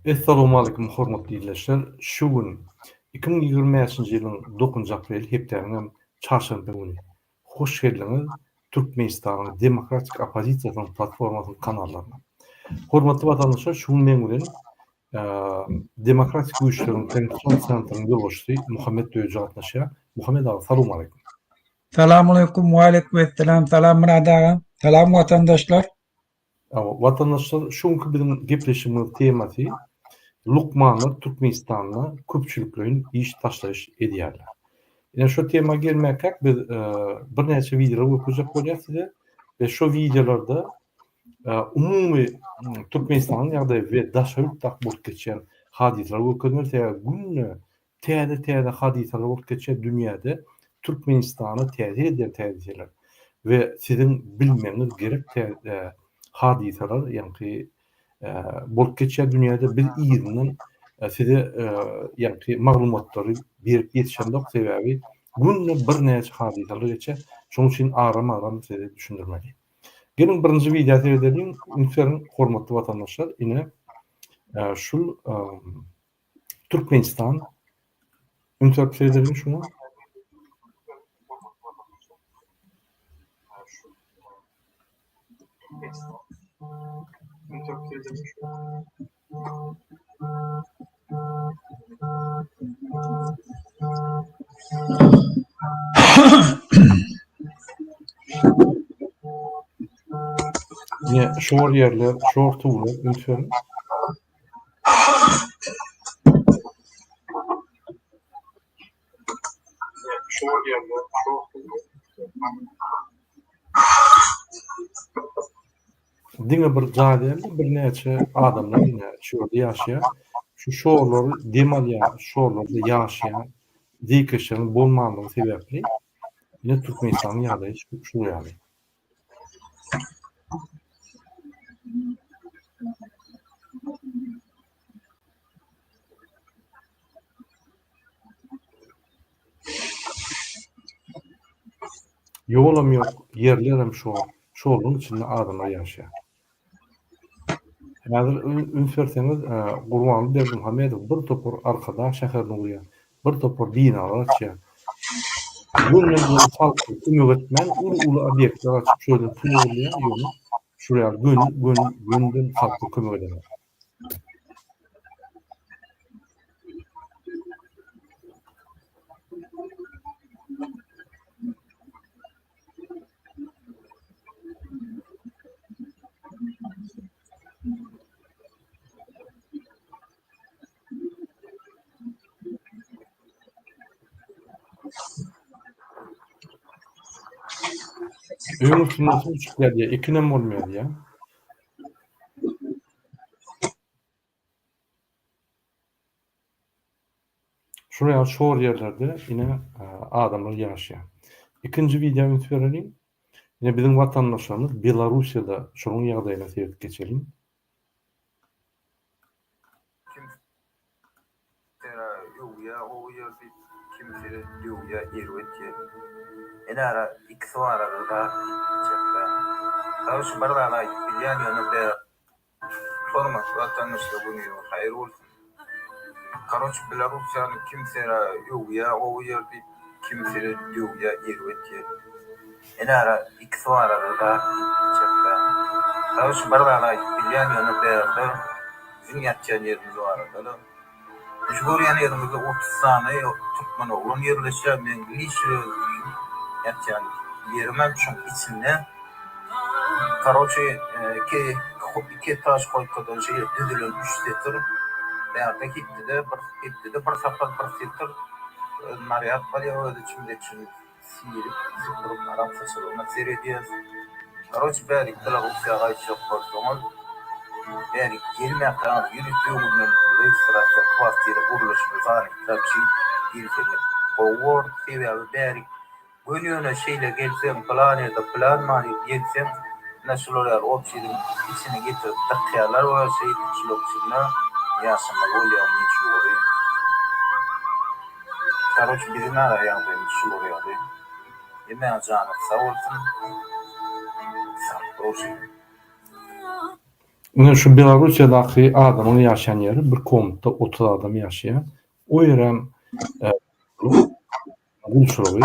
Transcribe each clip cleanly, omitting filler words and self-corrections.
Essalawmaleýkum hormatly ildeşler! Şu gün 2025-nji ýylyň dokuzynjy apreli hepdäniňem çarşenbe güni. Hoş geldiňiz Türkmenistanyň demokratik oppozisiýasynyň platformasynyň kanallaryna. Hormatly watandaşlar şu gün meň bilen Demokratik güýçleriň Konstitusion sentrynyň ýolbaşçysy Muhammet Döwji gatnaşýar. Muhammet aga salowmaleýkum. Salamaleýkum, waleýkum esselam, salam Myrat aga, salam watandaşlar. Watandaşlar şu günki biziň gepleşigimiziň temasy lukmanlar Türkmenistanda köpçülikleýin iş taşlaýyş edýärler. Ine şu tema gelmäkäk biz birnäçe wideolar görkezjek bolýas size we şu wideolarda umumy Türkmenistanyň ýagdaýy we daşary ýurtdaky bolup geçýän hadysalary görkezmeli sebäbi günde täze-täze hadysalar bolup geçýär dünýäde Türkmenistana täsir edýän täzeseler we siziň bilmegiňiz gerek hadysalar ýaňky bolup geçýär dünýäde biz yzyndan size ýaňky maglumatlary berip ýetişemzok sebäbi günde birnäçe hadysalar geçýär şonuň üçin aram-aram size düşündirmeli. Geliň birinji wideo seredeliň üns beriň hormatly watandaşlar ine şul Türkmenistan üns berip seredeliň şuňa. Ine şor ýerler, şor suwlar üns beriň. Diňe bir jaý däl-de, birnäçe adamlar ine şu ýerde ýaşaýar. Şu şorlary dem alýar, şorlarda ýaşaýan zeýkeşleriň bolmanlygy sebäpli ine Türkmenistanyň ýagdaýy şu ýaly. Ýolam ýok, ýerlerem şor, şorlugyň içinde adamlar ýaşaýar. Häzir üns berseňiz, Gurbanguly Berdimuhamedow bir topar Arkadag şäherini gurýar, bir topar binalar açýar. Gönden-göni halka kömek etmän, uly-uly obýektler açyp, şo ýerden pul ogurlaýar, ýöne şular ýaly göni, göni, gönden halka kömek edenok. Öýüň üstünden suw çykýar diýýär, ekinem bolmaýar diýýär. Şular ýaly şor ýerlerde ine adamlar ýaşaýar. Ikinji wideo üns bereliň. Ine biziň watandaşlarymyz Belarussiýada şonuň ýagdaýyna seredip geçeliň. Kimsera öwýä gowy ýer diýip, kimsere döwýä erbet ýer. Enara ikisi barada zat diýip biljek däl. Karoçi bir zat aýdyp bilýän ýöne bä. Hormatly watandaşlar günüňiz haýyr bolsun. Karoç Belarussiýany kimsera öwýä gowy ýer diýip, kimsere döwýä erbet ýer. Enara ikisi barada zat diýip biljek däl. Karoç bir zat aýdyp bilýän ýöne bärde biziň ýatýan ýerimiz barada-da. Şu görýän ýeriňizde 30 sany türkmen oglan ýerleşýär. Meň liçno özüm ýatýan ýerimem şoň içinde. Karoçi iki etaž koýkadan şeýle düzülen üç setir. Bärde hepdede bir hepdede bir sapar bir setir narýad barýar öz içimize içimiz. Silip, süpürip, arassaçylygyna seredýäs. Karoç bärik Belarussiýa gaýtjak bolsaňyz, bärik gelmäkäňiz ýörite öňünden registrasiýa kwartira gurluşyny zanetläp şeýdip gelseňiz gowy bor. Sebäbi bärik göni ýöne şeýle gelseň plan ýa-da plan manyp gelseň ine şular ýaly obşidiň içine getirip dykýarlar we şeýdip şularyň içinde ýaşamaly bolýaň mejbury. Karoç biziň ara ýagdaýymyz şular ýaly. Hemmäňiz janyňyz sag bolsun. Sag bolsun. Ine şu Belarussiýadaky adamyň ýaşaýan ýeri bir komnatda 30 adam ýaşaýar. O ýerem gulçulygy.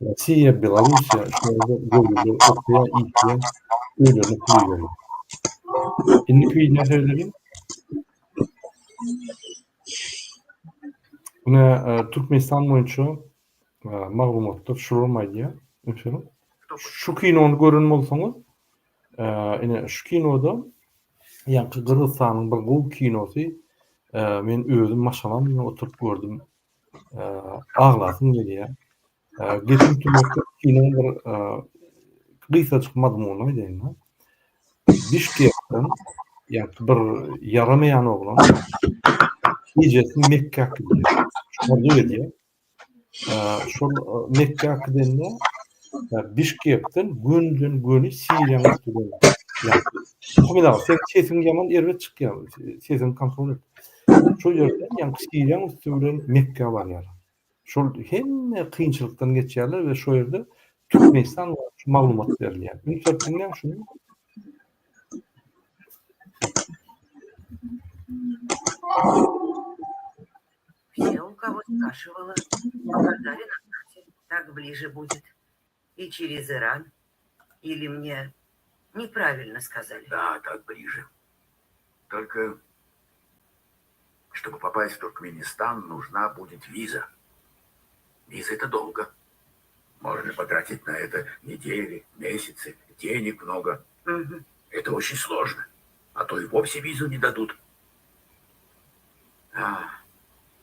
Russiýa, Belarussiýa şu ýerde göwreliler okaýar, işleýär, öýlerine pul iberýär. Indiki wideo seredeliň. Ine Türkmenistan boýunça maglumatlar şular aýdýar. Şu kinony gören bolsaňyz, Ine şu kinoda ýaňky Gyrgyzystanyň bir gowy kinosy men özüm maşgalam bilen oturyp gördüm. Aglasym gelýär. Gepiň tümlükde kinoň bir gysgajyk mazmunyny aýdaýyn. Bişkekden ýaňky bir ýaramaýan oglan ejesini Mekgä äkidýär. Arzuw edýär. Şol Mekgä äkidende Bişkekden gönüden-göni Siriýanyň üsti bilen Muhammet aga, seň sesiň ýaman erbet çykýar. Sesiňi kontrol et. Şol ýerden ýaňky Siriýanyň üsti bilen Mekgä barýar. Şol hemme kynçylykdan geçýärler we şo ýerde Türkmenistan barada maglumat berilýär. Üns berip diňläň şuny. Все, у кого спрашивала, показали на карте, так ближе будет. И через Иран. Или мне неправильно сказали? Да, так ближе. Только, чтобы попасть в Туркменистан, нужна будет виза. Виза это долго. Можно потратить на это недели, месяцы, денег много. Мгм. Это очень сложно. А то и вовсе визу не дадут. А,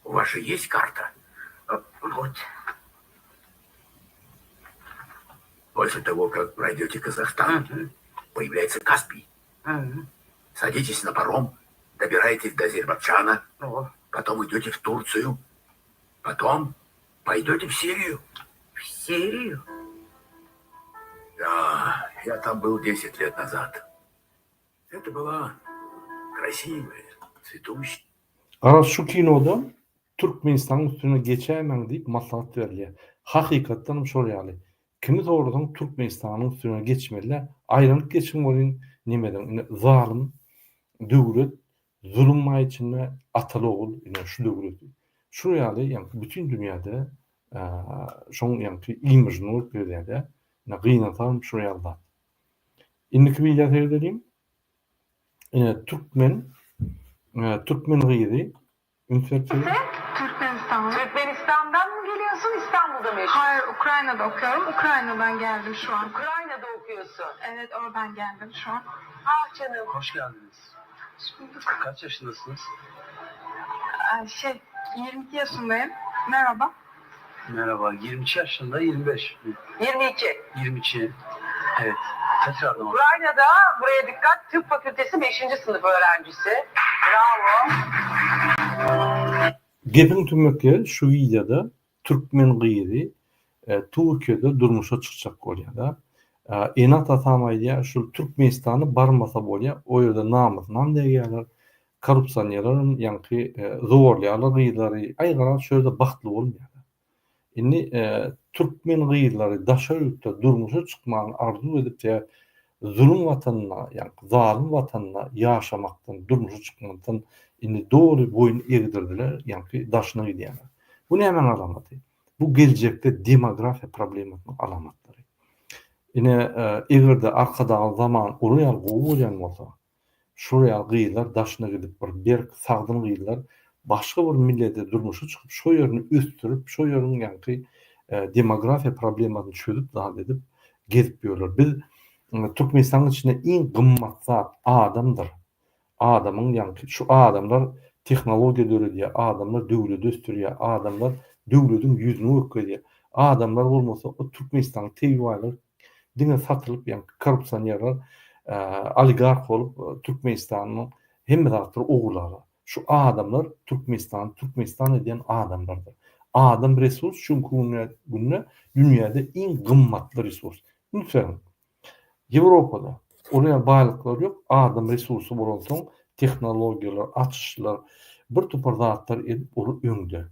у вас же есть карта? Э, Вот. После того, как пройдете Казахстан, Мгм. появляется Каспий. Мгм. Садитесь на паром, добираетесь до Азербайджана, О, потом идете в Турцию, потом пойдете в Сирию. в Сирию? Да, я там был 10 лет назад. Это была красивая, цветущая Garaz şu kinoda Türkmenistanyň üstüne geçäýmäň diýip maslahat berilýär. Hakykatdanam şol ýaly. Kimi sorasaň Türkmenistanyň üstüne geçmeli-dä. Aýlanyp geçiň welin nemeden ine zalym döwlet zulum bar içinde ataly ogul ine şu döwleti. Şu ýaly ýaňky bütin dünýäde şoň ýaňky imijini bolup gezýär-dä. Ine gynansagam şol ýaly zat. Indiki wideo seredeliň. Ine türkmen türkmen gyzy üns berip seredin. Türkmenistan'a. Türkmenistan'dan mı geliyorsun, İstanbul'da mı yaşıyorsun? Hayır, Ukrayna'da okuyorum. Ukrayna'dan geldim şu an. Ukrayna'da okuyorsun. Evet, oradan geldim şu an. Ah canım. Hoş geldiniz. Hoş bulduk. Kaç yaşındasınız? Ee, Şey, 22 yaşındayım. Merhaba. Merhaba. 22 yaşında 25. mi? 22. 22. Evet. Tekrardan hoş Ukrayna'da buraya dikkat Tıp Fakültesi 5. sınıf öğrencisi. Bravo. Gepiň tümmek ýeri şu wideoda türkmen gyzy Türkiýede durmuşa çykjak bolýada. Ene-atasam aýdýar şul Türkmenistana barmasa bolýar o ýerde namysynam degýärler korrupsionerlerem ýaňky zorlaýarlar gyzlary aý garaz şu ýerde bagtly bolmaýarlar. Indi türkmen gyzlary daşary ýurtda durmuşa çykmany arzuw edip ýa zulum watanynda ýaňky zalym watanynda ýaşamakdan durmuşa çykmakdan indi doly boýun egdirdiler ýaňky daşyna gidýärler. Bu nämäň alamaty? Bu geljekde demografiýa problemasynyň alamatlary. Ine eger-de Arkadagly zaman olar ýaly gowy bolýan bolsa, Şol ýaly gyzlar daşyna gidip bir berk sagdyn gyzlar başga bir millede durmuşa çykyp şo ýerini ösdürip şo ýeriň ýaňky demografiýa problemasyny çözüp zat edip gezip ýörler. Biz Türkmenistanyň içinde iň gymmat zat adamdyr. Adamyň ýaňky şu adamlar tehnologiýa döredýär, adamlar döwledi ösdürýär, adamlar döwlediň ýüzüni görkezýär. Adamlar bolmasa o Türkmenistanyň tebigy baýlygy diňe satylyp ýaňky korrupsionerler oligarh bolup Türkmenistanyň hemme zatlary ogurlarlar. Şu adamlar Türkmenistany Türkmenistan edýän adamlardyr. Adam resurs şu günki günde dünýäde iň gymmatly resurs. Üns beriň. Ýewropada ol ýaly baýlyklar ýok, adam resursy bolansoň tehnologiýalar, açyşlar, bir topar zatlar edip olar öňde.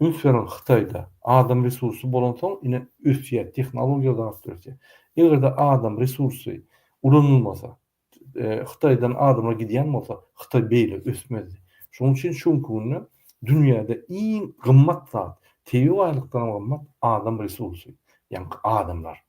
Üns beriň Hytaýda adam resursy bolansoň ine ösýär, tehnologiýa zat ösýär. Eger-de adam resursy ulanylmasa, Hytaýdan adamlar gidýän bolsa, Hytaý beýle ösmezdi. Şonuň üçin şu günki günde dünýäde iň gymmat zat, tebigy baýlykdanam gymmat adam resursy, ýaňky adamlar.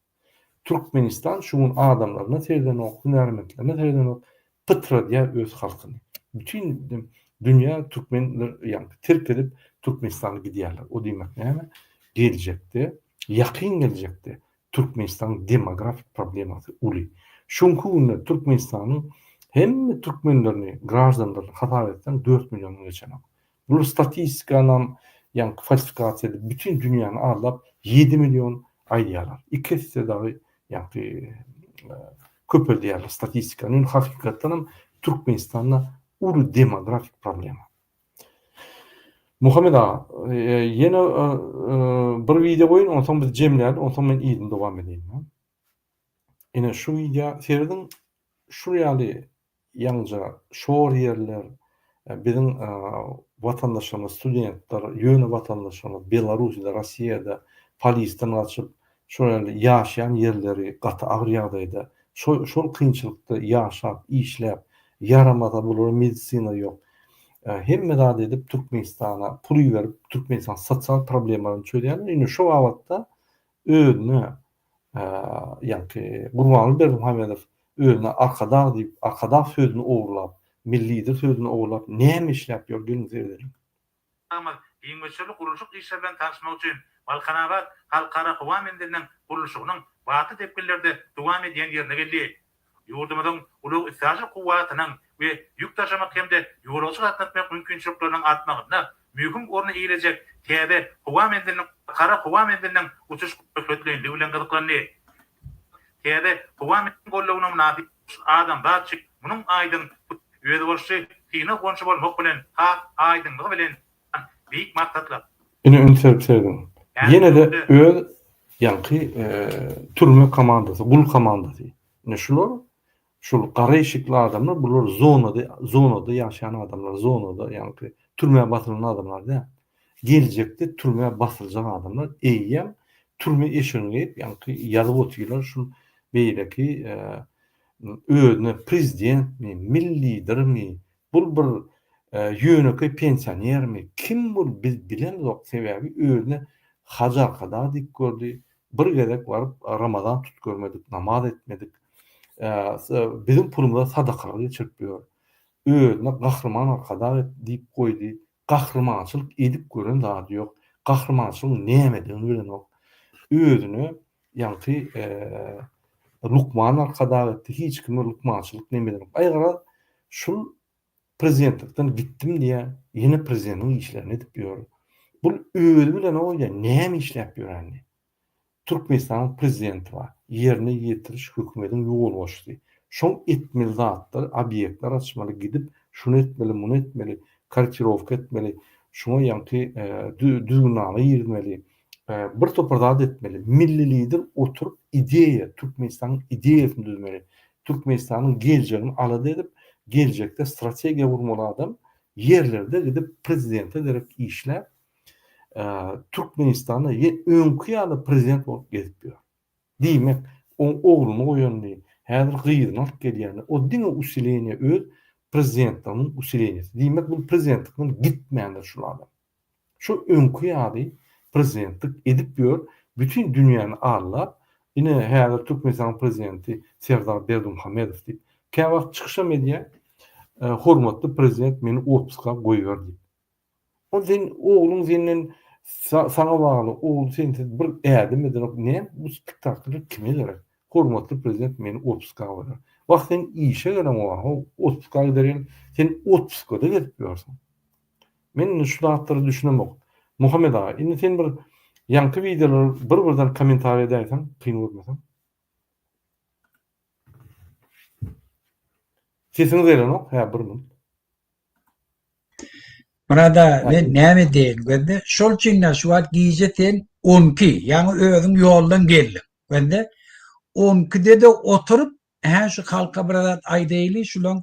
Türkmenistan şu gün adamlaryna seredenok, hünärmentlerine seredenok, pytradýar öz halkyny. Bütin dünýä türkmenler ýaňky terk edip Türkmenistana gidýärler. O diýmek näme? Geljekde, ýakyn geljekde Türkmenistanyň demografik problemasy uly. Şuňky günde Türkmenistanyň hemme türkmenlerini, graždanlaryny hasap etseň dört milliondan geçenok. Bular statistikanam ýaňky falsifikasiýa edip bütin dünýäni aldap ýedi million aýdýarlar. Iki esse dagy ýaňky köpeldýärler statistikany. Ýöne hakykatdanam Türkmenistanda uly demografik problema. Muhammet aga, ýene bir wideo goýun, onsoň biz jemläli, onsoň men yzyny dowam edeýin. Ine şu wideo serediň, şul ýaly ýaňja şor ýerler, biziň watandaşlarymyz, studentler, ýöne watandaşlarymyz Belarussiýada, Rossiýada polisden gaçyp, şol ýaly ýaşaýan ýerleri gaty agyr ýagdaýda, şol şol kynçylykda ýaşap, işläp, ýaramasa bulara medisina ýok. Hemme zat edip Türkmenistana pul iberip, Türkmenistanyň sosial problemalaryny çözýärler. Indi şo babatda özüne ýaňky Gurbanguly Berdimuhamedow özüne Arkadag diýip, Arkadag sözüni ogurlap, Milli Lider sözüni ogurlap näme işläp ýör geliň seredeliň. Arkadagymyz giň möçberli gurluşyk işleri bilen tanyşmak üçin Balkanabat Halkara howa menziliniň gurluşygynyň batly depginlerde dowam edýän ýerine geldi. Ýurdumyzyň ulag-üstaşyr kuwwatynyň we ýük daşamak hem-de ýolagçy gatnatmak mümkinçilikleriniň artmagynda möhüm orny eýelejek täze howa menziliniň Halkara howa menziliniň uçuş möhletleýinligi bilen gyzyklandy. Täze howa menziliniň goldawyna mynasyp adamzat üçin munuň aýdyň özboluşly synag gonşy bolmak bilen has aýdyňlygy bilen beýik maksatlar. Ine üns berip serediň. Ýene-de öz ýaňky türme komandasy, gul komandasy. Ine şular şul gara eşikli adamlar bular zonada zonada ýaşaýan adamlar, zonada ýaňky türmä basylan adamlar däl. Geljekde türmä basyljak adamlar eýýäm türme eşigini geýip ýaňky ýazyp otyrlar şul beýleki özüne prezidentmi, milli lidermi, bul bir ýönekeý pensionermi, kim bul biz bilemzok, sebäbi özüne Hajy Arkadag diýip gördi, bir gezek baryp Ramazan tut görmedik, namaz etmedik, biziň pulumyza sadakalar geçirip ýör, özüne Gahryman Arkadag et diýip goýdy, gahrymançylyk edip gören zady ýok, gahrymançylygyň nämedigini bilenok, özüne ýaňky lukman arkadag etdi, hiç kime lukmançylyk neme edenok. Aý garaz, şul prezidentlikden gitdim diýýär, ýene prezidentiň işlerini edip ýör. Bul özi bilenok öýdýän, näme işläp ýörenini. Türkmenistanyň prezidenti bar, ýerine ýetiriş hökümediň ýolbaşçysy. Şoň etmeli zatlary, obýektler açmaly, gidip şuny etmeli, muny etmeli, korrektirowka etmeli, şuňa ýaňky düzgünnama girizmeli, bir topar zat etmeli. Milli Lider oturyp ideýa, Türkmenistanyň ideýasyny düzmeli. Türkmenistanyň geljegini alada edip, geljekde strategiýa gurmaly adam ýerlerde gidip prezidente derek işläp, Türkmenistanda öňki ýaly prezident bolup gezip ýör. Diýmek, oň ogluny goýanyny, häzir gyzyny alyp gelýäni, o diňe usileniýe öz prezidentliginiň usileniýesi. Diýmek, bu prezidentlikden gitmändir şul adam. Şol öňki ýaly prezidentlik edip ýör, bütin dünýäni aldap, ine häzir Türkmenistanyň prezidenti Serdar Berdimuhamedow diýip, käwagt çykyşam edýär, hormatly prezident meni otpuska goýber diýip. Ol sen ogluň senden saňa bagly, ogly sensiz bir ädim edenok, näme bu spektakl kime gerek? Hormatly prezident meni otpuska goýber. Wah sen işe geleňok how, otpuska gider ýaly, sen otpuskada gezip ýörsüň. Men indi şu zatlara düşünemok. Muhammet aga, indi sen bir ýaňky wideolary bir-birden kommentariý edäýseň, kyn görmeseň. Sesiňiz gelenok, hä bir minut. Myrat aga, men näme diýeýin, gözle, şol üçin-de şu wagt gije sen 12, ýaňy özüň ýoldan geldiň. Gözle, 12-de-de oturyp, Hä şu halka bir zat aýdaýly şulaň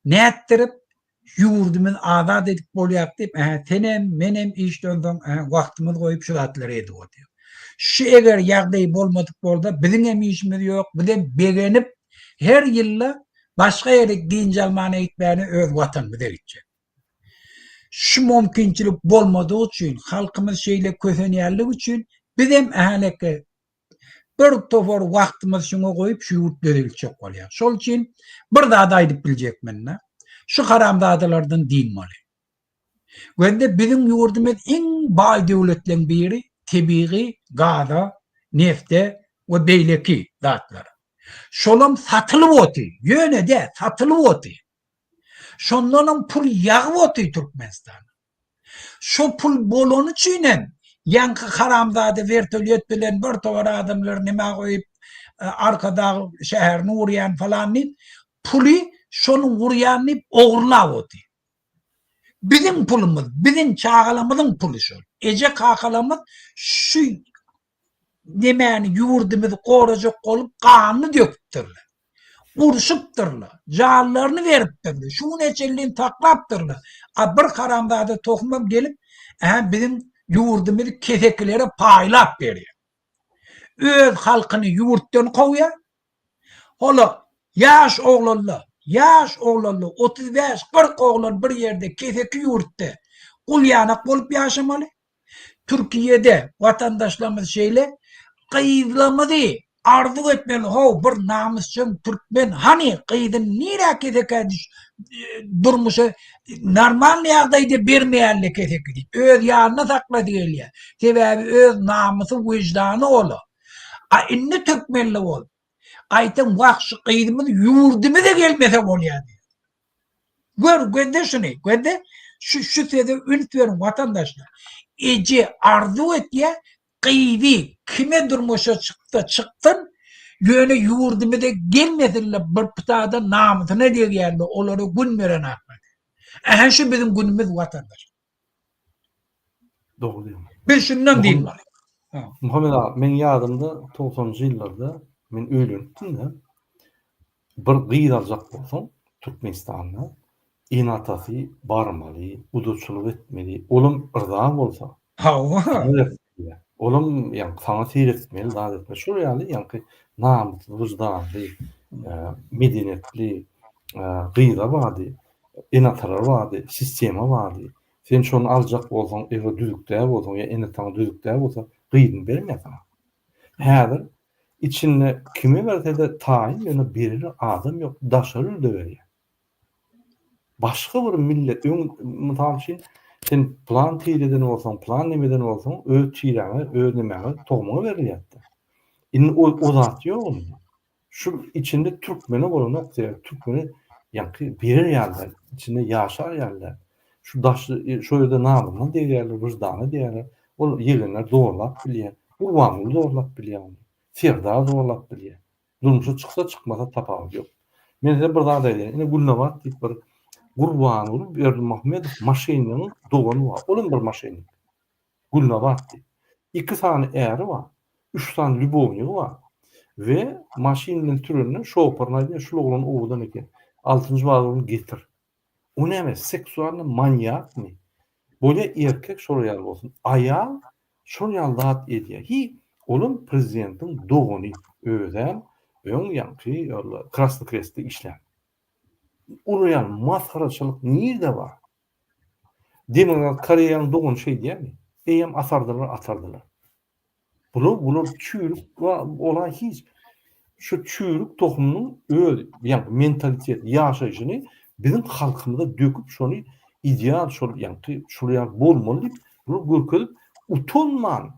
nätdirip ýurdumyz azat edip bolýak diýip hä senem menem işden soň hä wagtymyz goýup şu zatlary edip otyr. Şu eger ýagdaý bolmadyk bolsa biziňem işimiz ýok bizem begenip her ýylda. Başga ýere dynç almana gitmäne öz watanymyza gitjek. Şu mümkinçilik bolmadygy üçin, halkymyz şeýle kösenýänligi üçin bizem häleki bir topar wagtymyzy şuňa goýup şu ýurt düzeltjek bolýar. Şol üçin bir zat aýdyp biljek men-de, şu haramzadalardan dynmaly. Gözde biziň ýurdumyz iň baý döwletleň biri tebigy gaza, nefte we beýleki zatlara. Şolam satylyp oty, ýöne dä, satylyp oty. Şondanam pul ýagyp oty Türkmenistana. Şo pul bolany üçin hem ýaňky haramzada wertolýot bilen bir towar adamlary nämä goýup Arkadag şäherini gurýan falan diýip puly şonuň gurýan diýip ogurlap oty. Biziň pulumyz, biziň çagalarymyzyň puly şol. Eje kakalarymyz şu nemäni ýurdumyzy gorajak bolup ganyny döküpdirler. Urşupdyrlar, janlaryny beripdirler, şu güne çenli saklapdyrlar. A bir haramzada tohumam gelip, ä biziň ýurdumyzy kesekilere paýlap berýär. Öz halkyny ýurtdan kowýar, Hola, ýaş oglanlar, ýaş oglanlar, 35, 40 oglan bir ýerde keseki ýurtda gul ýanak bolup ýaşamaly. Türkiýede watandaşlarymyz şeýle gyzlarymyzy arzuw etmeli how bir namysjaň türkmen hany gyzyny nirä kesekä düş durmuşa normalny ýagdaýda bermeýänle keseki diýip öz ýanynda saklasy gelýär. Sebäbi öz namysy wyždany ola. A indi türkmenli bol. Gaýtam wah şu gyzymyz ýurdumyza gelmese bolýar diýýär. Gör gözle şuny, gözle şu şu söze üns beriň watandaşlar. Eje arzuw etýär, gyzy kime durmuşa çyksa çyksyn, ýöne ýurdumyza gelmesinler bir pytada namysyna degýärler, olara gün beren aklar. Ähä şu biziň günümiz watandaş. Dogry diýýäň. Biz şundan dynmaly. Muhammet aga, meň ýadymda togsanynjy ýyllarda men öýlenipdim-de, bir gyz aljak bolsaň Türkmenistanda ene-atasy barmaly, gudaçylyk etmeli, olam yrza bolsa. Hawa. Olam ýaňky saňa seretmeli, zat etmeli. Şol ýaly ýaňky namysly, wyždanly, medeniýetli gyza bardy. Ene-atalar bardy, sistema bardy. Sen şony aljak bolsaň, eger düzük däl bolsaň ýa ene-ataň düzük däl bolsa, gyzyny bermeýär saňa. Häzir içinde kime berse-de taýyn, ýöne berer adam ýok, daşary ýurda berýär. Başga bir millet, öň mysal üçin, sen plan tireden bolsaň, plan nemeden bolsaň, öz tiräňe, öz nemäňe, tohumyňa berilýärdi. Indi o, o zat ýok indi. Şu içinde türkmene bolanok sebäbi türkmene ýaňky berer ýaly däl, içinde ýaşar ýaly däl. Şu daş şu ýerde namysyna degýärler, wyždana degýärler. Ol ýegenler zorlap bilýär. Gurbanguly zorlap bilýär ony. Serdar zorlap bilýär. Durmuşa çyksa çykmasa tapawudy ýok. Men size bir zat aýdaýyn. Ine Gülnabat diýip bir Gurbanguly Berdimuhamedow maşennigiň dogany bar. Olam bir maşennik. Gülnabat diýip. Iki sany äri bar. Üç sany lýubownigi bar. We maşyn bilen sürende şoferine aýdýar, şul oglan owadan eken. Altynjy wagony getir. O näme, seksualnyý manýakmy? Bolýa erkek şol ýaly bolsun. Aýal şol ýaly zat edýär. Hi, olam prezidentiň dogany. Özem öň ýaňky ol Krasnyý Krestde işlän. Olar ýaly masgaraçylyk nirde bar? Demirgazyk Koreýanyň dogany şeýdýärmi? Eýýäm atardylar, atardylar. Bular bular çüýrük ola hiç şu çüýrük tohumynyň öz ýaňky mentalitet ýaşaýşyny biziň halkymyza döküp şony ideal şol ýaňky şul ýaly bolmaly diýip bular görkezip utanman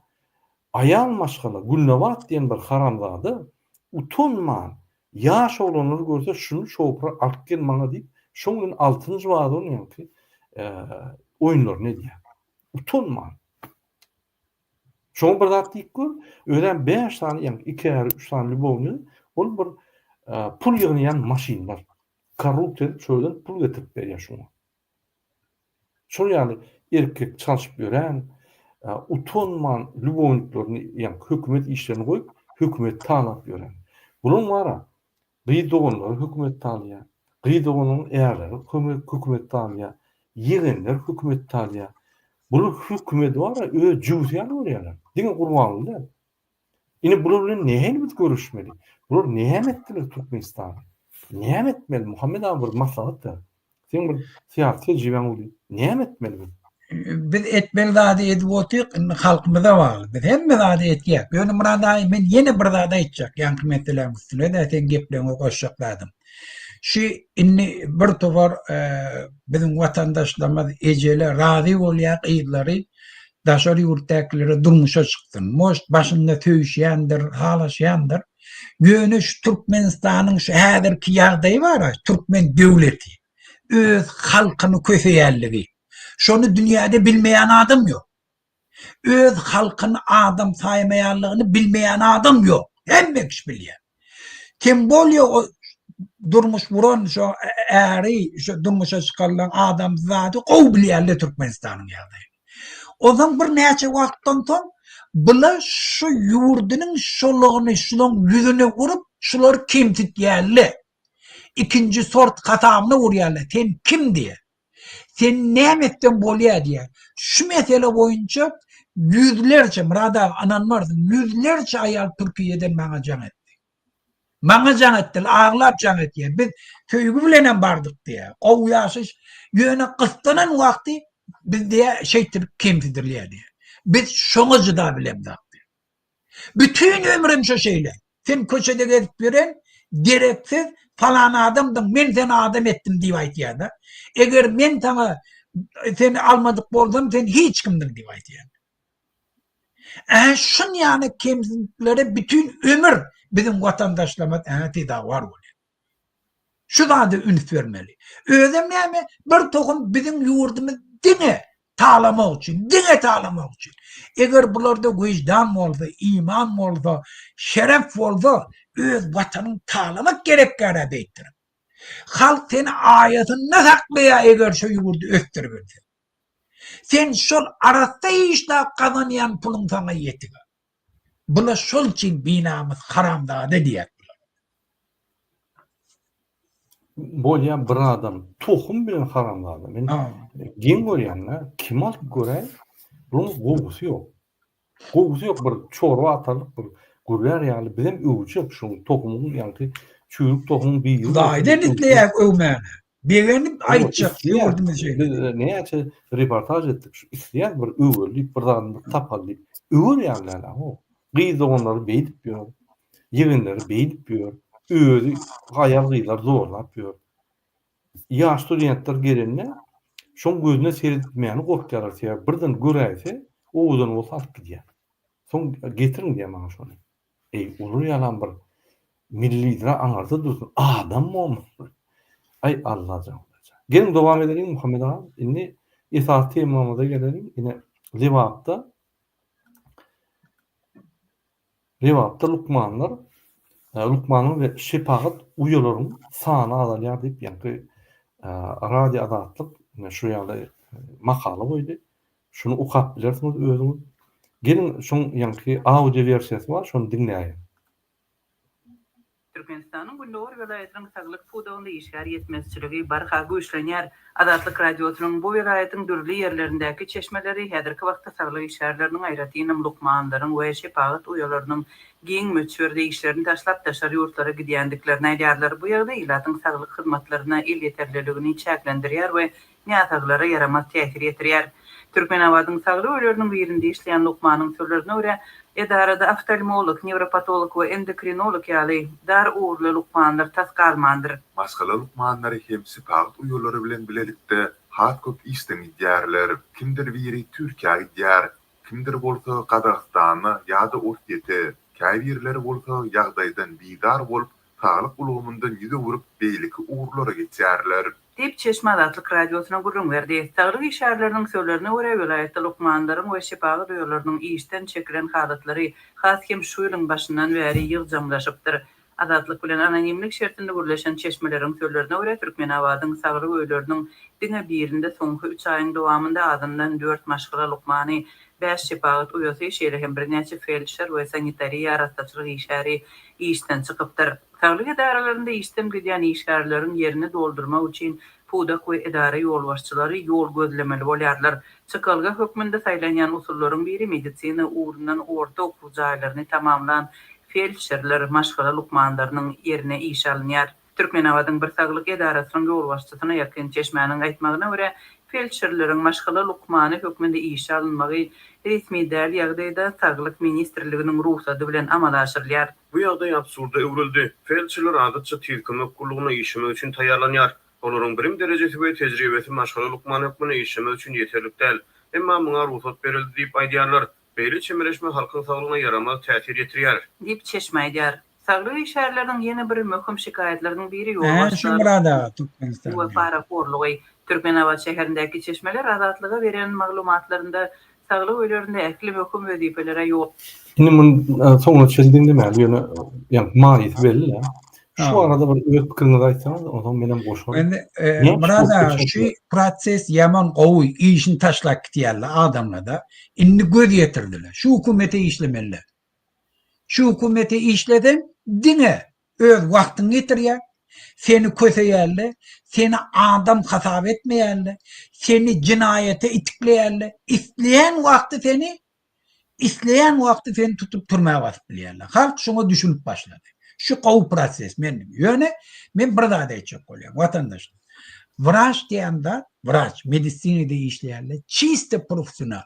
aýal maşgala Gülnabat diýen bir haramzada utanman ýaş oglanlary görse şuny şopura alyp gel maňa diýip şoň bilen altynjy wazon ýaňky oýunlaryny edýär utanman. Şoňa bir zat diýip gör, özem 5 sany, ýagny 2 äri, 3 sany lýubownygy, ol bir pul ýygnaýan maşynlar. Korrupsiýa edip şo ýerden pul getirip berýär şoňa. Şol ýaly erkek çalşyp ýören, utanman lýubowniklaryny, ýagny hökümet işlerini goýup, hökümeti talap ýören. Bulaň bara Gyz doganlary hökümet talýar. Gyz doganyň ärleri hökümet talýar. Ýegenler hökümet talýar. Bular hökümedi bar-a öz jübüsi ýaly görýärler. Diňe Gurbanguly däl. Indi bular bilen nähili biz göreşmeli? Bular näme etdiler Türkmenistana? Näme etmeli Muhammet aga bir maslahat ber. Seň bir syýasy tejribäň uly. Näme etmeli biz? Biz etmeli zady edip otyk, indi halkymyza bagly. Biz hemme zady etýäk. Ýöne Myrat aga men ýene bir zat aýtjak, ýaňky meseläň üstüne-de seň gepleňe goşjak zadym. Şu indi bir topar biziň watandaşlarymyz ejeler razy bolýar gyzlary daşary ýurtdakilere durmuşa çyksyn. Может başynda söýüşýändir, halaşýandyr. Ýöne şu Türkmenistanyň şu häzirki ýagdaýy bar-a, türkmen döwleti öz halkyny köseýänligi. Şony dünýäde bilmeýän adam ýok. Öz halkyny adam saýmaýanlygyny bilmeýän adam ýok. Hemme kişi bilýär. Tem bolýa o durmuş guran şo äri, şo durmuşa çykarylan adam zady gowy bilýärler Türkmenistanyň ýagdaýyny. Onsoň bir näçe wagtdan soň bular şu ýurdunyň şolugyny şulaň ýüzüne urup şulary kemsitýärler. Ikinji sort hasabyna urýarlar. Sen kim diýe. Sen näme etseň bolýar diýýär. Şu mesele boýunça ýüzlerçe, Myrat aga ynanmarsyň, ýüzlerçe aýal Türkiýeden maňa jaň etdi. Maňa jaň etdiler, aglap jaň etýär. Biz söýgi bilenem bardyk diýýär. Gowy ýaşaýyş. Ýöne gyssanan wagty biz diýýär şeýtdirip kemsidilýär diýýär. Biz şoňa jyda bilemzok diýýär. Bütin ömrüm şo şeýle. Sen köçede gezip ýören dereksiz falan adamdyň, men seni adam etdim diýip aýdýar-da. Eger men saňa seni almadyk bolsam, sen hiç kimdiň diýip aýdýar. Ä şun ýaly kemsintgilere bütin ömür biziň watandaşlarymyz ä sezawar bolýar. Şu zada üns bermeli. Özem näme, bir tohum biziň ýurdumyz diňe talamak üçin, diňe talamak üçin. Eger bularda wyždan bolsa, iman bolsa, şeref bolsa, öz watanyň talamak gerekgärä beýtdirip. Halk seni aýasynda saklaýar eger şu ýurdy ösdüribilseň. Sen şol arassa işläp gazanýan puluň saňa ýetik. Bula şol üçin binamys haramzada diýýär bular. Bolýa bir adam tohum bilen haramzada. Men geň görýän-de, kim alyp göräý, bunuň gowusy ýok. Gowusy ýok bir çorba atarlyk bir gürlär ýaly bizem öwjek şuň tohumyň ýaňky çüýrük tohumyň biri. Hudaýdan isleýäk öwmäni. Begenip aýtjak ýurdumyz şeýle. Biz näçe reportaž etdik şu isleýäs bir öweli diýip bir zadyny bir tapaly diýip. Öwer ýaly däl ho. Gyz doganlary beýdip ýör. Ýegenleri beýdip ýör. Özi aýal gyzlar zorlap ýör. Ýaş studentler gelende şoň gözüne seretmäni gorkýarlar sebäbi birden göräýse owadan bolsa alyp gidýär. Soň getiriň diýýär maňa şony. Eý olar ýalam bir milli lidera aňarda dursun adam bolmaly. Aý Allajan Hudaýjan. Geliň dowam edeliň Muhammet aga. Indi esasy temamyza geleliň. Ine Lebapda Lebapda lukmanlar lukmanyň we şepagat uýalaryň sany azalýar diýip ýaňky Radio Azatlyk ine şu ýaly makala goýdy. Şuny okap bilersiňiz özüňiz. Geliň şoň ýaňky audio wersiýasy bar şony diňläýiň. Türkmenistanyň gündogar welaýatynyň saglyk pudagynda işgär ýetmezçiligi barha güýçlenýär. Azatlyk Radiosynyň bu welaýatyň dürli ýerlerindäki çeşmeleri häzirki wagtda saglyk işgärleriniň, aýratynam lukmanlaryň we şepagat uýalarynyň giň möçberde işlerini taşlap daşary ýurtlara gidýändiklerini aýdýarlar. Bu ýagdaý ilatyň saglyk hyzmatlaryna elýeterliligini çäklendirýär we näsaglara ýaramaz täsir ýetirýär. Türkmenabadyň saglyk öýleriniň birinde işleýän lukmanyň sözlerine görä, edarada oftalmolog, newropatolog we endokrinolog ýaly dar ugurly lukmanlar tas galmandyr. Maşgala lukmanlary hem şepagat uýalary bilen bilelikde has köp işden gidýärler. Kimdir biri Türkiýä gidýär, kimdir bolsa Gazagystana ýa-da Orsýete, käbirleri bolsa ýagdaýdan bizar bolup, saglyk ulgamyndan ýüz öwrüp, beýleki ugurlara geçýärler. Diýip, çeşme Azatlyk Radiosyna gürrüň berdi. Saglyk işgärleriniň sözlerine görä, welaýatda lukmanlaryň we şepagat uýalarynyň işden çekilen halatlary has hem şu ýylyň başyndan bäri ýygjamlaşypdyr. Azatlyk bilen anonimlik şertinde gürleşen çeşmeleriň sözlerine görä, Türkmenabadyň saglyk öýleriniň diňe birinde soňky üç aýyň dowamynda azyndan dört maşgala lukmany, bäş şepagat uýasy, şeýle hem birnäçe feldşer we sanitariýa-arassaçylyk işgäri işden çykypdyr. Saglyk edaralarynda işden gidýän işgärleriň ýerini doldurmak üçin pudak we edara ýolbaşçylary ýol gözlemeli bolýarlar. Çykalga hökmünde saýlanýan usullaryň biri medisina ugrundan orta okuw jaýlaryny tamamlan feldşerler, maşgala lukmanlarynyň ýerine işe alynýar. Türkmenabadyň bir saglyk edarasynyň ýolbaşçysyna ýakyn çeşmäniň aýtmagyna görä, feldşerleriň maşgala lukmany hökmünde işe alynmagy resmi däl ýagdaýda Saglyk ministrliginiň rugsady bilen amala aşyrylýar. Bu ýagdaý absurda öwrüldi. Feldşerler adatça tiz kömek gullugyna işlemek üçin taýýarlanýar. Olaryň bilim derejesi we tejribesi maşgala lukmany hökmünde işlemek üçin ýeterlik däl. Emma muňa rugsat berildi diýip aýdýarlar. Beýle çemeleşme halkyň saglygyna ýaramaz täsir ýetirýär. Diýip, çeşme aýdýar. Saglyk işgärleriniň ýene bir möhüm şikaýatlarynyň biri Hä şu Myrat aga ýolbaşçylaryň Türkmenistanda. we parahorlugy. Türkmenabat şäherindäki çeşmeler Azatlyga beren maglumatlarynda saglyk öýlerinde ähli möhüm wezipelere ýol Indi muny soňuna çenli diňlemäli, ýöne ýa manysy belli-dä. Şu barada bir öz pikiriňizi aýtsaňyz, onsoň menem goşaryn. Indi Myrat aga şu proses ýaman gowy, işini taşlap gitýärler adamlar-da. Indi göz ýetirdiler. Şu hökümete işlemeliler. Şu hökümete işleseň diňe öz wagtyňy ýitirýäň, seni köseýärler, seni adam hasap etmeýärler, seni jenaýata itikleýärler, isleýän wagty seni isleýän wagty seni tutup türmä basyp bilýärler. Halk şoňa düşünip başlady. Şu gowy proses men. Ýöne men bir zat aýtjak bolýan watandaşlar. Wraç diýen zat, wraç, medisinada işleýänler çisto professional.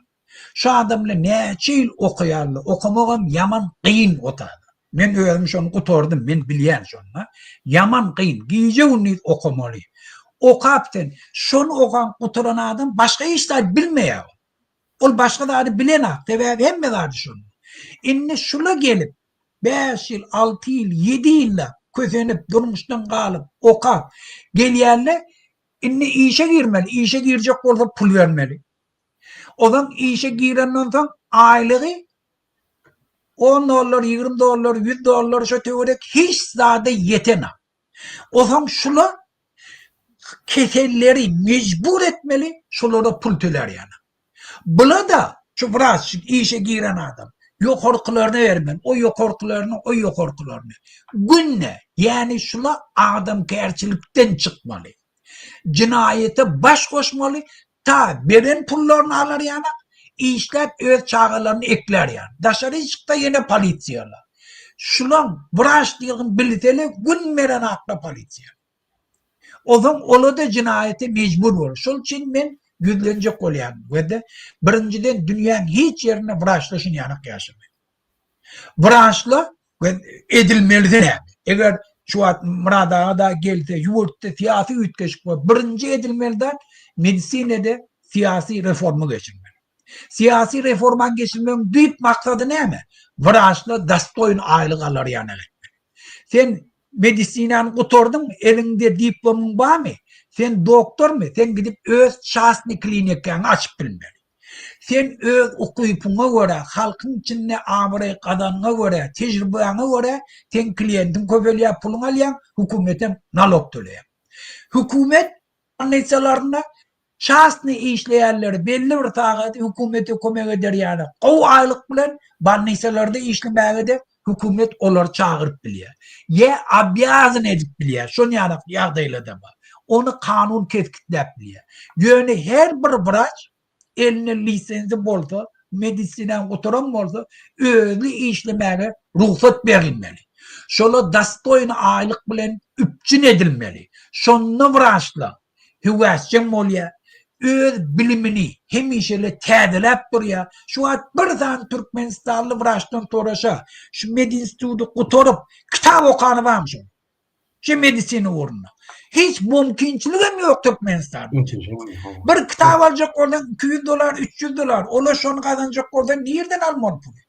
Şu adamlar näçe ýyl okaýarlar, okamagam ýaman gyn otada. Men özüm şony gutardym, men bilýän şony. Ýaman gyn, gije-gündiz okamaly. Okap sen, şony okan gutaran adam başga hiç zat bilmeýär ol. Ol başga zady bilenak, sebäbi hemme zady şonda. Indi şula gelip, bäş ýyl, alty ýyl, ýedi ýyllap kösenip, durmuşdan galyp, okap gelýänler indi işe girmeli, işe girjek bolsa pul bermeli. Ozan işe girenden soň aýlygy 10 dollar, 20 dollar, 100 dollar şo töwerek hiç zada ýetenak. Ozan şula keselleri mejbur etmeli, şolara pul tölär ýaly. Bula-da şu wraç işe giren adam ýokarkylaryna bermeli, o ýokarkylaryny, o ýokarkylaryny. Günde, ýäni şula adamkärçilikden çykmaly. Jenaýata baş goşmaly, Ta beren pullaryny alar ýanak, işläp öz çagalaryny eklär ýaly. Daşary çyksa ýene polisiýalar. Şulaň wraç diýgin bilsele gün berenakda polisiýa. Ozaň olada jenaýata mejbur bolar. Şol üçin men ýüzlenjek bolýan. Wede birinjiden dünýäň hiç ýerinde wraçlar şuny ýanak ýaşamaýar. Wraçlar edilmelisi näme? Eger şu wagt Myrat aga da gelse, ýurtda syýasy üýtgeşik bor. Birinji edilmeli zat medisinede syýasy reforma geçirmek. Syýasy reformany geçirmegiň düýp maksady näme? Wraçlar dostoýny aýlyk alar ýaly etmek. Sen medisinany gutardyň, eliňde diplomyň barmy? Sen doktormy? Sen gidip öz çastny klinikaňy açyp bilmeli. Sen öz ukypyňa görä, halkyň içinde abraý gazanyňa görä, tejribäňe görä seň kliýentiň köpelýär, puluňy alýaň, hökümetem nalog töleýär. Hökümet bolnisalarynda çastnyý işleýänleri belli bir sagat hökümete kömek eder ýaly gowy aýlyk bilen bolnisalarda işlemäge-de hökümet olary çagyryp bilýär. Ýa obýazan edip bilýär. Şon ýaly ýagdaýlar-da bar. Ony kanun kesgitläp bilýär. Ýöne her bir wraç elinde lisenzi bolsa, medisinany gutaran bolsa, özi işlemäge rugsat berilmeli. Şola dostoýny aýlyk bilen üpjün edilmeli. Şonda wraçlar höwesjeň bolýar, öz bilimini hemişele täzeläp durýar. Şu wagt bir sany türkmenistanly wraçdan soraşa, şu medinstituty gutaryp, kitap okany barmy şoň? Şu medisina ugrunda. Hiç mümkinçiligem ýok Türkmenistanda. Bir kitap aljak bolsaň 200 dollar, 300 dollar, ola şony gazanjak bolsaň nirden almaly puly?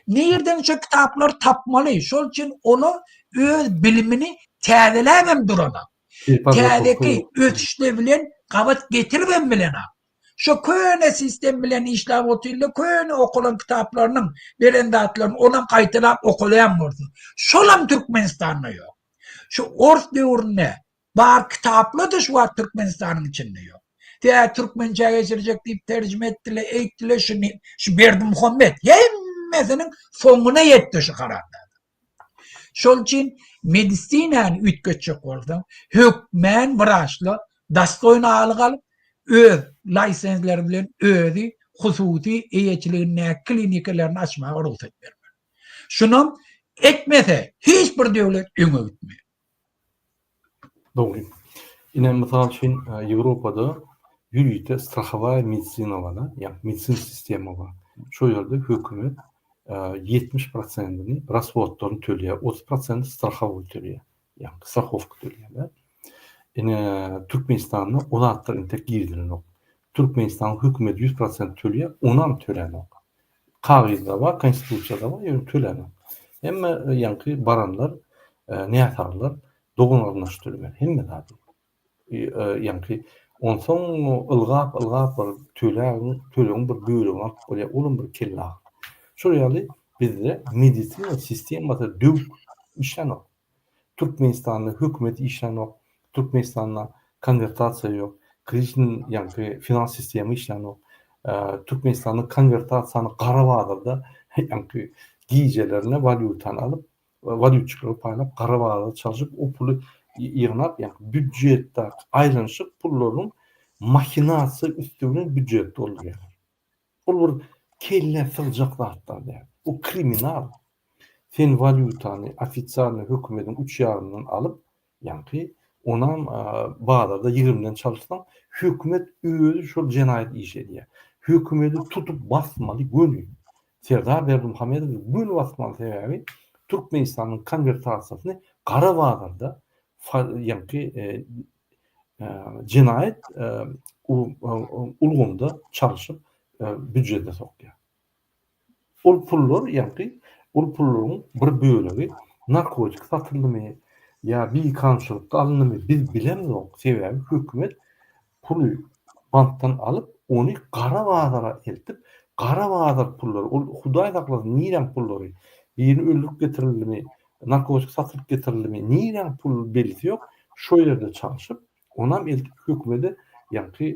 Nirden şu kitaplary tapmaly? Şol üçin ola öz bilimini täzeläbem duranak. Täzeki ösüşler bilen gabat getiribem bilenak. Şo köne sistem bilen işläp otyrlar, köne okalan kitaplarynyň beren zatlaryny onam gaýtalap okalaýan bolsa. Şolam Türkmenistanda ýok. Şu ors döwründe Bar kitaplar-da şu wagt Türkmenistanyň içinde ýok. Tä türkmençä geçirjek diýip terjime etdiler, eýtdiler şuny, şu Berdimuhammet hemmesiniň soňuna ýetdi şu haramzada. Şol üçin medisinany üýtgetjek bolsaň, hökmän wraçlar dostoýny alyk alyp, öz laýsenzleri bilen özi hususy eýeçiligindäki klinikalaryny açmaga rugsat bermeli. Şunam etmese hiç bir döwlet öňe gitmeýär. Dogry. Ine, mysal üçin, Ýewropada ýörite strahowaýa medisina bar-da, ýagny medisin sistema bar. Şo ýerde hökümet 70 prosentini rashodlaryny töleýär, 30 prosenti strahowoý töleýär, ýagny strahowka töleýär-de. Ine, Türkmenistanda o zatlar entek girizilenok. Türkmenistanyň hökümeti 100 prosent töleýär, onam tölänok. Kagyzda bar, konstitusiýada bar, ýöne tölänok. Hemme ýaňky baranlar, näsaglar dogan-garyndaş tölemeli, hemme zady. Ýaňky onsoň ylgap-ylgap bir tölägiň, tölegiň bir bölegini alyp bolýar, olam bir kellagyr. Şol ýaly bizde medisina sistemasy döwük işlänok. Türkmenistanda hökümet işlänok, Türkmenistanda konwertasiýa ýok, krizisniň ýaňky finans sistema işlänok. Türkmenistanda konwertasiýany gara bazarda ýaňky gijelerine walýutany alyp, walýutçylara paýlap, gara bazarda çalşyp, o puly ýygnap, ýaňky býudjetdäki aýlanyşyk pullarynyň mahinasiýa üsti bilen býudjet doldurýarlar. Ol bir kellä sygjak zatlar däl. Bu kriminal. Sen walýutany ofisialnyý hökümediň üç ýarymdan alyp, ýaňky onam bazarda ýigrimiden çalyşsaň, hökümet özi şol jenaýat işi edýär. Hökümedi tutup basmaly göni. Serdar Berdimuhamedowy göni basmaly sebäbi Türkmenistanyň konwertasiýasyny gara bazarda ýaňky jenaýat ulgamda çalşyp býujete sokýar. Ol pullar ýaňky ol pullaryň bir bölegi narkotik satyldymy ýa bikanunçylykda alyndymy biz bilemzok. Sebäbi hökümet puly bankdan alyp ony gara bazara eltip gara bazar pullary ol hudaý saklasyn niräň pullary birini öldürip getirildimi narkotik satylyp getirildimi niräň pul bellisi ýok şo ýerde çalşyp onam eltip hökümede ýaňky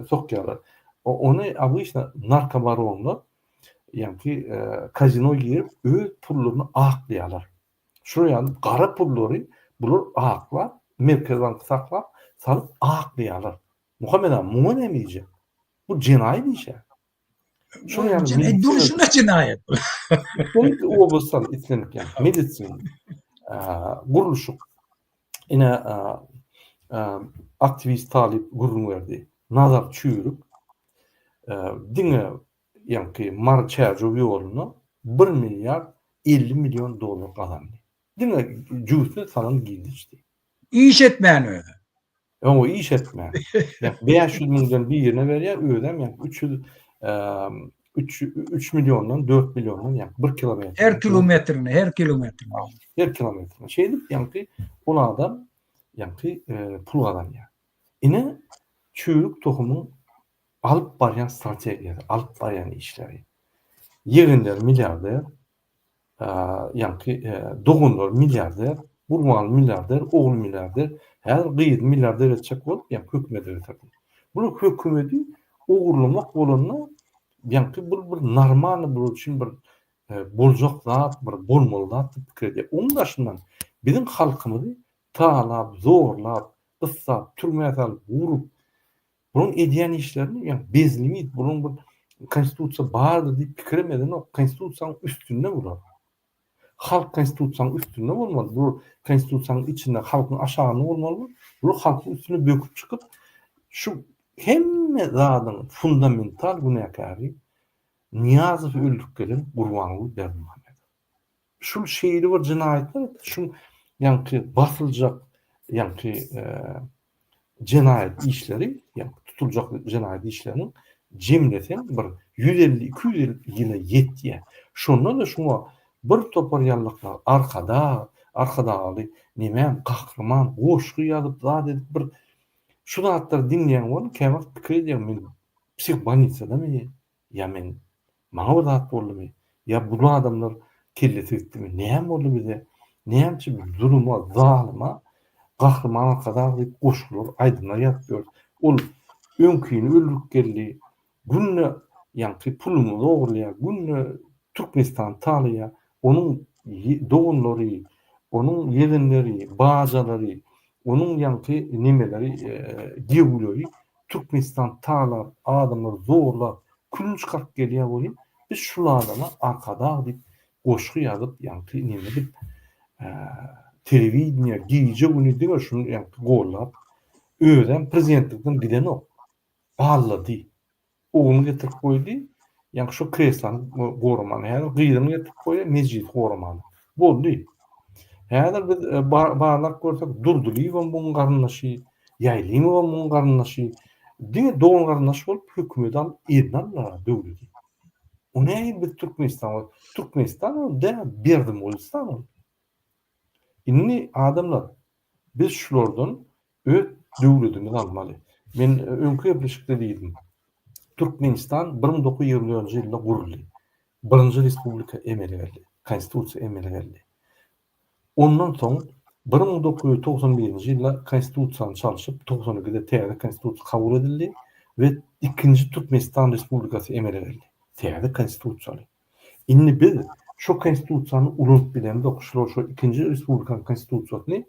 sokýarlar. Ony obyçno narkobaronlar ýaňky kazino girip öz pullaryny aklaýarlar. Şular ýaly gara pullary bular aklap Merkezi banky saklap salyp aklaýarlar. Muhammet aga muňa näme diýjek? Bu jenaýat iş-ä. Şol ýaly medisina durşuna jenaýat. Islendik oblastdan islendik ýaly medisina, gurluşyk. Ine aktiwist talyp gürrüň berdi. Nazar Çüýrük diňe ýaňky Mary-Çärjew ýolunda bir milliard 50 million dollar gazandy. Diňe jübüsine salan girdeçdi. Iş etmän özi. Oňa iş etmän. 500 müňden birine berýär, özem ýa 300 3 3 milliondan 4 milliondan ýa 1 kilometr. Her kilometrine, her kilometrine. Her kilometrine. Şeýdip ýaňky ol adam ýaňky pul gazanýar. Ine çüýrük tohumyň alyp barýan strategiýasy, alyp barýan işleri. Ýegenleri milliarder, ýaňky doganlary milliarder, Gurbanly milliarder, ogly milliarder, häzir gyzyny milliarder etjek bolup, ýaňky hökümete getirdi. Bular hökümeti ogurlamak bolanda, ýaňky bu bir normalny bular üçin bir boljak zat, bir bolmaly zat diýip pikir edýär. Onuň daşyndan biziň halkymyzy talap, zorlap, gyssap, türmä salyp, urup, Bularyň edýän işlerini ýa bezlimit, bularyň bir konstitusiýa bardyr diýip pikirem edenok. Konstitusiýanyň üstünde bular. Halk konstitusiýanyň üstünde bolmaly. Bular konstitusiýanyň içinde, halkyň aşagynda bolmaly. Bular halkyň üstüne böküp çykyp, şu hemme zadyň fundamental günäkäri Nyýazowy öldürip gelen Gurbanguly Berdimuhamedow. Şul şeýle bir jenaýatlar etdi, şu ýaňky basyljak ýaňky jenaýat işleri, ýaňky tutuljak jenaýat işleriniň jemleseň bir 150-200 ýyla ýetýär. Şonda-da şuňa bir topar ýallaklar Arkadag, Arkadagly nemäm gahryman goşgy ýazyp zat edip bir şu zatlary diňleýän bolun käwagt pikir edýän men psihbolnisadamy Ýa men, maňa bir zat boldumy? Ýa bu adamlar kellesi gitdimi? Näme boldy bize? Näme üçin biz zuluma, zalyma Gahryman Arkadag diýip goşgular, aýdymlar ýazyp ýörüs? Ol öňkini öldürip geldi. Günde ýaňky pulumyzy ogurlaýar, günde Türkmenistany talaýar. Onuň doganlary, onuň ýegenleri, bajalary, onuň ýaňky nemeleri, giýewleri Türkmenistan talap, adamlary zorlap, külüni çykaryp gelýär welin, biz şul adama Arkadag diýip goşgy ýazyp, ýaňky neme edip, Telewideniýe gije-güni diňe şuny ýaňky gollap, özem prezidentlikden gidenok. Ballady. Ogluny getirip goýdy, ýaňky şo kreslany goramana. Häzir gyzyny getirip goýýar, mejlisi goramana. Boldy. Häzir biz barlap görsek, Durdylyýewem muň garyndaşy, Ýaýlymowam muň garyndaşy. Diňe dogan-garyndaş bolup hökümeti alyp eline aldylar döwleti. O nähili biz Türkmenistan bolup, Türkmenistan ol däl, Berdimuhamedowistan ol. Indi adamlar biz şulardan öz döwletimizi almaly. Men öňki gepleşikde diýdim. Türkmenistan 1924-nji ýylda guruldy. Birinji respublika emele geldi. Konstitusiýa emele geldi. Ondan soň 1991-nji ýylda konstitusiýany çalşyp, 92-de täze konstitusiýa kabul edildi we ikinji Türkmenistan Respublikasy emele geldi. Täze konstitusiýaly. Indi biz şo konstitusiýany ulanyp bilemzok, şular şo ikinji respublikanyň konstitusiýasyny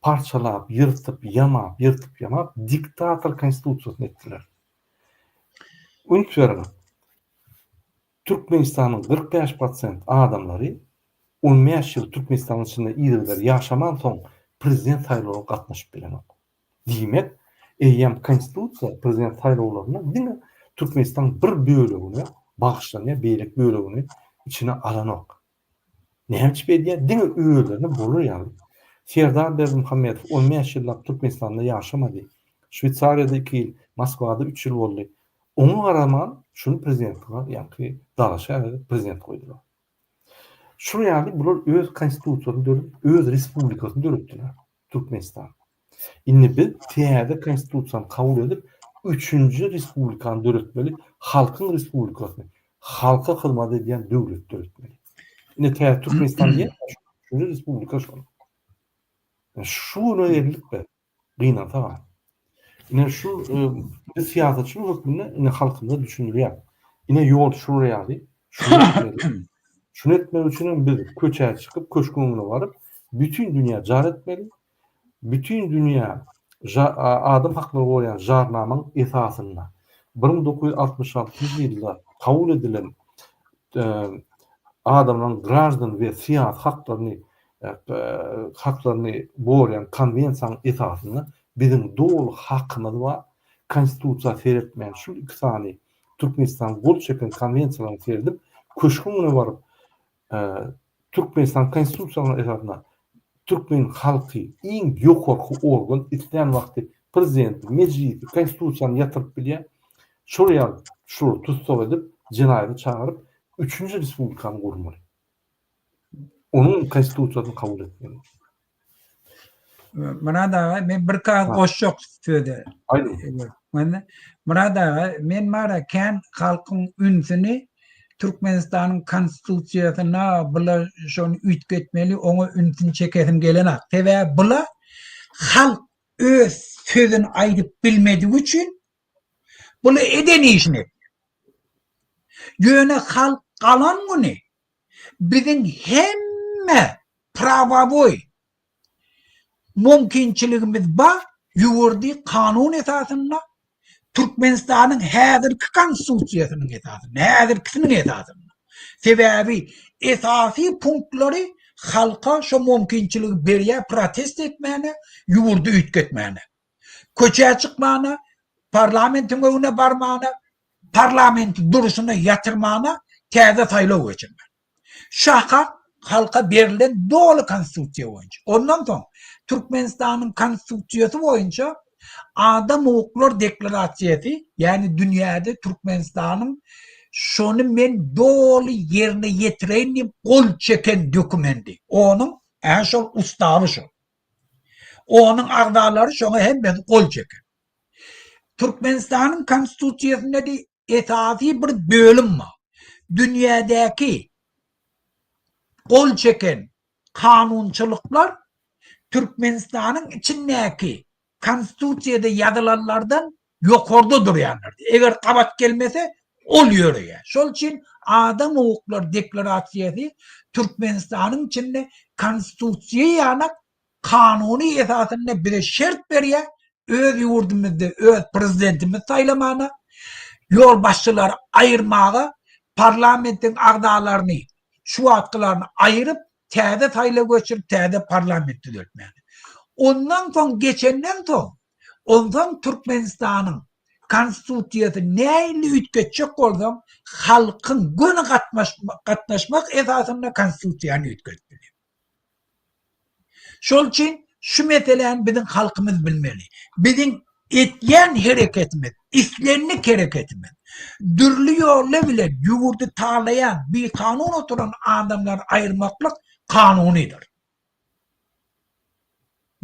parçalap, ýyrtyp, ýamap, ýyrtyp, ýamap diktator konstitusiýasyny etdiler. Üns beriň, Türkmenistanyň 45 prosent adamlary 15 ýyl Türkmenistanyň içinde yzygider ýaşamansoň prezident saýlawyna gatnaşyp bilenok. Diýmek, eýýäm Konstitusiýa prezident saýlawlaryna diňe Türkmenistanyň bir bölegine bagyşlanýar, beýleki bölegini içine alanok. Näme üçin beýdýär? Diňe özlerine bolar ýaly. Serdar Berdimuhamedow 15 ýyllap Türkmenistanda ýaşamady. Şweýsariýada 2 ýyl, Moskwada 3 ýyl boldy. Oňa garaman şuny prezidentlige ýaňky dalaşgär edip prezident goýdular. Şular ýaly bular öz konstitusiýasyny döredip, öz respublikasyny döretdiler. Türkmenistan. Indi biz täze konstitusiýany kabul edip, üçünji respublikany döretmeli, halkyň respublikasyny, halka hyzmat edýän döwlet döretmeli. Indi täze Türkmenistan diýen üçünji respublika şol. Şu güne geldik biz. Gynansagam. Ine şu biz syýasatçylar hökmünde ine halkymyza düşündirýäris. Ine ýol şular ýaly. Şuny etmeli. Şuny etmek üçin hem biz köçä çykyp, köşgüň öňüne baryp, bütin dünýä jar etmeli. Bütin dünýä adam haklary goraýan jarnamaň esasynda 1966-njy ýylda kabul edilen adamlaryň graždan we syýasy haklaryny haklaryny goraýan konwensiýanyň esasynda biziň doly hakymyz bar. Konstitusiýa seretmän şul iki sany Türkmenistan gol çeken konwensiýalaryny seredip köşgüň öňüne baryp Türkmenistan konstitusiýasynyň esasynda türkmen halky iň ýokarky organ islän wagty prezidenti, mejlisi, konstitusiýany ýatyryp bilýär. Şol ýaly şulary tussag edip, jenaýata çagyryp, üçünji respublikany gurmaly. Onuň konstitusiýasyny kabul etmeli. Myrat aga, men bir kagyz goşjak söze. Aýdyň. Myrat aga, men bara kän halkyň ünsüni Türkmenistanyň konstitusiýasyna bula şony üýtgetmeli, oňa ünsüni çekesim gelenak. Sebäbi bula halk öz sözüni aýdyp bilmedigi üçin bula eden işini etýär. Ýöne halk galan güni biziň hemme prawowoý mümkinçiligimiz bar, ýurdy kanun esasynda, Türkmenistanyň häzirki Konstitusiýasynyň esasynda, häzirkisiniň esasynda. Sebäbi esasy punktlary halka şo mümkinçiligi berýär protest etmäne, ýurdy üýtgetmäne. Köçä çykmana, parlamentiň öňüne barmana, parlamenti durşuna ýatyrmana, täze saýlaw geçirmäne. Şaka halka berlen doly konstitusiýa boýunça. Ondan soň Türkmenistanyň konstitusiýasy boýunça adam hukuklar deklarasiýasy, ýagny dünýäde Türkmenistanyň şony men doly ýerine ýetireýin diýip gol çeken dokumendi. Onuň ä şol ustawy şol. Onuň agzalary şoňa hemmesi gol çeken. Türkmenistanyň konstitusiýasynda esasy bir bölüm bar. Dünýädäki gol çeken kanunçylyklar Türkmenistanyň içindäki konstitusiýada ýazylanlardan ýokarda durýanlar. Eger gabat gelmese, ol ýöreýär. Şol üçin adam hukuklary deklarasiýasy Türkmenistanyň içinde konstitusiýa ýanak kanuny esasynda bize şert berýär, öz ýurdumyzda öz prezidentimizi saýlamana, ýolbaşçylary aýyrmaga, parlamentiň agzalaryny şu wagtkylaryny aýryp. täze saýlaw geçirip täze parlament düzeltmäni. Ondan soň geçenden soň onsoň Türkmenistanyň konstitusiýasy nähili üýtgetjek bolsaň halkyň göni gatnaşmak esasynda konstitusiýany üýtgetmeli. Şol üçin şu meseläni biziň halkymyz bilmeli. Biziň etýän hereketimiz, islendik hereketimiz dürli ýollar bilen ýurdy talaýan, bikanun oturan adamlary aýyrmaklyk kanunydyr.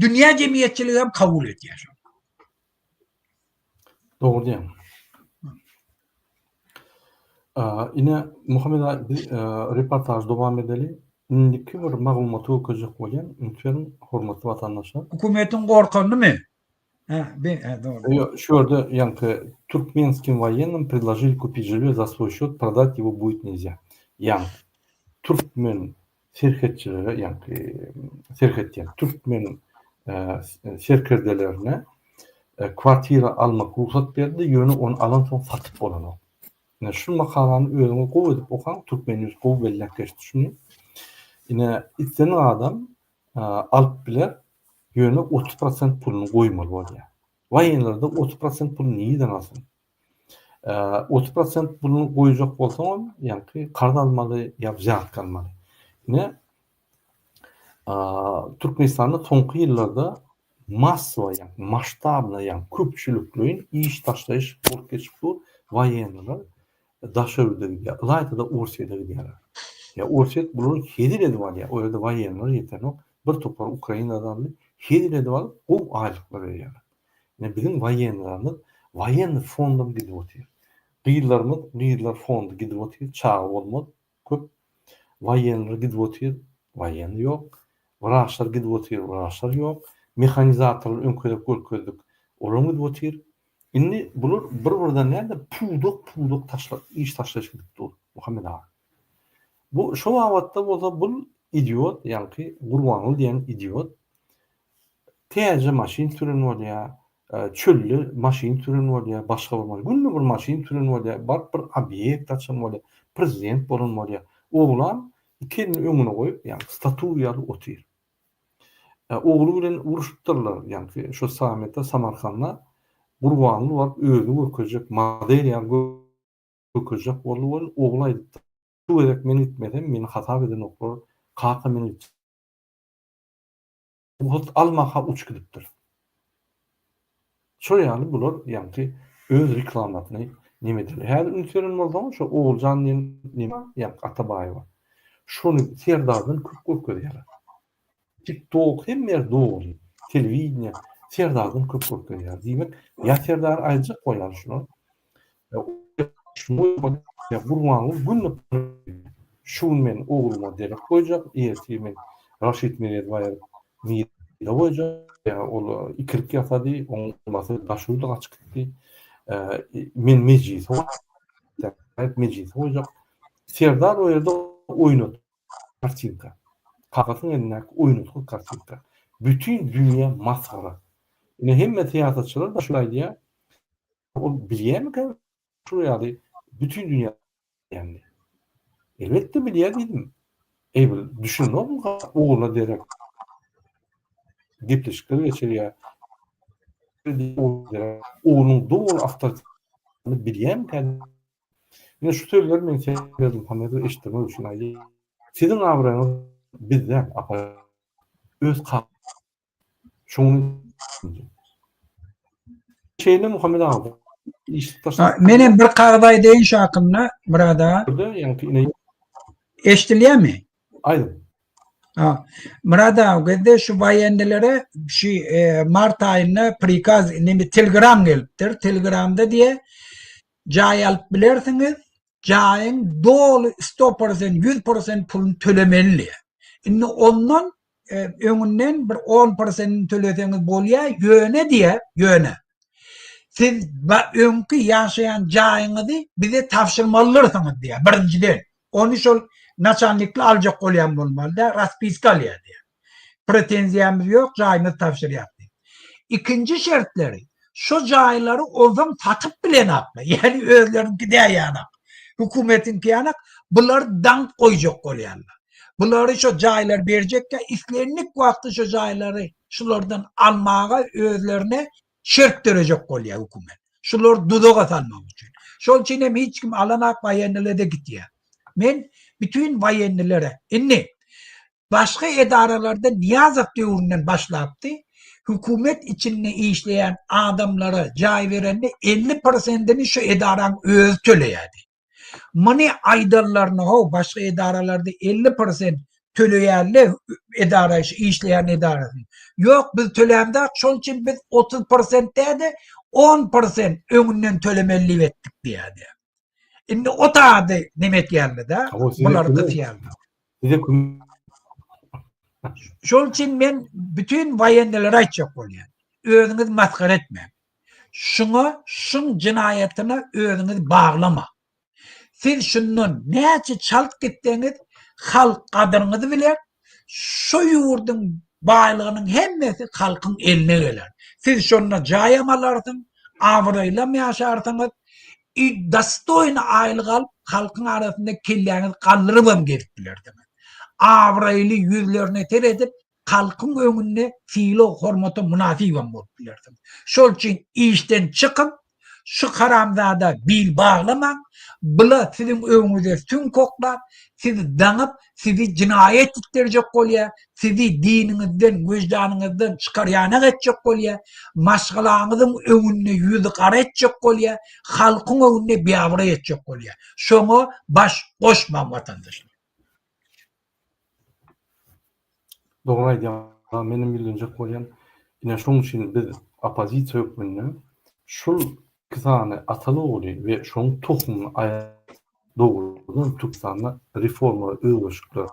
Dünýä jemgyýetçiligi hem kabul edýär şony. Dogry diýýäň. Ine, Muhammet aga, biz reportažy dowam edeli. Indiki bir maglumaty görkezjek bolýan, üns beriň, hormatly watandaşlar. Hökümetiň gorkanymy? Hä, be, hä, dogry. Ýok, şu ýerde ýaňky Turkmenskim woýennym predložili kupit žilýo za svoý şýot, prodat ýego buýt nelzýa. Ýagny, türkmen serhetçilere, ýaňky serhet diýen, türkmen serkerdelerine kwartira almak rugsat berildi, ýöne ony alansoň satyp bolanok. Ine, şu makalany özüňiz gowy edip okaň, Türkmen News gowy belläp geçdi şuny. Ine, islendik adam alyp biler, ýöne 30 prosent puluny goýmaly bolýar. Waýenlerde 30 prosent puluny nireden alsyn? 30 prosent puluny goýjak bolsaňam, ýaňky karz almaly ýa wzýatka almaly. Ine, Türkmenistanda soňky ýyllarda massowa, ýagny masştabno, ýagny köpçülikleýin iş taşlaýyş bolup geçip dur, waýenniler daşary ýurda gidýär, ylaýta-da Orsýete gidýärler. Ýa Orsýet bulary hezil edip alýar, o ýerde waýenniler ýetenok, bir topar Ukrainada aldy, hezil edip alyp, gowy aýlyklar berýärler. Ine biziň waýennilerimiz waýenni fondam gidip otyr. Gyzlarymyz gyzlar fondy gidip otyr, çaga bolmaz köp. Waýenniler gidip otyr, waýenni ýok. Wraçlar gidip otyr, wraçlar ýok. Mehanizatorlar öňki gezek görkezdik, olam gidip otyr. Indi bular bir-birden däl-de pudak-pudak taşla iş taşlaýyş gidip dur, Muhammet aga. Bu şo babatda bolsa bul idiot, ýaňky Gurbanguly diýen idiot Täze maşyn süren bolýar, çölde maşyn süren bolýar, başga bir maşyn, günde bir maşyn süren bolýar, baryp bir obýekt açan bolýar, prezident bolan bolýar. Oglam iki elini öňüne goýup, ýagny statuý ýaly otyr. Ogly bilen uruşypdyrlar, ýagny şo sammitde Samarkanda Gurbanguly baryp özüni görkezjek, model ýaly görkezjek boldy welin, ogly aýdypdyr, Şu gezek men gitmesem, meni hasap edenoklar, kaka men gitjek. Rugsat almaka uçup gidipdir. Şol ýaly bular ýaňky öz reklamasyny neme ederler. Häzir üns beren bolsaňyz şo Oguljan diýen neme ýaňky Atabaýewa. Şony Serdardan köp görkezýärler. Tik tok hemme ýer doly. Telewideniýe Serdardan köp görkezýär. Diýmek ýa Serdar aýtjak bolýar şular. Gurbanguly günde şu gün men ogluma derek goýjak, ertir men Raşid Meredowy aýryp nirede goýjak, ýa ol ikilik ýasady, oň bolmasy daş ýurda gaçyp gitdi. Men mejlise mejlise goýjak. Serdar o ýerde oýnady kartinka. Kakasynyň elindäki oýnatgy kartinka. Bütin dünýä masgara. Ine hemme syýasatçylar-da şuny aýdýar. Ol bilýärmikä şul ýaly bütin dünýä bilýänini? Elbetde bilýär diýdim. Eý bir düşünenokmyka ogluna derek gepleşikler geçirýär. Oglunyň doly awtoritetini bilýärmikä? Ine şu sözleri men Berdimuhamedowa eşitdirmek üçin aýdýan. Siziň abraýyňyz biz däl, apa. Öz Şuny Şeýle Muhammet aga iş taşlap. Menem bir kagyz aýdaýyn şu hakynda Myrat aga. Eşdilýärmi? Aýdyň. Ha. Myrat aga gezde şu waýennilere şu e, mart aýynda prikaz neme telegram gelipdir. Telegramda diýe jaý alyp bilersiňiz, jaýyň doly 100% 100% puluny tölemeli diýe. Indi ondan öňünden bir on prosentini töleseňiz bolýar, ýöne diýýär, ýöne siz öňki ýaşaýan jaýyňyzy bize tabşyrmalydyrsyňyz diýýär, birinjiden. Ony şol naçalnikli aljak bolýan bolmaly-da, raspiska alýar diýýär. Pretenziýamyz ýok, jaýymyzy tabşyrýas diýip. Ikinji şertleri, şo jaýlary onsoň satyp bilenaklar, ýagny özleriniňki däl ýanak, hökümetiňki ýanak, bular daňyp goýjak bolýarlar. Bulary şo jaýlary berjekkä islendik wagty şo jaýlary şulardan almaga özlerine şert dörejek bolýar hökümet. Şulary duzaga salmak üçin. Şol üçin hem hiç kim alanak waýennilere gitýär. Men bütin waýennilere indi başga edaralarda Nyýazow döwründen başlapdy. Hökümet içinde işleýän adamlara jaý berende 50 prosentini şu edaraň özi töleýärdi. Muny aýdanlaryna how başga edaralarda 50 prosent töleýärle edara şu işleýän edarasy. Ýok biz tölämzok şol üçin biz 30 prosent däde 10 prosent öňünden tölemeli diýip etdik diýýärdi. Indi o tady neme etýärler-de, bulary gysýarlar. Size kömek Şol üçin men bütin waýennilere aýtjak bolýan. Özüňizi masgara etmäň. Şuňa, şuň jenaýatyna özüňizi baglama. Siz şundan näçe çalt gitseňiz, halk gadyryňyzy biler, şu ýurduň baýlygynyň hemmesi halkyň eline geler. Siz şonda jaýam alarsyň, abraýlam ýaşarsyňyz, i dostoýny aýlyk alyp, halkyň arasynda kelläňizi galdyrybam gezip bilersiňiz. Abraýly ýüzlerine seredip, halkyň öňünde sylag-hormata mynasybam bolup bilersiň. Şol üçin işden çykyň, şu haramzada bil baglamaň, bula siziň öňüňize süňk oklap, sizi daňyp, sizi jenaýat etdirjek bolýar, sizi diniňizden, wyždanyňyzdan çykarýanak etjek bolýar, maşgalaňyzyň öňünde ýüzi gara etjek bolýar, halkyň öňünde biabraý etjek bolýar. Şoňa baş goşmaň watandaşlar. Dogry aýdýaň, menem ýüzlenjek bolýan. Ine şoň üçin biz oppozisiýa hökmünde şul iki sany ataly-ogly we şoň tohumyny aýryp dogrudan Türkmenistanda reformalar, özgerişikler,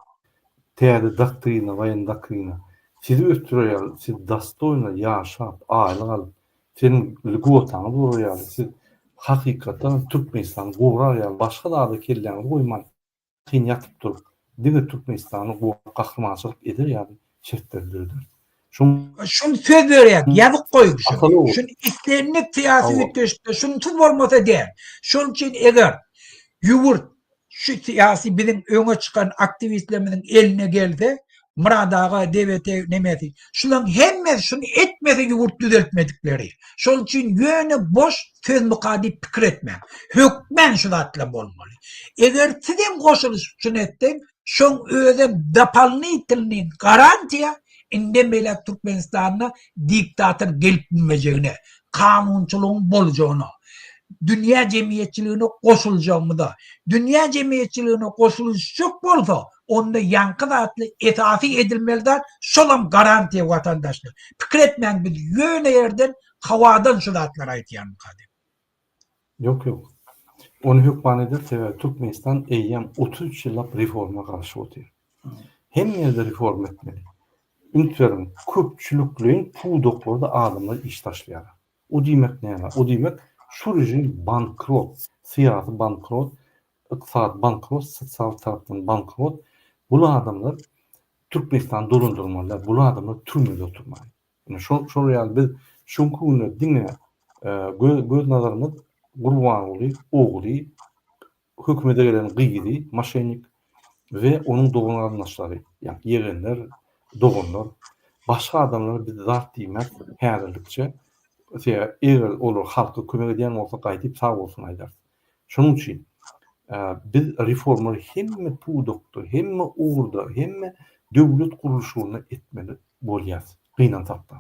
täze doktrina, waýenny doktrina sizi ösdürer ýaly, siz dostoýno ýaşap, aýlyk alyp, seniň lýgotaňyz bolar ýaly, siz hakykatdan Türkmenistany gorar ýaly başga zada kelläňizi goýman kyn ýatyp durup, diňe Türkmenistany gorap gahrymançylyk eder ýaly şertleri dörederis. Şoň. Şuny söz berýän, ýazyp goýuň şuny. Ataly ogul. Şuny islendik syýasy Hawa. üýtgeşikde şunsuz bolmasa däl. Şonuň üçin eger ýurt şu syýasy biziň öňe çykan aktiwistlerimiziň eline gelse, Myrat aga, DBT nemesi, şularyň hemmesi şuny etmese ýurt düzeltmedikleri. Şol üçin ýöne boş sözmyka diýip pikir etmäň. Hökmän şu zatlar bolmaly. Eger sizem goşulyşyp şuny etseň, şoň özem dopolnitelnyý garantiýa indem beýläk Türkmenistanda diktator gelip bilmejegine, kanunçylygyň boljagyna, dünýä jemgyýetçiligine goşuljagymyza, dünýä jemgyýetçiligine goşulyşjak bolsa, onda ýaňky zatly esasy edilmeli zat şolam garantiýa watandaşlar. Pikir etmäň biz ýöne ýerden hawadan şu zatlary aýtýanmyka diýip. Ýok ýok. Ony hökman eder sebäbi Türkmenistan eýýäm 33 ýyllap reforma garaşyp otyr. Hemme ýerde reforma etmeli. Üns beriň köpçülikleýin pudaklarda adamlar iş taşlaýarlar. O diýmek näme? O diýmek şu režim bankrot, syýasy bankrot, ykdysady bankrot, sosial tarapdan bankrot. Bul adamlar Türkmenistany dolandyrmaly däl, bul adamlar türmede oturmaly. Ine şol şol ýaly biz şu günki günde diňe göz göz nazarymyz Gurbanguly ogly, hökümete gelen gyzy, moşennik we onuň dogan garyndaşlary, ýagny ýegenler, doganlar, başga adamlara biz zat diýmäs häzirlikçe. Sebäbi eger olar halka kömek edýän bolsa gaýdyp sag bolsun aýdarys. Şonuň üçin biz reformalary hemme pudakda, hemme ugurda, hemme döwlet gurluşygynda etmeli bolýarys, gynansakda.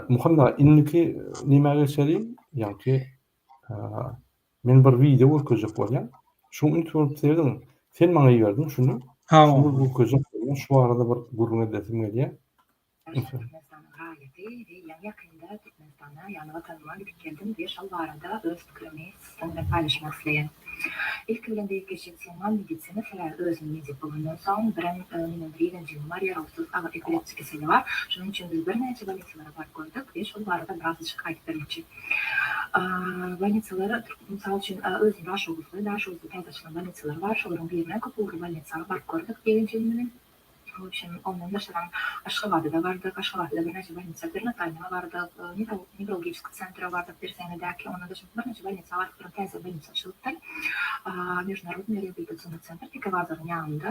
Muhammet aga, indiki nämä geçeliň? Ýaňky men bir wideo görkezjek bolýan. Şuňa üns berip serediň. Sen maňa iberdiň şuny. Şuny görkezjek bolýan. Şu barada bir gürrüň edesim gelýär. Türkmenistanyň raýaty we ýaňy-ýakynda Türkmenistana, ýagny Watanyma gidip geldim we şol barada öz pikirimi siziň bilen paýlaşmak isleýän. Ilki bilen diýip geçjek temam medisina, sebäbi özüm medik bolandan soň, birem meniň bir ýegenjigim bar, ýarawsyz agyr epilepsiýa keseli bar. Şonuň üçin biz birnäçe bolnisalara baryp gördük we şol barada birazajyk aýdyp bermekçi. Bolnisalara, mysal üçin, özüm Daşoguzly, Daşoguzda täze açylan bolnisalar bar, şolaryň birine köp ugurly bolnisa baryp gördük ýegenjigim bilen. W obşem, ondan daşaram Aşgabada-da bardyk, Aşgabatda-da birnäçe bolnisa, Perinatalnyýa bardyk, newrologiçeskiý sentra bardyk Berzeňňidäki, ondan daşary birnäçe bolnisa baryp duran täze bolnisa açylypdyr. Meždunarodnyý reabilitasionnyý sentr Teke bazaryň ýanynda.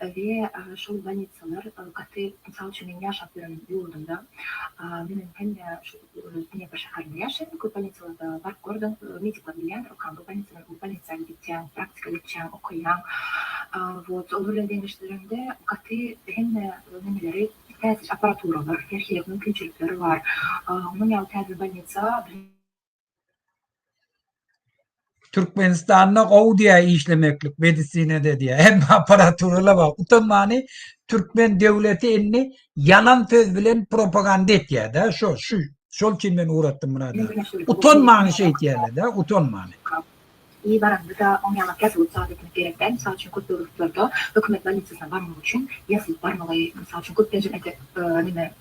We şol bolnitsalar gaty, mysal üçin men ýaşap ýören ýurdumda, menem hemme şu Dnepr şäherinde ýaşaýan, köp bolnitsalarda baryp gördüm, medikler bilýändir, okan bu bolnitsadan bu bolnitsa gidýäň, praktika geçýäň, okaýaň. Wot, olar bilen deňeşdireňde gaty hemme nemeleri täze apparaturalar, her hili mümkinçilikleri bar. Munuň ýaly täze bolnitsa Türkmenistanda gowy diýýär işlemeklik medisinada diýýär. Hemme apparaturalar bar. Utanmany türkmen döwleti indi ýalan söz bilen propaganda etýär-de. Şo şu şol üçin men ugratdym Myrada. Utanmany şeýtýärler-de, utanmany. I baraňda-da oň ýalak ýazylyp zat etmek gerek däl. Mysal üçin köp döwletlerde hökümet bolnisasyna barmak üçin ýazylyp barmaly. Mysal üçin köplenç entek neme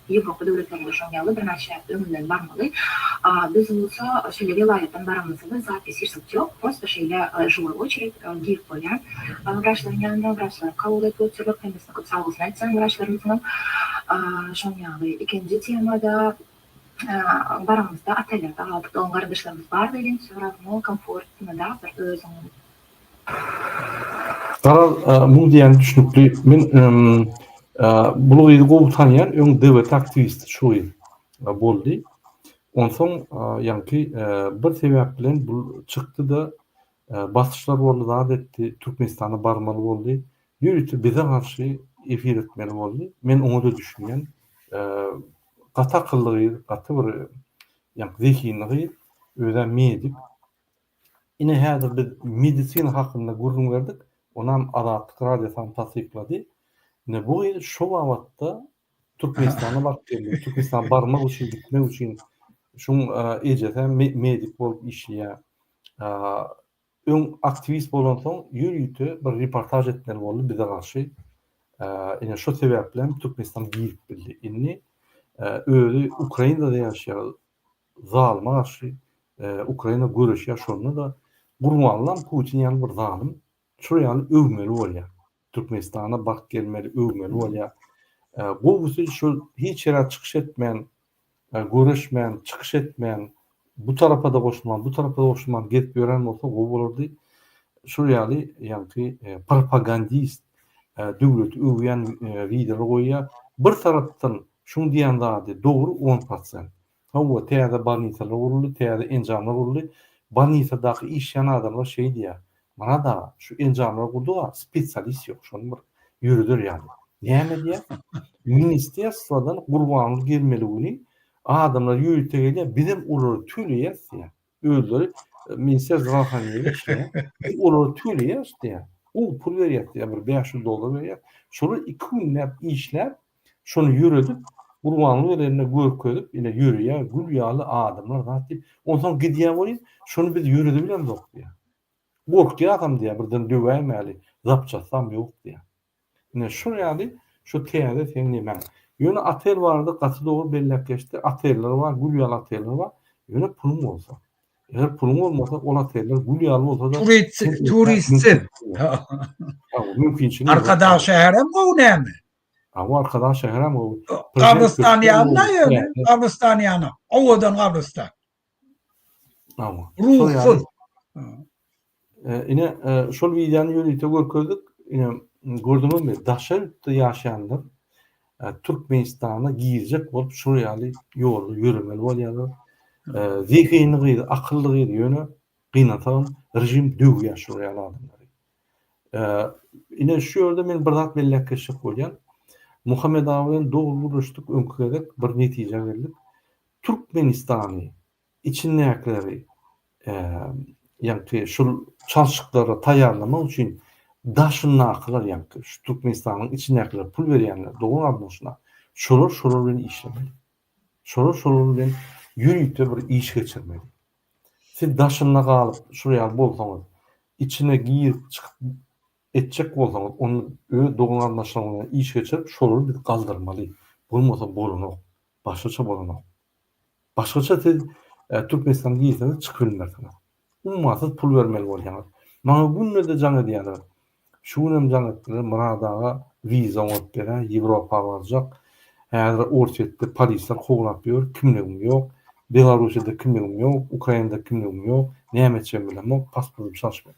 Ýewropa döwletlerinde şoň ýaly birnäçe öňünden barmaly. A biz bolsa şeýle welaýatdan baramyzda zapis hiç zat ýok. Prosta şeýle žiwoý oçered girip bolýar. Wraçlaryň ýanyna wraçlar kabul edip otyrlar. Hemmesine köp sagbolsun aýtýan wraçlarymyzyňam. Şoň ýaly ikinji temada baramyzda otellerde galdyk. Dogan garyndaşlarymyz bar welin wsё rawno komfortnyda bir özüň Garaz, muň diýýäni düşnükli. Men bul gyzy gowy tanýan, öň DWT aktiwisti şu gyz boldy. Onsoň ýaňky bir sebäp bilen bul çykdy-da, basyşlar boldy, zat etdi, Türkmenistana barmaly boldy. Ýörite bize garşy efir etmeli boldy. Men oňa-da düşünýän. Gaty akylly gyz, gaty bir ýaňky zehinli gyz, özem medik. Ine häzir biz medisina hakynda gürrüň berdik, onam Azatlyk Radiosam tassyklady. Ine bu gyz şo babatda Türkmenistana baryp geldi. Türkmenistana barmak üçin, gitmek üçin şuň ejesem medik bolup işleýär. Öň aktiwist bolansoň ýörite bir reportaž etmeli boldy bize garşy. Ine şo sebäplem Türkmenistana girip bildi. Indi özi Ukrainada ýaşaýar. Zalyma garşy Ukraina göreşýär şonda-da Gurbangulam Putin ýaly bir zalym şol ýaly öwmeli bolýar. Türkmenistana baryp gelmeli öwmeli bolýar. Gowusy şu hiç ýere çykyş etmän göreşmän çykyş etmän bu tarapa-da goşulman bu tarapa-da goşulman gezip ýören bolsa gowy bolardy. Şol ýaly ýaňky propagandist döwleti öwýän wideolar goýýar. Bir tarapdan Şuň diýen zady dogry on prosent. Hawa täze bolnisalar guruldy, täze enjamlar guruldy. Bolnisadaky işleýän adamlar şeý diýýär, Myrat aga, şu enjamlary gurduga spesialist ýok, şony bir ýöreder ýaly. Näme diýýär? Ministerstwodan Gurbanguly gelmeli güni adamlar ýörite gelýär, bizem olary töleýäs diýýär. Özleri minister zdravoohraneniýede işleýär. Biz olara töleýäris diýýär. Gowy pul berýäris diýýär, bir 500 dollar berýär. Şolar iki günläp işläp, şony ýöredip, Gurbanguly gelende görkezip, ine ýöreýär, gül ýaly adamlar zat diýip, onsoň gidýär welin, şony biz ýöredibilemzok diýýär. Gorkýasam diýýär, birden döwäýmäli, zapçastam ýok diýýär. Ine şol ýaly şu täze seň nemäň. Ýöne otel barada gaty dogry belläp geçdi. Oteller bar, gül ýaly oteller bar. Ýöne puluň bolsa. Eger puluň bolmasa ol oteller gül ýaly bolsa-da Turistsiz. Mümkinçilik. Arkadag şäherem gowy näme? Hawa Arkadag şäherem gowy. Gabrystan ýanynda ýöne, gabrystan ýany. Owadan gabrystan. Hawa. Ruhsuz. Ine, şol wideony ýörite görkezdik. Ine, gördüňizmi, daşary ýurtda ýaşaýanlar Türkmenistana girjek bolup şol ýaly ýolda ýöremeli bolýarlar. Zehinli gyz, akylly gyz, ýöne gynansagam režim döwýär şol ýaly adamlary. Ine, şu ýerde men bir zat belläp geçjek bolýan. Muhammet aga bilen dogry gürleşdik öňki gezek, bir netijä geldik. Türkmenistany içindäkileri ýaňky şul çalşyklara taýýarlamak üçin daşyndakylar ýaňky şu Türkmenistanyň içindäkiler pul berýänler dogan garyndaşlar şolar şolar bilen işlemeli. Şolar şolar bilen ýörite bir iş geçirmeli. Siz daşynda galyp şul ýaly bolsaňyz içine girip çykyp etjek bolsaňyz onda öz dogan garyndaşlaryňyz bilen iş geçirip şolary biz galdyrmaly. Bolmasa bolanok. Başgaça bolanok. Başgaça siz Türkmenistana girseňiz çykyp bilmersiňiz. Ummasyz pul bermeli bolýaňyz. Maňa günde-de jaň edýärler. Şu günem jaň etdiler, Myrat aga wiza oňaryp ber-ä, Ýewropa barjak. Häzir Orsýetde polisler kowlap ýör, kimligim ýok. Belarussiýada kimligim ýok, Ukrainada kimligim ýok. Näme etjegimi bilemok, pasportym çalyşmaýar.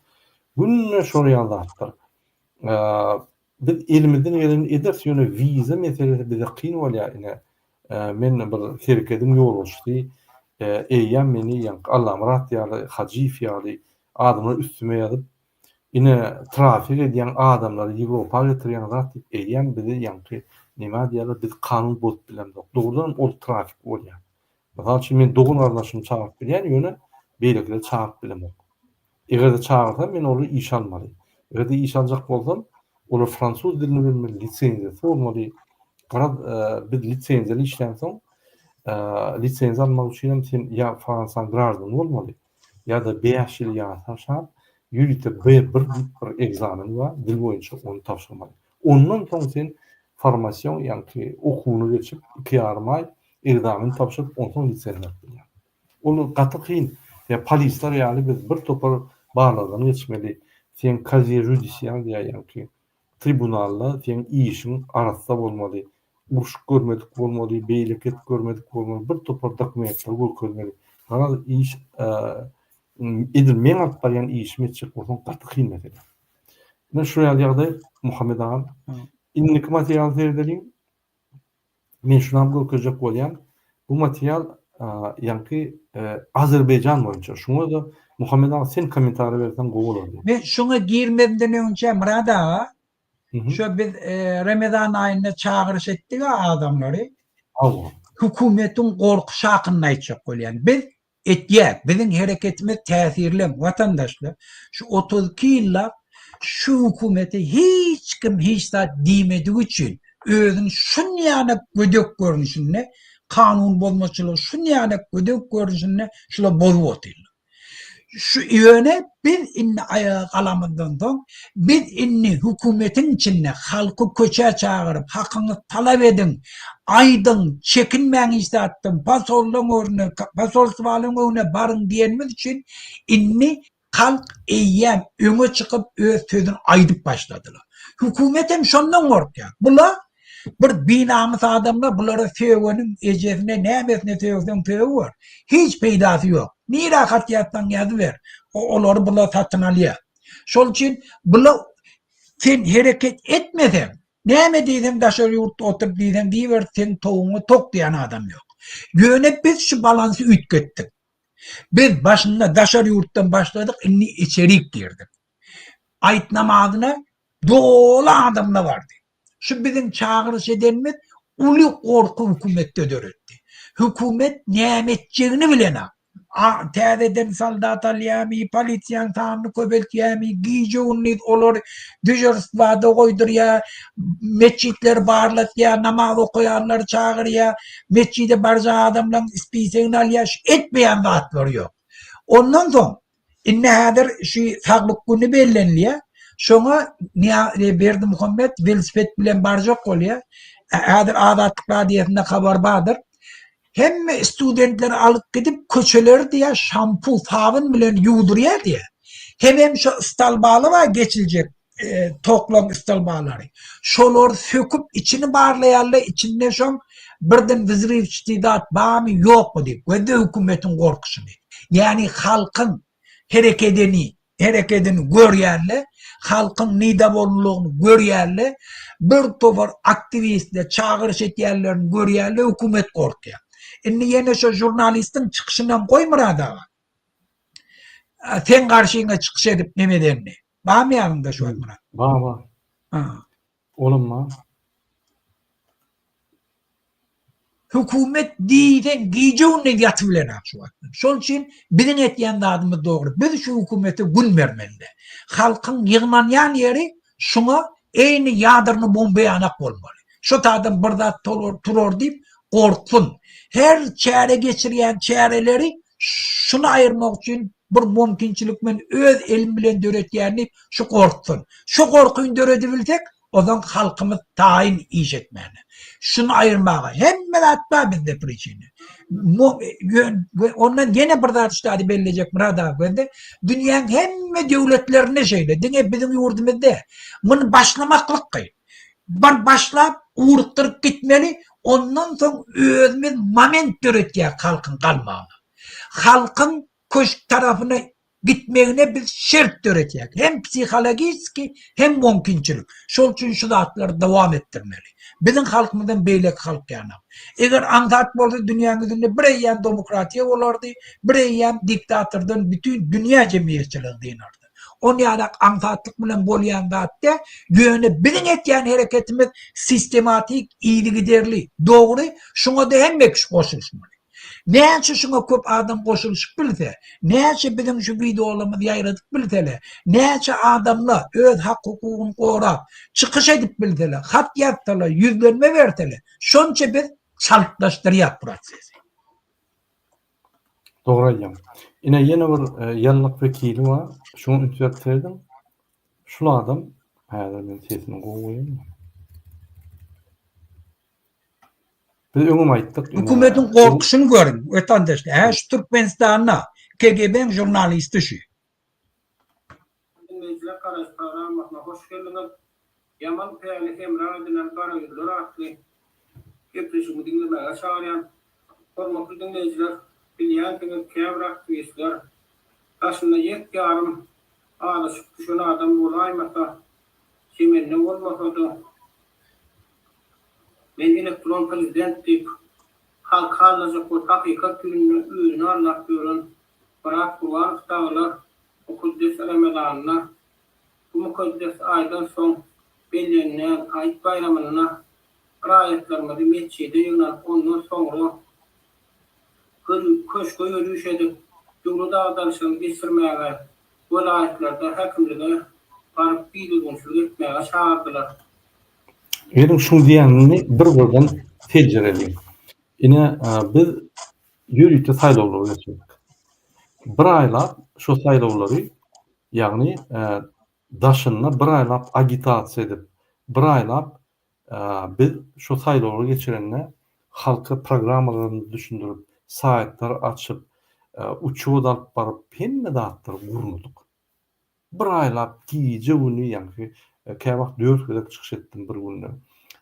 Günde şol ýaly zatlar. Biz elimizden geleni ederis, ýöne wiza meselesi bize kyn bolýar ine. Men bir herekediň ýolbaşçysy, eýýäm meni ýaňky Allamyrat ýaly, Hajyýew ýaly adamlar üstüme ýazyp, ine trafik edýän adamlary Ýewropa getirýän zat diýip eýýäm bizi ýaňky neme diýýärler, biz kanun bozup bilemzok. Dogrudanam ol trafik bolýar. Mysal üçin men dogan-garyndaşymy çagyryp bilýän, ýöne beýlekileri çagyryp bilemok. Eger-de çagyrsam, men olary işe almaly. Eger-de işe aljak bolsam, olar fransuz dilini bilmeli, lisenziýasy bolmaly. Garaz, biz lisenziýaly işlänsoň, lisenziýa almak üçin hem sen ýa Fransiýanyň graždany bolmaly, ýa-da bäş ýyl ýaşap, ýörite B1 diýip bir ekzamen bar, dil boýunça ony tabşyrmaly. Ondan soň sen formasion, ýagny okuwyny geçip, iki ýarym aý ekzamen tabşyryp, onsoň lisenziýa alyp bilýäň. Ol gaty kyn. Ýa polisler ýaly biz bir topar barlagdan geçmeli. Seň kaziýe judisial diýýär ýaňky tribunalda seň işiň arassa bolmaly. Urşup görmedik bolmaly, beýleki edip görmedik bolmaly, bir topar dokumentleri görkezmeli. Garaz iş edil meň alyp barýan işimi etjek bolsaň gaty kyn mesele. Ine şu ýaly ýagdaý Muhammet agam. Indiki materialy seredeliň. Men şunam görkezjek bolýan, bu material ýaňky Azerbaýjan boýunça. Şuňa-da Muhammet aga sen kommentariý berseň gowy bolardy. Men şuňa girmezden öňçä Myrat aga, şo biz Remezan aýynda çagyryş etdik-ä adamlary. Hawa. Hökümetiň gorkuşy hakynda aýtjak bolýan. Biz Etýär. Biziň hereketimiz täsirlem, watandaşlar. Şu 32 ýyllap şu hökümete hiç kim hiç zat diýmedigi üçin özüni şunýanak gödek görnüşinde kanun bozmaçylygy şunýanak gödek görnüşinde şular bozup otyrlar. Şu ýöne biz indi aýaga galamyzdan soň biz indi hökümetiň içinde halky köçä çagyryp hakyňyzy talap ediň, aýdyň, çekinmäň hiç zatdan, posollaň öňüne, posolstwalaň öňüne baryň diýenimiz üçin indi halk eýýäm öňe çykyp öz sözüni aýdyp başladylar. Hökümet hem şondan gorkýar. Bular Bir binamys adamlar bulara sögeniň ejesine nämesine sögseň sögüber. Hiç peýdasy ýok. Nirä hat ýazsaň ýazyber. Olary bular satyn alýar. Şol üçin bula sen hereket etmeseň, näme diýseň daşary ýurtda oturyp diýseň diýiber seň towuňa tok diýen adam ýok. Ýöne biz şu balansy üýtgetdik. Biz başynda daşary ýurtdan başladyk, indi içerik girdik. Aýt namazyna doly adamlar bardy. Şu biziň çagyryş edenimiz uly gorky hökümetde döretdi. Hökümet näme etjegini bilenok. Täzeden soldat alýarmy, polisiýanyň sanyny köpeltýärmi, gije-gündiz olary dežurstwada goýdurýar, metjitleri barlatýar, namaz okaýanlary çagyrýar, metjide barjak adamlaryň spisegini alýar, şu etmeýän zatlary ýok. Ondan soň Indi häzir şu saglyk güni bellenilýär. Şoňa Berdimuhamet welosiped bilen barjak bolýar. Häzir Azatlyk radiosynda habar bardyr. Hemme studentleri alyp gidip köçeleri diýýär şampu, sabyn bilen ýuwdurýar diýýär. Hemem şu stolbaly bar geçiljek toklaň stolbalary. Şolary söküp içini barlaýarlar, içinde şoň birden wzrywçyty zat barmy, ýokmy diýip. Gözle hökümetiň gorkuşyny. Ýagny halkyň herekedini, herekedini görýärler, halkyň nidowolylygyny görýärler, bir topar aktiwistler çagyryş etýänlerini görýärler, hökümet gorkýar. Indi ýene şo žurnalistiň çykyşynam goý Myrat aga. Seň garşyňa çykyş edip neme edenini. Barmy ýanyňda şu wagt Myrat? Bar, bar. Ha. Olam bar. Hökümet diýseň gije-gündiz ýatyp bilenok şu wagt. Şol üçin biziň etýän zadymyz dogry. Biz şu hökümete gün bermeli. Halkyň ýygnanýan ýeri şuňa eýni ýadrny bomba ýanak bolmaly. Şo taýdan bir zat turar diýip gorksun. Her çäre geçirýän çäreleri şuny aýyrmak üçin bir mümkinçilik men öz elim bilen döretýän diýip şu gorksun. Şu gorkyny döredibilsek, ozan halkymyz taýyn iş etmäne. Şuny aýyrmaga hemme zat bar bizde priçina. We ondan ýene bir zat ştady bellejek Myrat aga gözde. Dünýäň hemme döwletlerinde şeýle, diňe biziň ýurdumyzda. Muny başlamaklyk kyn. Bir başlap ugrukdyryp gitmeli, ondan soň özümiz moment döretýäk halkyň galmagyna. Halkyň köşk tarapyna. gitmegine biz şert döretýäk. Hem psihologiski, hem mümkinçilik. Şol üçin şu zatlary dowam etdirmeli. Biziň halkymyzam beýleki halk ýanak. Eger aňsat bolsa dünýäň ýüzünde bir eýýäm demokratiýa bolardy, bir eýýäm diktatordan bütin dünýä jemgyýetçiligi dynardy. On ýalak aňsatlyk bilen bolýan zat däl, ýöne biziň etýän hereketimiz sistematik, yzygiderli, dogry, şuňa-da hemme kişi goşulyşmaly. Näçe şuňa köp adam goşulyşyp bilse, näçe biziň şu wideolarymyzy ýaýradyp bilseler, näçe adamlar öz hak-hukugyny gorap, çykyş edip bilseler, hat ýazsalar, ýüzlenme berseler, şonça biz çaltlaşdyrýas prosesi. Dogry aýdýaň. Ine ýene bir ýallyk wekili bar. Şuňa üns berip serediň. Şul adam häzir men sesini gowy goýaýyn. Biz öňem aýtdyk. Hökümetiň gorkuşyny görüň, watandaşlar. Hä şu Türkmenistanda KGB-niň žurnalisti şu. Diňleýjiler Garaş programmasyna hoş geldiňiz. Ýaman päli hemra edinen garaýüzler atly gepleşigimi diňlemäge çagyrýan. Hormatly diňleýjiler, bilýänsiňiz käbir aktiwistler daşynda ýek ýarym azaşyp düşen adam bolaýmasa, çemende bolmasa-da, men elektron prezident diýip, halky aldajak bolup hakykat ýüzünde özüni aldap ýören Myrat Gurbanow dagylar mukaddes Ramazanda, bu mukaddes aýdan soň bellenilýän Aýyt baýramynda raýatlarymyzy metjide ýygnanyp, ondan soňra köşge ýörüş edip, döwlet agdaryşygyny geçirmäge, welaýatlarda häkimlige baryp bidüzgünçilik etmäge çagyrdylar. Geliň şuň diýenini bir-birden seljereliň. Ine, biz ýörite saýlawlary geçirdik. Bir aýlap şo saýlawlary, ýagny daşynda bir aýlap agitasiýa edip, bir aýlap biz şo saýlawlary geçirende halka programmalarymyzy düşündirip, saýtlar açyp, uçýot alyp baryp, hemme zatlary gurnadyk. Bir aýlap gije-güni, ýagny käwagt dört gezek çykyş etdim bir günde.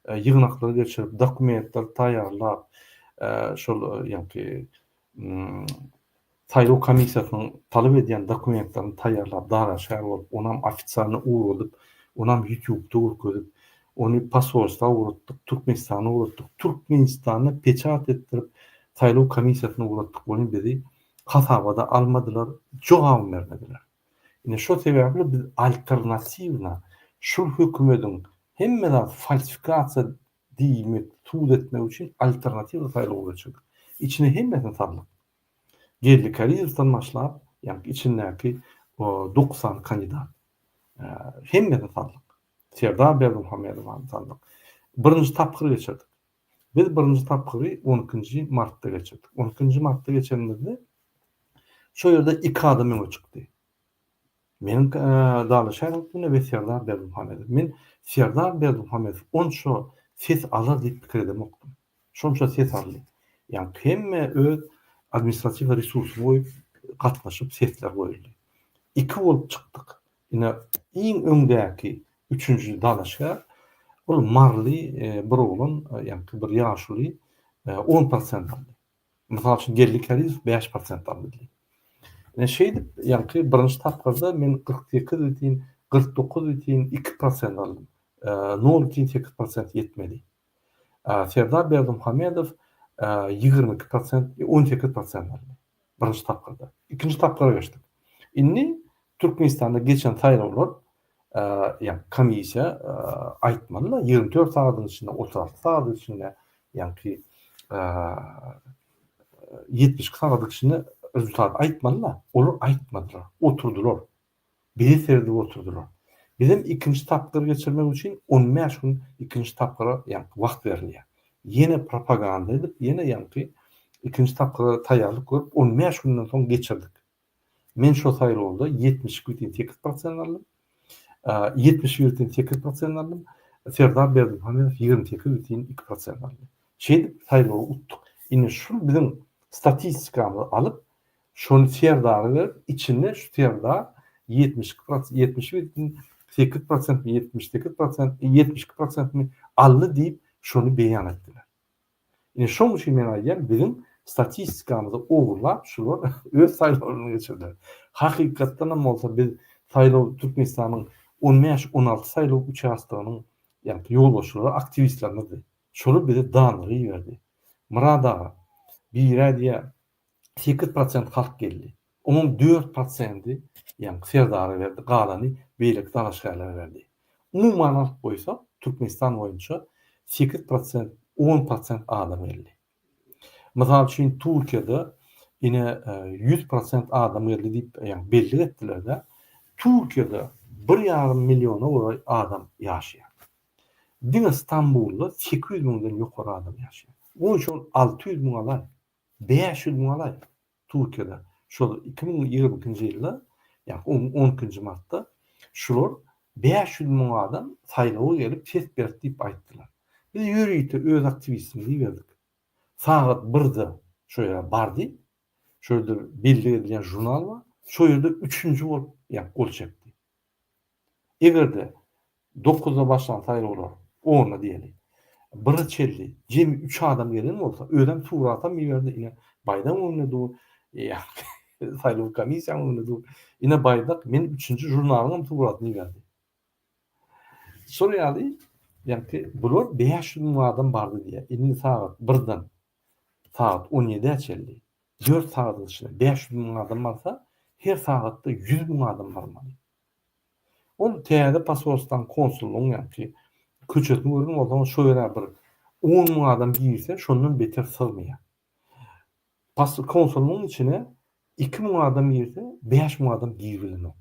Ýygnaklary geçirip, dokumentleri taýýarlap, şol ýagny saýlaw komissiýasynyň talap edýän dokumentlerini taýýarlap, dalaşgär bolup, onam ofitsialny ugradyp, onam ýutubda görkezip, ony posolstwa ugratdyk, Türkmenistana ugratdyk. Türkmenistanda peçat etdirip, saýlaw komissiýasyna ugratdyk welin bizi hasaba-da almadylar, jogabam bermediler. Ine şo sebäpli biz alternatiwna şul hökümediň hemme zat falsifikasiýa diýmek, sud etmek üçin alternatiwna saýlaw geçirdik. Içine hemmesini saldyk. Geldi Kärizowdan başlap, ýagny içindäki 90 kandidat. Hemmesini saldyk. Serdar Berdimuhamedowany saldyk. Birinji tapgyr geçirdik. Biz birinji tapgyry on ikinji martda geçirdik. On ikinji martda geçenimizde şo ýerde iki adam öňe çykdy. Meniň dalaşgär hökmünde we Serdar Berdimuhamedow. Men Serdar Berdimuhamedow onça ses alar diýip pikir edemokdym. Şonça ses aldy. Ýagny hemme öz administratiw resursyny goýup gatnaşyp sesler goýuldy. Iki bolup çykdyk. Ine, iň öňdäki üçünji dalaşgär, ol maryly bir oglan, ýaňky bir ýaşuly on prosent aldy. Mysal üçin, Geldi Kärizow 5% aldy diýip. Ine, şeýdip, ýaňky birinji tapgyrda men 48 bütin, 49,2 prosent aldym. 0,8 prosent ýetmedi. Serdar Berdimuhamedow 22 prosent, 18 prosent aldy birinji tapgyrda. Ikinji tapgyra geçdik. Indi Türkmenistanda geçen saýlawlar ýa komissiýa aýtmaly-da 24 sagadyň içinde, 36 sagadyň içinde ýaňky 72 sagadyň içinde rezultat aýtmaly-da. Olar aýtmadylar, oturdylar. Bize seredip oturdylar. Bizem ikinji tapgyr geçirmek üçin 15 gün ikinji tapgyra ýaňky wagt berilýär. Ýene propaganda edip, ýene ýaňky ikinji tapgyra taýýarlyk görüp 15 günden soň geçirdik. Men şo saýlawda 72,8 prosent aldym. 71,8 prosent aldym. Serdar Berdimuhamedow 28,2 prosent aldy. Şeýdip saýlawy utduk. Indi şul biziň statistikamyzy alyp, şony Serdara berip, içinde şu Serdar 72 prosent, 71,8 prosentmi, 78 prosentmi, 72 prosentmi aldy diýip, şony beýan etdiler. Ine şoň üçin men aýdýan biziň statistikamyzy ogurlap şular öz saýlawlaryny geçirdiler. Hakykatdanam bolsa biz saýlaw Türkmenistanyň on bäş, 16 saýlaw uçastogynyň ýaňky ýolbaşçylary aktiwistlerimizdi. Şolar bize danlygy iberdi. Myrat aga, birä diýýär, 8% halk geldi. Onuň dört prosendi ýaňky Serdara berdi, galany beýleki dalaşgärlere berdi. Umuman alyp goýsak, Türkmenistan boýunça 8%, 10% adam geldi. Mysal üçin, Türkiýede ine 100% adam geldi diýip, ýagny bellik etdiler-de, Türkiýede bir ýarym milliona golaý adam ýaşaýar. Diňe Stambulda 800 müňden ýokary adam ýaşaýar. Onuň üçin 600 müň alaý, 500 müň alaý. Türkiýede şol 2022-nji ýylda, ýagny on ikinji martda şular 500 müň adam saýlawa gelip ses berdi diýip aýtdylar. Biz ýörite öz aktiwistimizi iberdik. Sagat birde şo ýere bardy. Şo ýerde bellik edilýän žurnal bar. Şo ýerde üçünji bolup ýagny gol çekdi. Eger-de dokuzda başlan saýlawlar onda diýeli, bire çenli jemi üç adam gelen bolsa, özem suratam iberdi, ine baýdak öňünde dur, saýlaw komissiýanyň öňünde dur, ine baýdak, men üçünji žurnalyňam suratyny iberdi. Şol ýaly, ýagny bular 500 müň adam bardy diýýär. Indi sagat birden sagat on ýedä çenli dört sagadyň içinde 500 müň adam barsa, her sagatda 100 müň adam barmaly. Ol täze posolstwaň, konsullygyň ýaňky köçesini gören bolsaňyz, şo ýere bir on müň adam girse, şondan beter sygmaýar. Pas konsullygyň içine 2000 adam girse, 5000 adam giribilenok.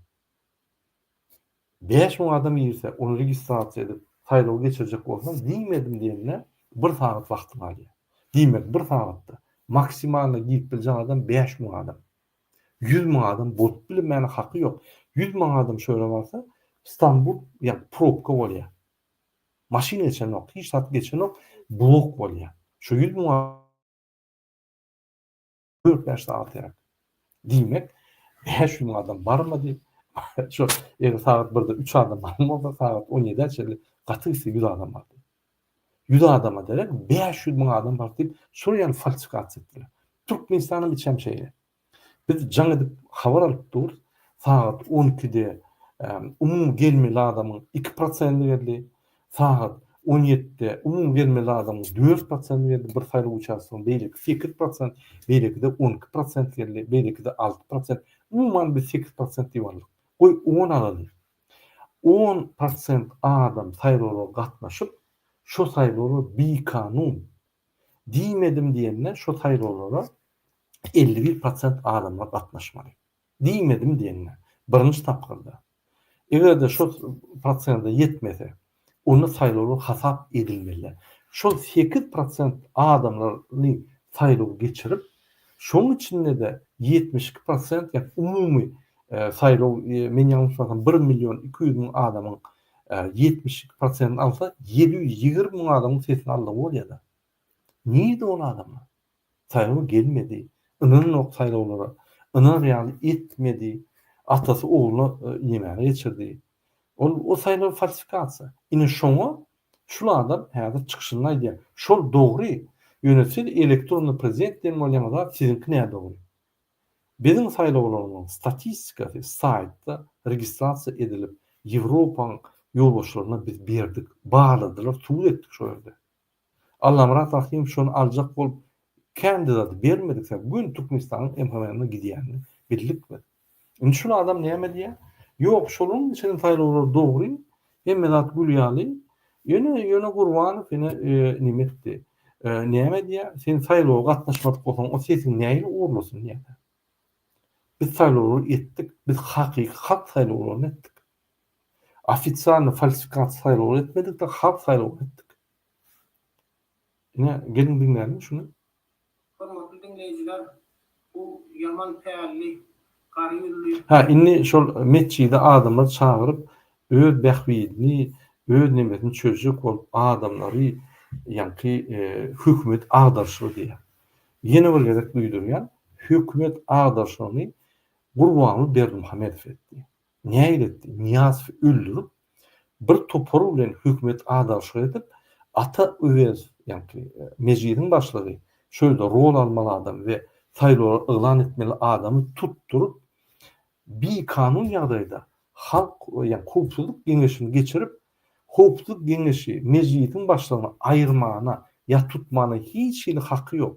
5000 adam girse, ony registrasiýa edip, saýlaw geçirjek bolsaň, diýmedim diýende bir sagat wagtyňy alýar. Diýmek, bir sagatda maksimalno girip biljek adam 5000 adam. 100 müň adam bolup bilmäne haky ýok. 100 müň adam şo ýere barsa, Stambul ýa probka bolýar. Maşyn geçenok, hiç zat geçenok, blok bolýar. Şo 100 müň 4-5 sagat gerek. Diýmek, 500 müň adam barmady. Şo eger sagat 1-de 3 adam baran bolsa, sagat 17-ä çenli gaty gitse 100 adam bardy. 100 adama derek 500 müň adam bardy diýip, şol ýaly falsifikasiýa etdiler. Türkmenistanyň içem şeýle. Biz jaň edip habar alyp durus, sagat 12-de umumy gelmeli adamyň 2 prosendi geldi, sagat 17-de umumy gelmeli adamyň 4 prosendi geldi, bir saýlaw uçastogyň beýleki 8 prosent, beýlekide 12 prosent geldi, beýlekide 6 prosent. Umuman biz 8 prosent diýip aldyk. Goý 10 alaly. 10 prosent adam saýlawlara gatnaşyp, şo saýlawlar bikanun diýmedim diýende şo saýlawlara 51 prosent adamlar gatnaşmaly. Diýmedim diýende, birinji tapgyrda. Eger-de şo prosente ýetmese, onda saýlawlar hasap edilmeli. Şol 8 prosent adamlary saýlaw geçirip, şoň içinde-de 72 prosent, ýagny umumy saýlaw, men ýalňyşmasam, bir million 200 müň adamyň 72 prosentini alsa, 720 müň adamyň sesini aldygy bolýar-da. Nirde ol adamlar? Saýlawa gelmedi. Ynananok saýlawlara. Ynanar ýaly etmedi. Atasy ogluna nemäni geçirdi. Ol o saýlaw falsifikasiýa. Ine şoňa şul adam häzir çykyşynda aýdýar. Şol dogry. Ýöne siz elektronny prezident diýen bolýaňyz zat siziňki nädogry. Biziň saýlawlarymyzyň statistikasy saýtda registrasiýa edilip Ýewropaň ýolbaşçylaryna biz berdik. Barladylar, subut etdik şo ýerde. Allamyrat Rahymow şony aljak bolup kän zady bermedik sebäbi göni Türkmenistanyň MHM-ne gidýänini bildik biz. Indi şul adam näme diýýär? Ýok şolaryň geçiren saýlawlary dogry, hemme zat gül ýaly. Ýöne ýöne Gurbanow ine neme etdi. Näme diýýär? Sen saýlawa gatnaşmadyk bolsaň o sesiň nähili ogurlasyn diýýär. Biz saýlawlary etdik, biz hakyky halk saýlawlaryny etdik. Ofisialny falsifikasiýa saýlawlary etmedik-de halk saýlawyny etdik. Ine, geliň diňläliň şuny. Hormatly diňleýjiler, bu ýaman pälli, gara ýüzli. Hä, indi şol metjide adamlary çagyryp, öz bähbidini, öz nemesini çözjek bolup adamlary ýaňky hökümet agdaryşlygy diýýär. Ýene bir gezek duýdurýan, hökümet agdaryşlygyny Gurbanguly Berdimuhamedow etdi. Nähili etdi? Nyýazowy öldürip, bir topar bilen hökümet agdaryşlyk edip, Ata Öwezow, ýagny Mejlisiň başlygy, şo ýerde rol almaly adam we saýlawlary yglan etmeli adamy tutduryp, bikanun ýagdaýda halk ýa howpsuzlyk geňeşini geçirip, howpsuzlyk geňeşi mejlisiň başlygyny aýyrmana ýa tutmana hiç hili haky ýok.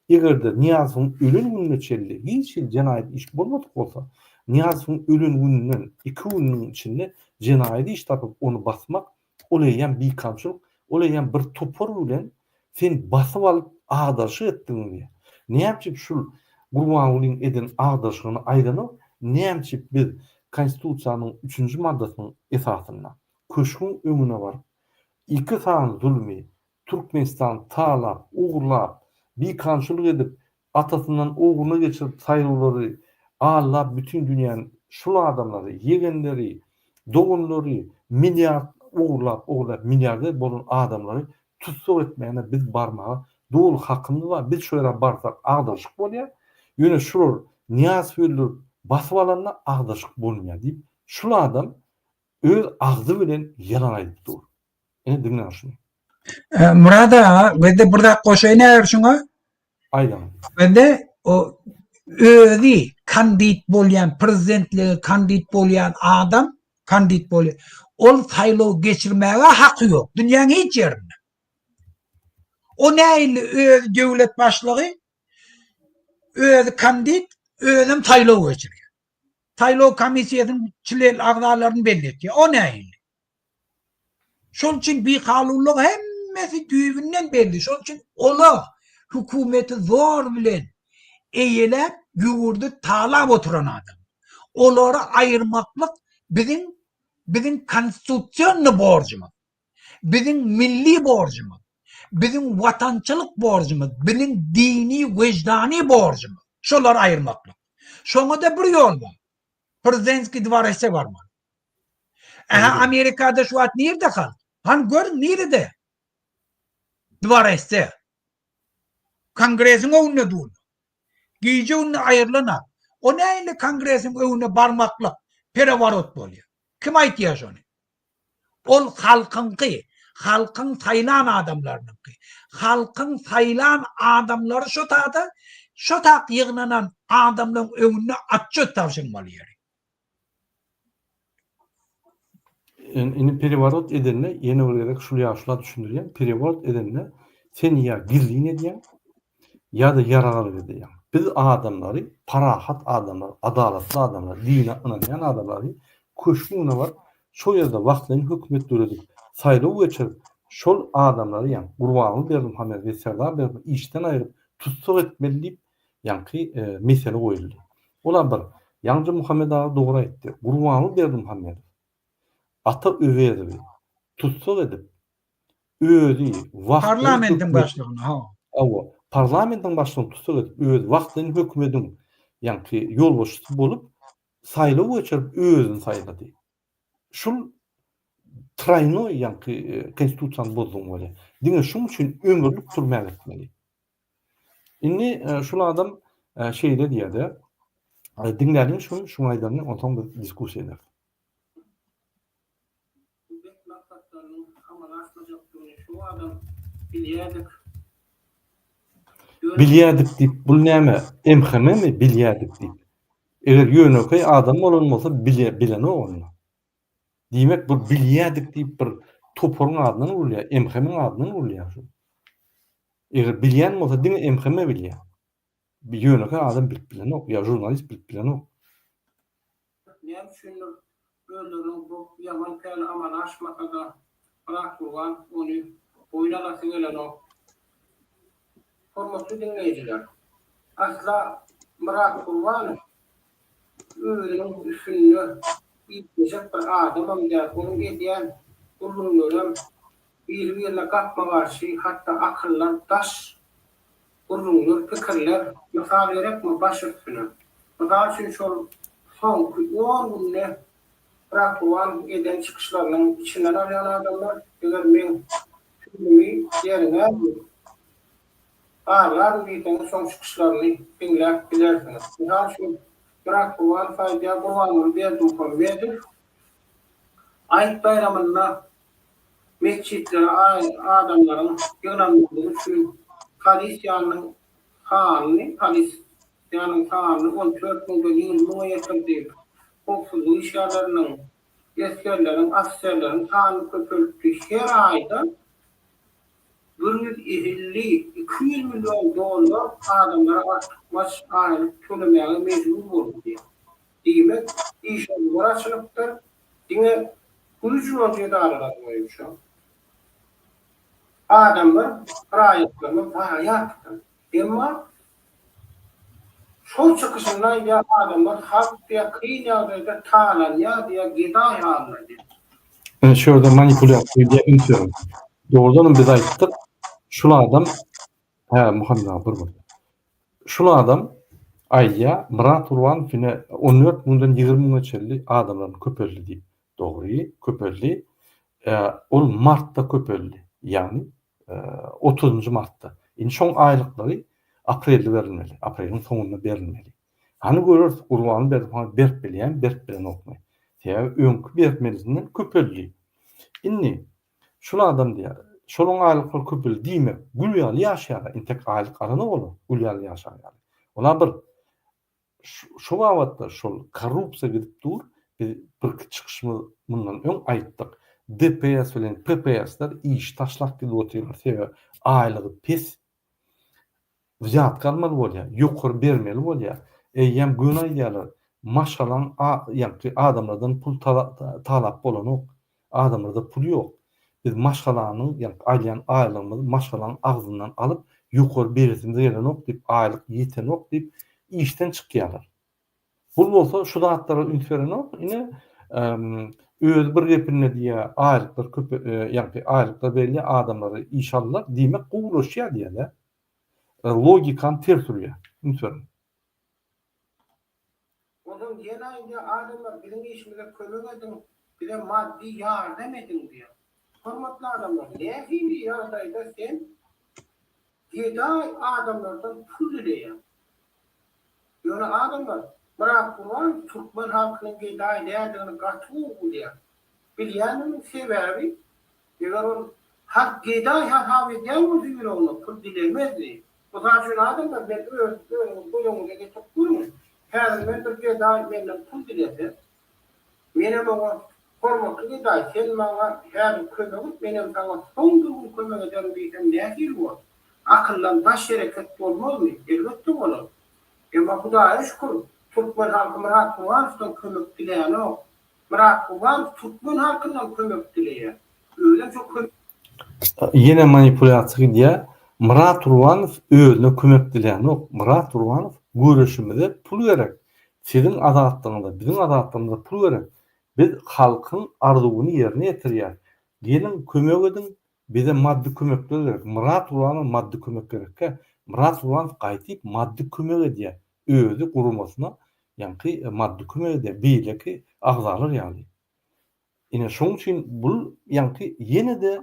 Eger-de Nyýazowyň ölen gününe çenli hiç hili jenaýat iş bolmadyk bolsa, Nyýazowyň ölen gününden iki gününiň içinde jenaýat iş tapyp ony basmak, ol eýýäm bikanunçylyk, ol eýýäm bir topar bilen sen basyp alyp agdaryşyk etdigiň diýýär. Näme üçin şul Gurbangulyň eden agdaryşygyny aýdanok, näme üçin biz Konstitusiýanyň üçünji maddasynyň esasynda köşgüň öňüne baryp, iki sany zulmy Türkmenistany talap, ogurlap, bikanunçylyk edip, atasyndan ogluna geçirip saýlawlary aldap bütin dünýäni şul adamlary, ýegenleri, doganlary milliard ogurlap ogurlap milliarder bolan adamlary tussag etmäne biz barmaga doly hakymyz bar, biz şo ýere barsak agdaryşyk bolýar, ýöne şular Nyýazowy öldürip basyp alanda agdaryşyk bolmaýar diýip şul adam öz agzy bilen ýalan aýdyp dur. Ine diňläň şuny. Murad aga, bende bir zat goşaýyn eger şuňa. Aýdyň. Bende o özi kandid bolýan, prezidentlige kandid bolýan adam, kandid bolýan. Ol saýlaw geçirmäge haky ýok dünýäň hiç ýerinde. O nähili özi döwlet başlygy, özi kandid, özem saýlaw geçirýär. Saýlaw komissiýasynyň çlen agzalaryny belli etýär. O nähili? Şol üçin bikanunlyk hemmesi düýbünden belli. Şol üçin olar hökümeti zor bilen eýeläp, ýurdy talap oturan adam. Olary aýyrmaklyk biziň biziň konstitusionny borjumyz. Biziň milli borjumyz. Biziň watançylyk borjumyz, biziň dini, wejdany borjumyz. Şolary aýyrmaklyk. Şoňa-da bir ýol bar. Prezidentskiý dworese barmaly. Aha Amerikada şu wagt nirde halk? Han görüň nirede? Dwaresde. Kongresiň öňünde dur. Gije günde aýrylan O nähili kongresiň öňüne barmaklyk pereworot bolýar? Kim aýtýar şony? Ol halkyňky, halkyň saýlan adamlarynyňky. Halkyň saýlan adamlary şo tada, şo tak ýygnanan adamlaryň öňünde otçet tabşyrmaly ýeri. Indi pereworot edende ýene bir gezek şul ýaşula düşündirýän, pereworot edende sen ýa gizlin edýäň, ýa-da ýarag alyp edýäň. Biz adamlary, parahat adamlary, adalatly adamlary, dine ynanýan adamlary köşgüň öňüne baryp, şol ýerde wagtlaýyn hökümet döredip, saýlaw geçirip, şol adamlary ýa Gurbanguly Berdimuhamedowy we Serdar Berdimuhamedowy işden aýryp, tussag etmeli diýip, ýaňky mesele goýuldy. Olam bir, ýaňja Muhammet aga dogry aýtdy. Gurbanguly Berdimuhamedow Ata Öwezowy tussag edip, özi wagtlaýyn Parlamentiň başlygyny, ha. Hawa, parlamentiň başlygyny tussag edip, özi wagtlaýyn hökümediň ýaňky ýolbaşçysy bolup, saýlaw geçirip, özüni saýlady. Şul troýnoý ýaňky konstitusiýany bozdugyň bolýar. Diňe şuň üçin ömürlik türmä gitmeli. Indi şul adam şeýle diýýär-de, diňläliň şuny, şuň aýdanyny, onsoň biz diskussiýa ederis. Bu bet maksatlarynyň amala aşmajakdygyny şu adam bilýärdik. Ýöne. Bilýärdik diýip, bul näme, MHM-mi bilýärdik diýip? Eger ýönekeý adam bolan bolsa bilenok onda. Diýmek bu bilýädik diýip bir toparyň adyndan urulýar, MHM-iň adyndan urulýar şu. Eger bilýän bolsa diňe MHM bilýär. Ýönekeý adam bilip bilenok, ýa žurnalist bilip bilenok. Näme üçindir özleriniň bu ýaman päli amala aşmasa-da, Myrat Gurban ony boýun alasy gelenok. Hormatly diňleýjiler, asla Myrat Gurbanow özüniň üstünde işlejek bir adamam däl, onuň edýän gürrüňlerem biri-birine gapma-garşy, hatda akyldan daş gürrüňler, pikirler. Mysal gerekmi, baş üstüne. Mysal üçin, şol soňky on günde Myrat Gurbanowyň eden çykyşlarynyň içinden alýan adamlar, eger meň sözümi derňäň diýip, Barlaryn diýseňiz soň çykyşlaryny diňläp bilersiňiz. Mysal üçin, Myrat Gurbanow aýdýar, Gurbanguly Berdimuhamedow Aýt baýramynda metjitlere adamlaryň ýygnanmazlygy üçin polisiýanyň sanyny polisiýanyň sanyny 14 müňden 20 müňe ýetirdi. howpsuzlyk işgärleriniň, esgerleriň, ofiserleriň sanyny köpeltdi. Her aýda 150, 200 million dollar adamlara artykmaç aýlyk tölemäge mejbur boldy diýýär. Diýmek, iş orunlary açylypdyr, diňe güýç ulanyjy edaralar boýunça. Adamlar raýatlarymyz baýapdyr. Emma şol çykyşynda aýdýar adamlar halk diýýär kyn ýagdaýda talanýar diýýär gedaý halynda diýýär. Ine şu ýerde manipulýasiýa edýär üns beriň. Dogrudanam biz aýtdyk şul adam hä Muhammet aga bir minut. Şul adam aýdýar Myrat Gurbanow ine 14 müňden 20 müňe çenli adamlaryny köpeldi diýip. Dogry, köpeldi. Ol martda köpeldi. Ýagny otuzynjy martda. Indi şoň aýlyklary aprelde berilmeli. Apreliň soňunda berilmeli. Hany göreris, Gurbanguly Berdimuhamedow berip bilýärmi, berip bilenokmy? Sebäbi öňki bermelisinden köpeldi. Indi şul adam diýýär, şolaň aýlyklary köpeldi diýmek, gül ýaly ýaşaýarlar. Entek aýlyk alanok olar, gül ýaly ýaşar ýaly. Olar bir Şu babatda şol korrupsiýa gidip dur, biz birki çykyşymyz mundan öň aýtdyk. DPS bilen PPS-ler işi taşlap gidip otyrlar, sebäbi aýlygy pes, wzýatka almaly bolýar, ýokary bermeli bolýar. Eýýäm göni aýdýarlar, maşgalaň ýaňky adamlardan pul talap bolanok. Adamlarda pul ýok. Biz maşgalanyň ýagny alýan aýlygymyzy maşgalaň agzyndan alyp ýokary beresimiz gelenok diýip aýlyk ýetenok diýip işden çykýarlar. Bul bolsa şu zatlara üns berenok ine özi bir gepinde diýýär aýlyklar köp ýagny aýlyklar berilýär adamlary işe aldylar diýmek gowulaşýar diýýär-de. Logikany ters urýar. Üns beriň. Onsoň ýene aýdýar, Adamlar, biziň işimize kömek ediň, bize maddy ýardam ediň diýýär. Hormatly adamlar, nähili ýagdaýda sen gedaý adamlardan pul dileýäň? Ýöne adamlar, Myrat Gurbanow türkmen halkynyň gedaý däldigini gaty gowy bilýär. Bilýändiginiň sebäbi, Eger ol halk gedaý hasap edýän bolsa ýüreginde pul dilemezdi. Mysal üçin adamlar men öz özüňiz göz öňüňize getirip görüň. Häzir men bir gedaý menden pul dilese, menem oňa hormatly gedaý sen maňa häzir kömek et menem saňa soň bir gün kömek ederin diýsem nähili bolar? Akyldan daş hereket bolmazmy? Elbetde bolar. Emma Hudaýa şükür türkmen halky Myrat Gurbanowdan kömek dilänok. Myrat Gurbanow türkmen halkyndan kömek dileýär. Özem şo kömek. Ýene manipulýasiýa gidýär. Myrat Gurbanow özüne kömek dilänok. Myrat Gurbanow göreşimize pul gerek. Siziň azatlygyňyza, biziň azatlygymyza pul gerek. Biz halkyň arzuwyny ýerine ýetirýäs. Geliň kömek ediň, bize maddy kömekler gerek. Myrat Gurbanowa maddy kömek gerekkä? Myrat Gurbanow gaýtyp maddy kömek edýär. Özi guramasyna ýaňky maddy kömek edýär, beýleki agzalar ýaly. Ine şoň üçin bul ýaňky ýene-de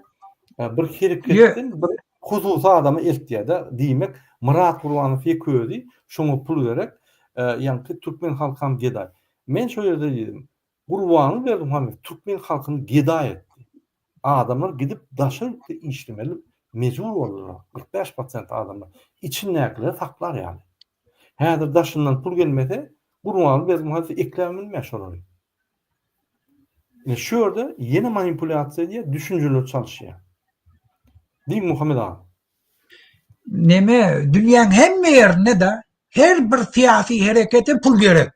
bir hereketden bir hususy adama eltýär-de, diýmek Myrat Gurbanow ýeke özi şoňa pul gerek, ýaňky türkmen halkam gedaý. Men şo ýerde diýdim, Gurbanguly Berdimuhamedow türkmen halkyny gedaý etdi. Adamlar gidip daşary ýurtda işlemeli mejbur boldular, 45 prosent adamlar, içindäkileri saklar ýaly. Häzir daşyndan pul gelmese, Gurbanguly Berdimuhamedow ekläp bilmeýär şolary. Ine şu ýerde ýene manipulýasiýa edýär, düşünjeleri çalyşýar. Diý Muhammet aga. Neme, dünýäň hemme ýerinde-de her bir syýasy herekete pul gerek.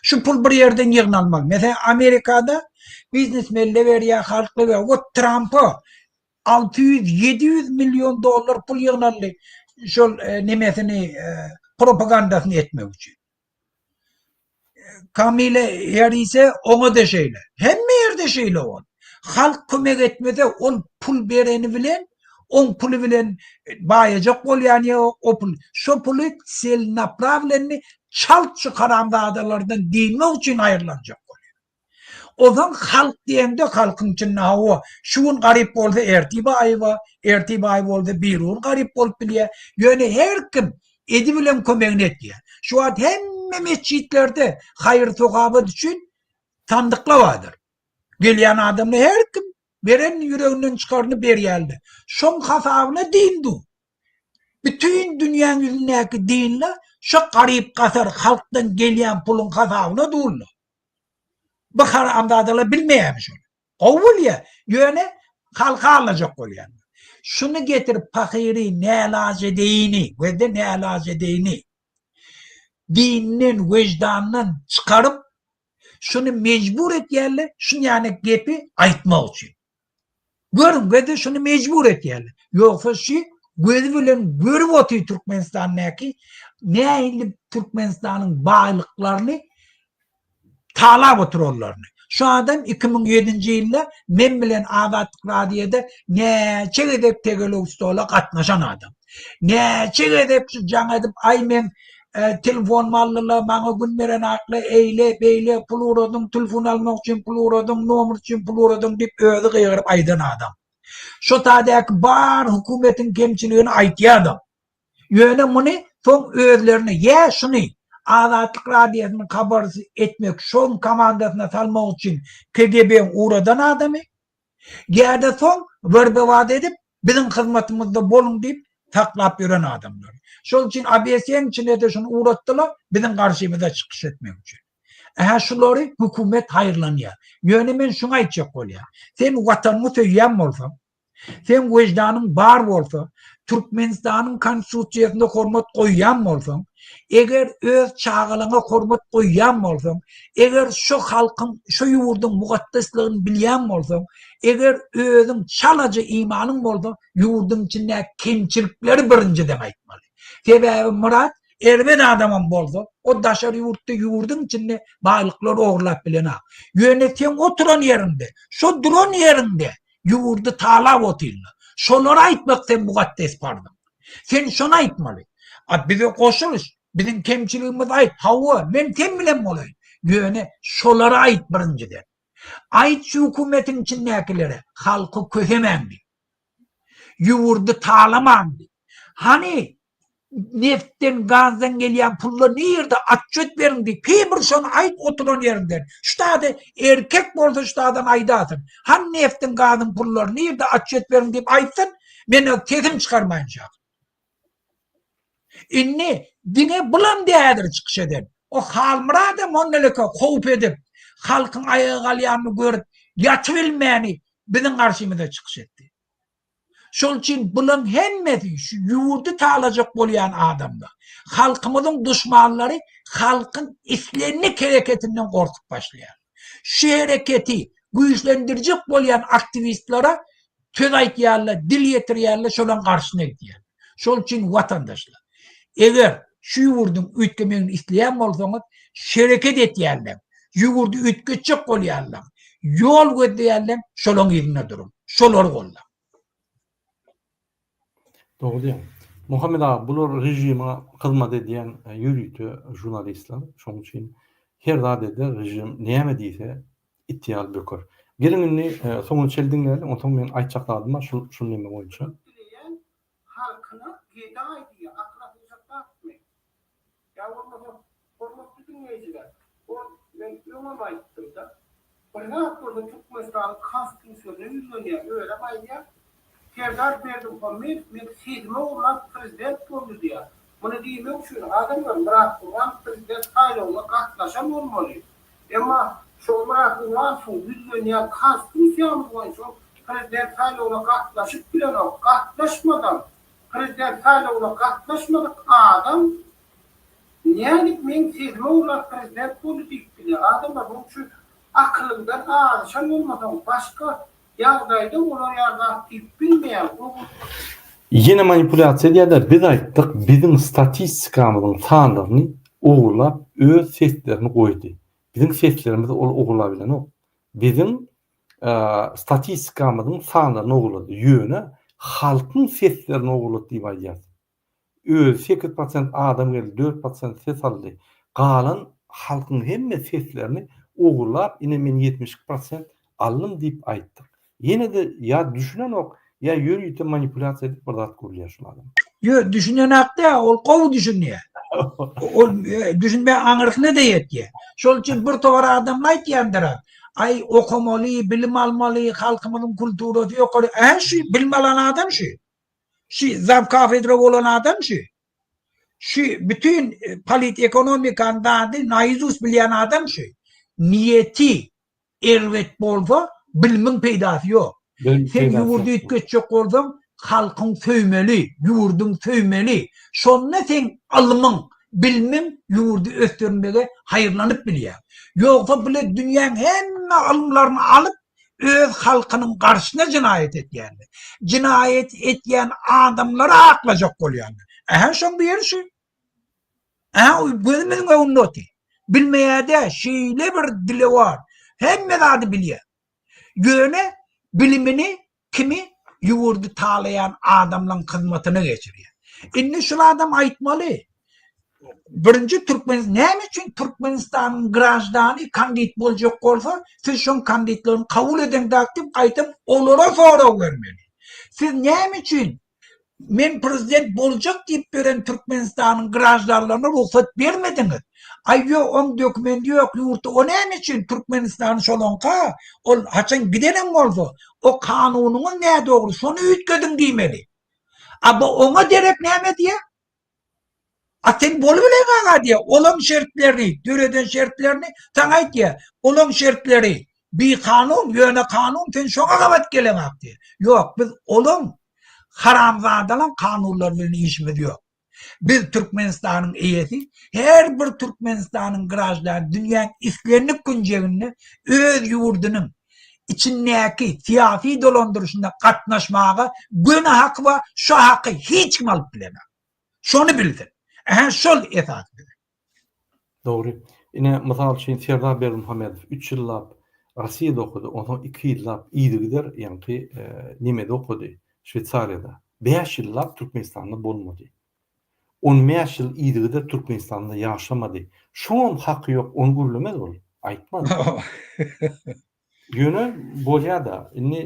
Şu pul bir ýerden ýygnalmaly. Meselem, Amerikada biznesmenler berýär, halklar berýär. Wot Trampa 600, 700 million dollar pul ýygnaldy şol nemesini, propagandasyny etmek üçin. Kamile Harrise oňa-da şeýle. Hemme ýerde şeýle ol. Halk kömek etmese, ol pul bereni bilen, oň puly bilen baýajak bolýan ýa o pul. Şo puly celnapravlenni çalt şu haramzadalardan dynmak üçin aýrylanjak bolýar. Onsoň halk diýeňde halkyň içinde hawa, şu gün garyp bolsa ertir baý bar, ertir baý bolsa birigün garyp bolup bilýär. Ýöne her kim edi bilen kömegini etýär. Şu wagt hemme metjitlerde haýyr-sogawat üçin sandyklar bardyr. Gelýän adamlar her kim beren ýüreginden çykaryny berýärler. Şoň hasabyna din dur. Bütin dünýäň ýüzündäki dinler şo garyp-gasar halkdan gelýän puluň hasabyna durlar. Bu haramzadalar bilmeýärmi şony? Gowy bilýär. Ýöne halky aldajak bolýar. Şuny getirip pahyry nälajedeýini, gözde nälajedeýini dinden, wejdandan çykaryp şuny mejbur etýärler şunýany gepi aýtmak üçin. Görüň gözde şuny mejbur etýärler. Ýogsa şu gözi bilen görüp otyr Türkmenistandaky nähili Türkmenistanyň baýlyklaryny talap oturanlaryny. Şu adam 2007-nji ýylda men bilen Azatlyk Radioda näçe gezek tegelek stola gatnaşan adam. Näçe gezek şu jaň edip aý men e, telefonymy aldylar, maňa gün beren akly eýle, beýle pul ugradyň, telefon almak üçin pul ugradyň, nomer üçin pul ugradyň diýip özi gygyryp aýdan adam. Şo taýdaky bar hökümetiň kemçiligini aýtýan adam. Ýöne muny soň özlerine ýa şuny Azatlyk Radiosynyň habarçysy etmek, şoň komandasyna salmak üçin KGB-iň ugradan adamy, ýa-da soň werbowat edip biziň hyzmatymyzda boluň diýip saklap ýören adamlary. Şol üçin ABS-iň içine-de şuny ugratdylar, biziň garşymyza çykyş etmek üçin. Ähä şulary hökümet haýyrlanýar. Ýöne men şuny aýtjak bolýan. Sen watanyňy söýýän bolsaň, Seň wejdanyň bar bolsa, Türkmenistanyň Konstitusiýasyna hormat goýýan bolsaň, eger öz çagalaňa hormat goýýan bolsaň, eger şu halkyň, şu ýurduň mugaddesligini bilýän bolsaň, eger özüň çalaja imanyň bolsa, ýurduň içindäki kemçilikleri birinjiden aýtmaly. Sebäbi Myrat erbet adamam bolsa, o daşary ýurtda ýurduň içinde baýlyklary ogurlap bilenok. Ýöne seň oturan ýeriňde, şo duran ýeriňde Ýurdy talap otyrlar. Şolary aýtmak seň mukaddes parzyň. Sen şony aýtmaly. A bize goşulyş, biziň kemçiligimizi aýt. Hawa, men sen bilen bolaýyn. Ýöne şolary aýt birinjiden. Aýt şu hökümetiň içindäkilere, halky kösemäň diý. Ýurdy talamaň diý. Hany Neftden, gazdan gelýän pullar nirde, atçöt beriň diýip, heý bir şony aýt oturan ýeriňden. Şu zady erkek bolsa şu zadan aýdasyn. Hany neftiň, gazyň pullary nirde, atçöt beriň diýip aýtsyn, men sesim çykarmaýyn şa. Indi diňe bulam dädir çykyş eden. O Halmyradam hondeleke howp edip, halkyň aýaga galýanyny görüp, ýatybilmäni biziň garşymyza çykyş etdi. Şol üçin bulaň hemmesi şu ýurdy talajak bolýan adamlar. Halkymyzyň duşmanlary halkyň islendik hereketinden gorkup başlaýar. Şu hereketi güýçlendirjek bolýan aktiwistlere söz aýtýarlar, dil ýetirýärler, şolaň garşysyna gidýärler. Şol üçin watandaşlar, eger şu ýurduň üýtgemegini isleýän bolsaňyz, şereket etýänleň, ýurdy üýtgetjek bolýanlaň, ýol gözleýänleň şolaň yzynda duruň. Şolary goldaň. Dogry diýýäň. Muhammet aga bular režime hyzmat edýän ýörite žurnalistler. Şonuň üçin her zat eder režim näme diýse it ýaly böker. Geliň indi soňuna çenli diňläliň onsoň men aýtjak zadym bar şul şul neme boýunça. Dileýän halkyna gedaý diýýär akyla sygjak zatmy? Ýa bolmasa, hormatly diňleýjiler, ol, men öňem aýtdym-da, bir zat bolsa Türkmenistanyň Konstitusiýasyna ýüzlenýär, özem aýdýar, Serdar Berdimuhamedow meň sesimi ogurlap prezident boldy diýýär. Muny diýmek üçin adamlar Myrat Gurbanow prezident saýlawyna gatnaşan bolmaly. Emma şol Myrat Gurbanowyň ýüzlenýän Konstitusiýamyz boýunça ol prezident saýlawyna gatnaşyp bilenok, gatnaşmadam Prezident saýlawyna gatnaşmadyk adam nädip meň sesime urlap prezident boldy diýip bilýär. Adamlar munuň üçin akylyňdan azaşan bolmasaň başga ýagdaýda olar ýaly zat diýip bilmeýäň. Ýene manipulýasiýa edýärler, biz aýtdyk biziň statistikamyzyň sanlaryny ogurlap öz seslerini goýdy. Biziň seslerimizi ol ogurlabilenok. Biziň statistikamyzyň sanlaryny ogurlady. Ýöne halkyň seslerini ogurlady diýip aýdýas. Özi 8% adam geldi, 4% ses aldy. Galan halkyň hemme seslerini ogurlap, ine men 72% aldym diýip aýtdyk. Ýene-de ýa düşünenok, ýa ýörite manipulýasiýa edip bir zat gurulýar şul adam. Ýok, düşünenok däl, ol gowy düşünýär. Ol düşünme aňyrsyna-da ýetýär. Şol üçin bir topar adamlar aýtýandyr, Aý, okamaly, bilim almaly, halkymyzyň kulturasy ýokary. Ä, şu bilim alan adam şu. Şu zawkafedra bolan adam şu. Şu bütin polit ekonomikany zady naizust bilýän adam şu. Niýeti. erbet bolsa, bilimiň peýdasy ýok. Sen ýurdy üýtgetjek bolsaň, halkyň söýmeli, ýurduň söýmeli. Şonda seň ylmyň, bilimiň ýurdy ösdürmege haýyrlanyp bilýär. Ýogsa bile dünýäň hemme ylymlaryny alyp, öz halkynyň garşysyna jenaýat etýänler. Jenaýat etýän adamlary aklajak bolýanlar. Ähä şoň biri şu. Ähä gözümiziň öňünde otyr. Bilmeýär-de, şeýle bir dilewar. Hemme zady bilýär. Ýöne bilimini kimi ýurdy talaýan adamlaň hyzmatyna geçirýär. Indi şul adam aýtmaly. Birinji türkmen näme üçin Türkmenistanyň graždany kandid boljak bolsa, siz şoň kandidligini kabul edeňzak diýip gaýtam olara sorag bermeli. Siz näme üçin Men prezident boljak diýip beren Türkmenistanyň graždanlaryna rugsat bermediňiz. Aý ýok oň dokumendi ýok ýurtda o näme üçin Türkmenistan şolaňka ol haçan gidenem bolsa o kanunyňyz nädogry şony üýtgediň diýmeli. A bu oňa derek näme diýýär? A sen bolubileň aga diýýär. Olaň şertlerini, döreden şertlerini saňa aýtýar. Olaň şertleri bikanun, ýöne kanun sen şoňa gabat geleňak diýýär. Ýok, biz olaň haramzadalaň kanunlary bilen işimiz ýok. Biz Türkmenistanyň eýesi, her bir Türkmenistanyň graždany dünýäň islendik künjeginde öz ýurdunyň içindäki syýasy dolandyryşynda gatnaşmaga göni haky bar, şo haky hiç kim alyp bilenok. Şony bilsin. Ähä şol esas bize. Dogry. Ine, mysal üçin, Serdar Berdimuhamedow üç ýyllap Rossiýada okady, onsoň iki ýyllap yzygider ýaňky nemede okady, Şweýsariýada. Bäş ýyllap Türkmenistanda bolmady. On bäş ýyl yzygider Türkmenistanda ýaşamady. Şoňam haky ýok, ony gürlemez ol, aýtmaz. Ýöne bolýa-da, indi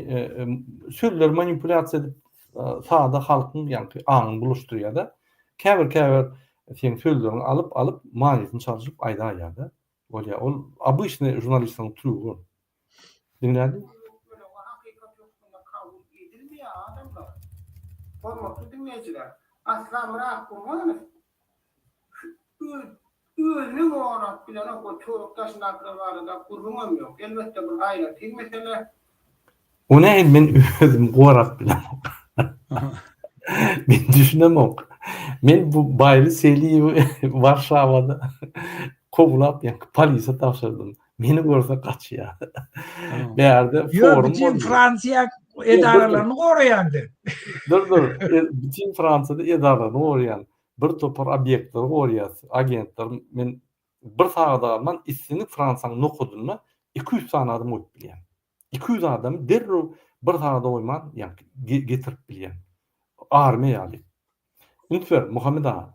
sözleri manipulýasiýa edip, sada halkyň ýaňky aňyny bulaşdyrýa-da. Käbir-käbir seň sözleriňi alyp, alyp, manysyny çalşyp aýdaýýa-da. Bolýa, ol obyçnyý žurnalistleriň trýugy ol. Diňlädi. Hakykat hökmünde kabul edilmeýär adamlar. Hormatly diňleýjiler, Aslamyrat Gurbanow şu özüni gorap bilenok we töwerek daşyndakylar barada gürrüňem ýok. Elbetde bul aýratyn mesele. O nähili men özümi gorap bilemok. Men düşünemok. Men bu Baýly Seliýewi Warşawada kowlap ýa polise tabşyrdym. Meni görse gaçýar. Bärde forum boldy. Bütin Fransiýa edaralaryny goraýan sen. Dur dur. Bütin Fransiýada edaralaryny goraýan. Bir topar obýektleri goraýas. Agentler men bir sagada galman islendik Fransiýanyň nokadynda 200 sany adam goýup bilýän. 200 adamy derrew bir sagada goýman ýaňky getirip bilýän. Armiýa ýaly. Üns ber, Muhammet aga.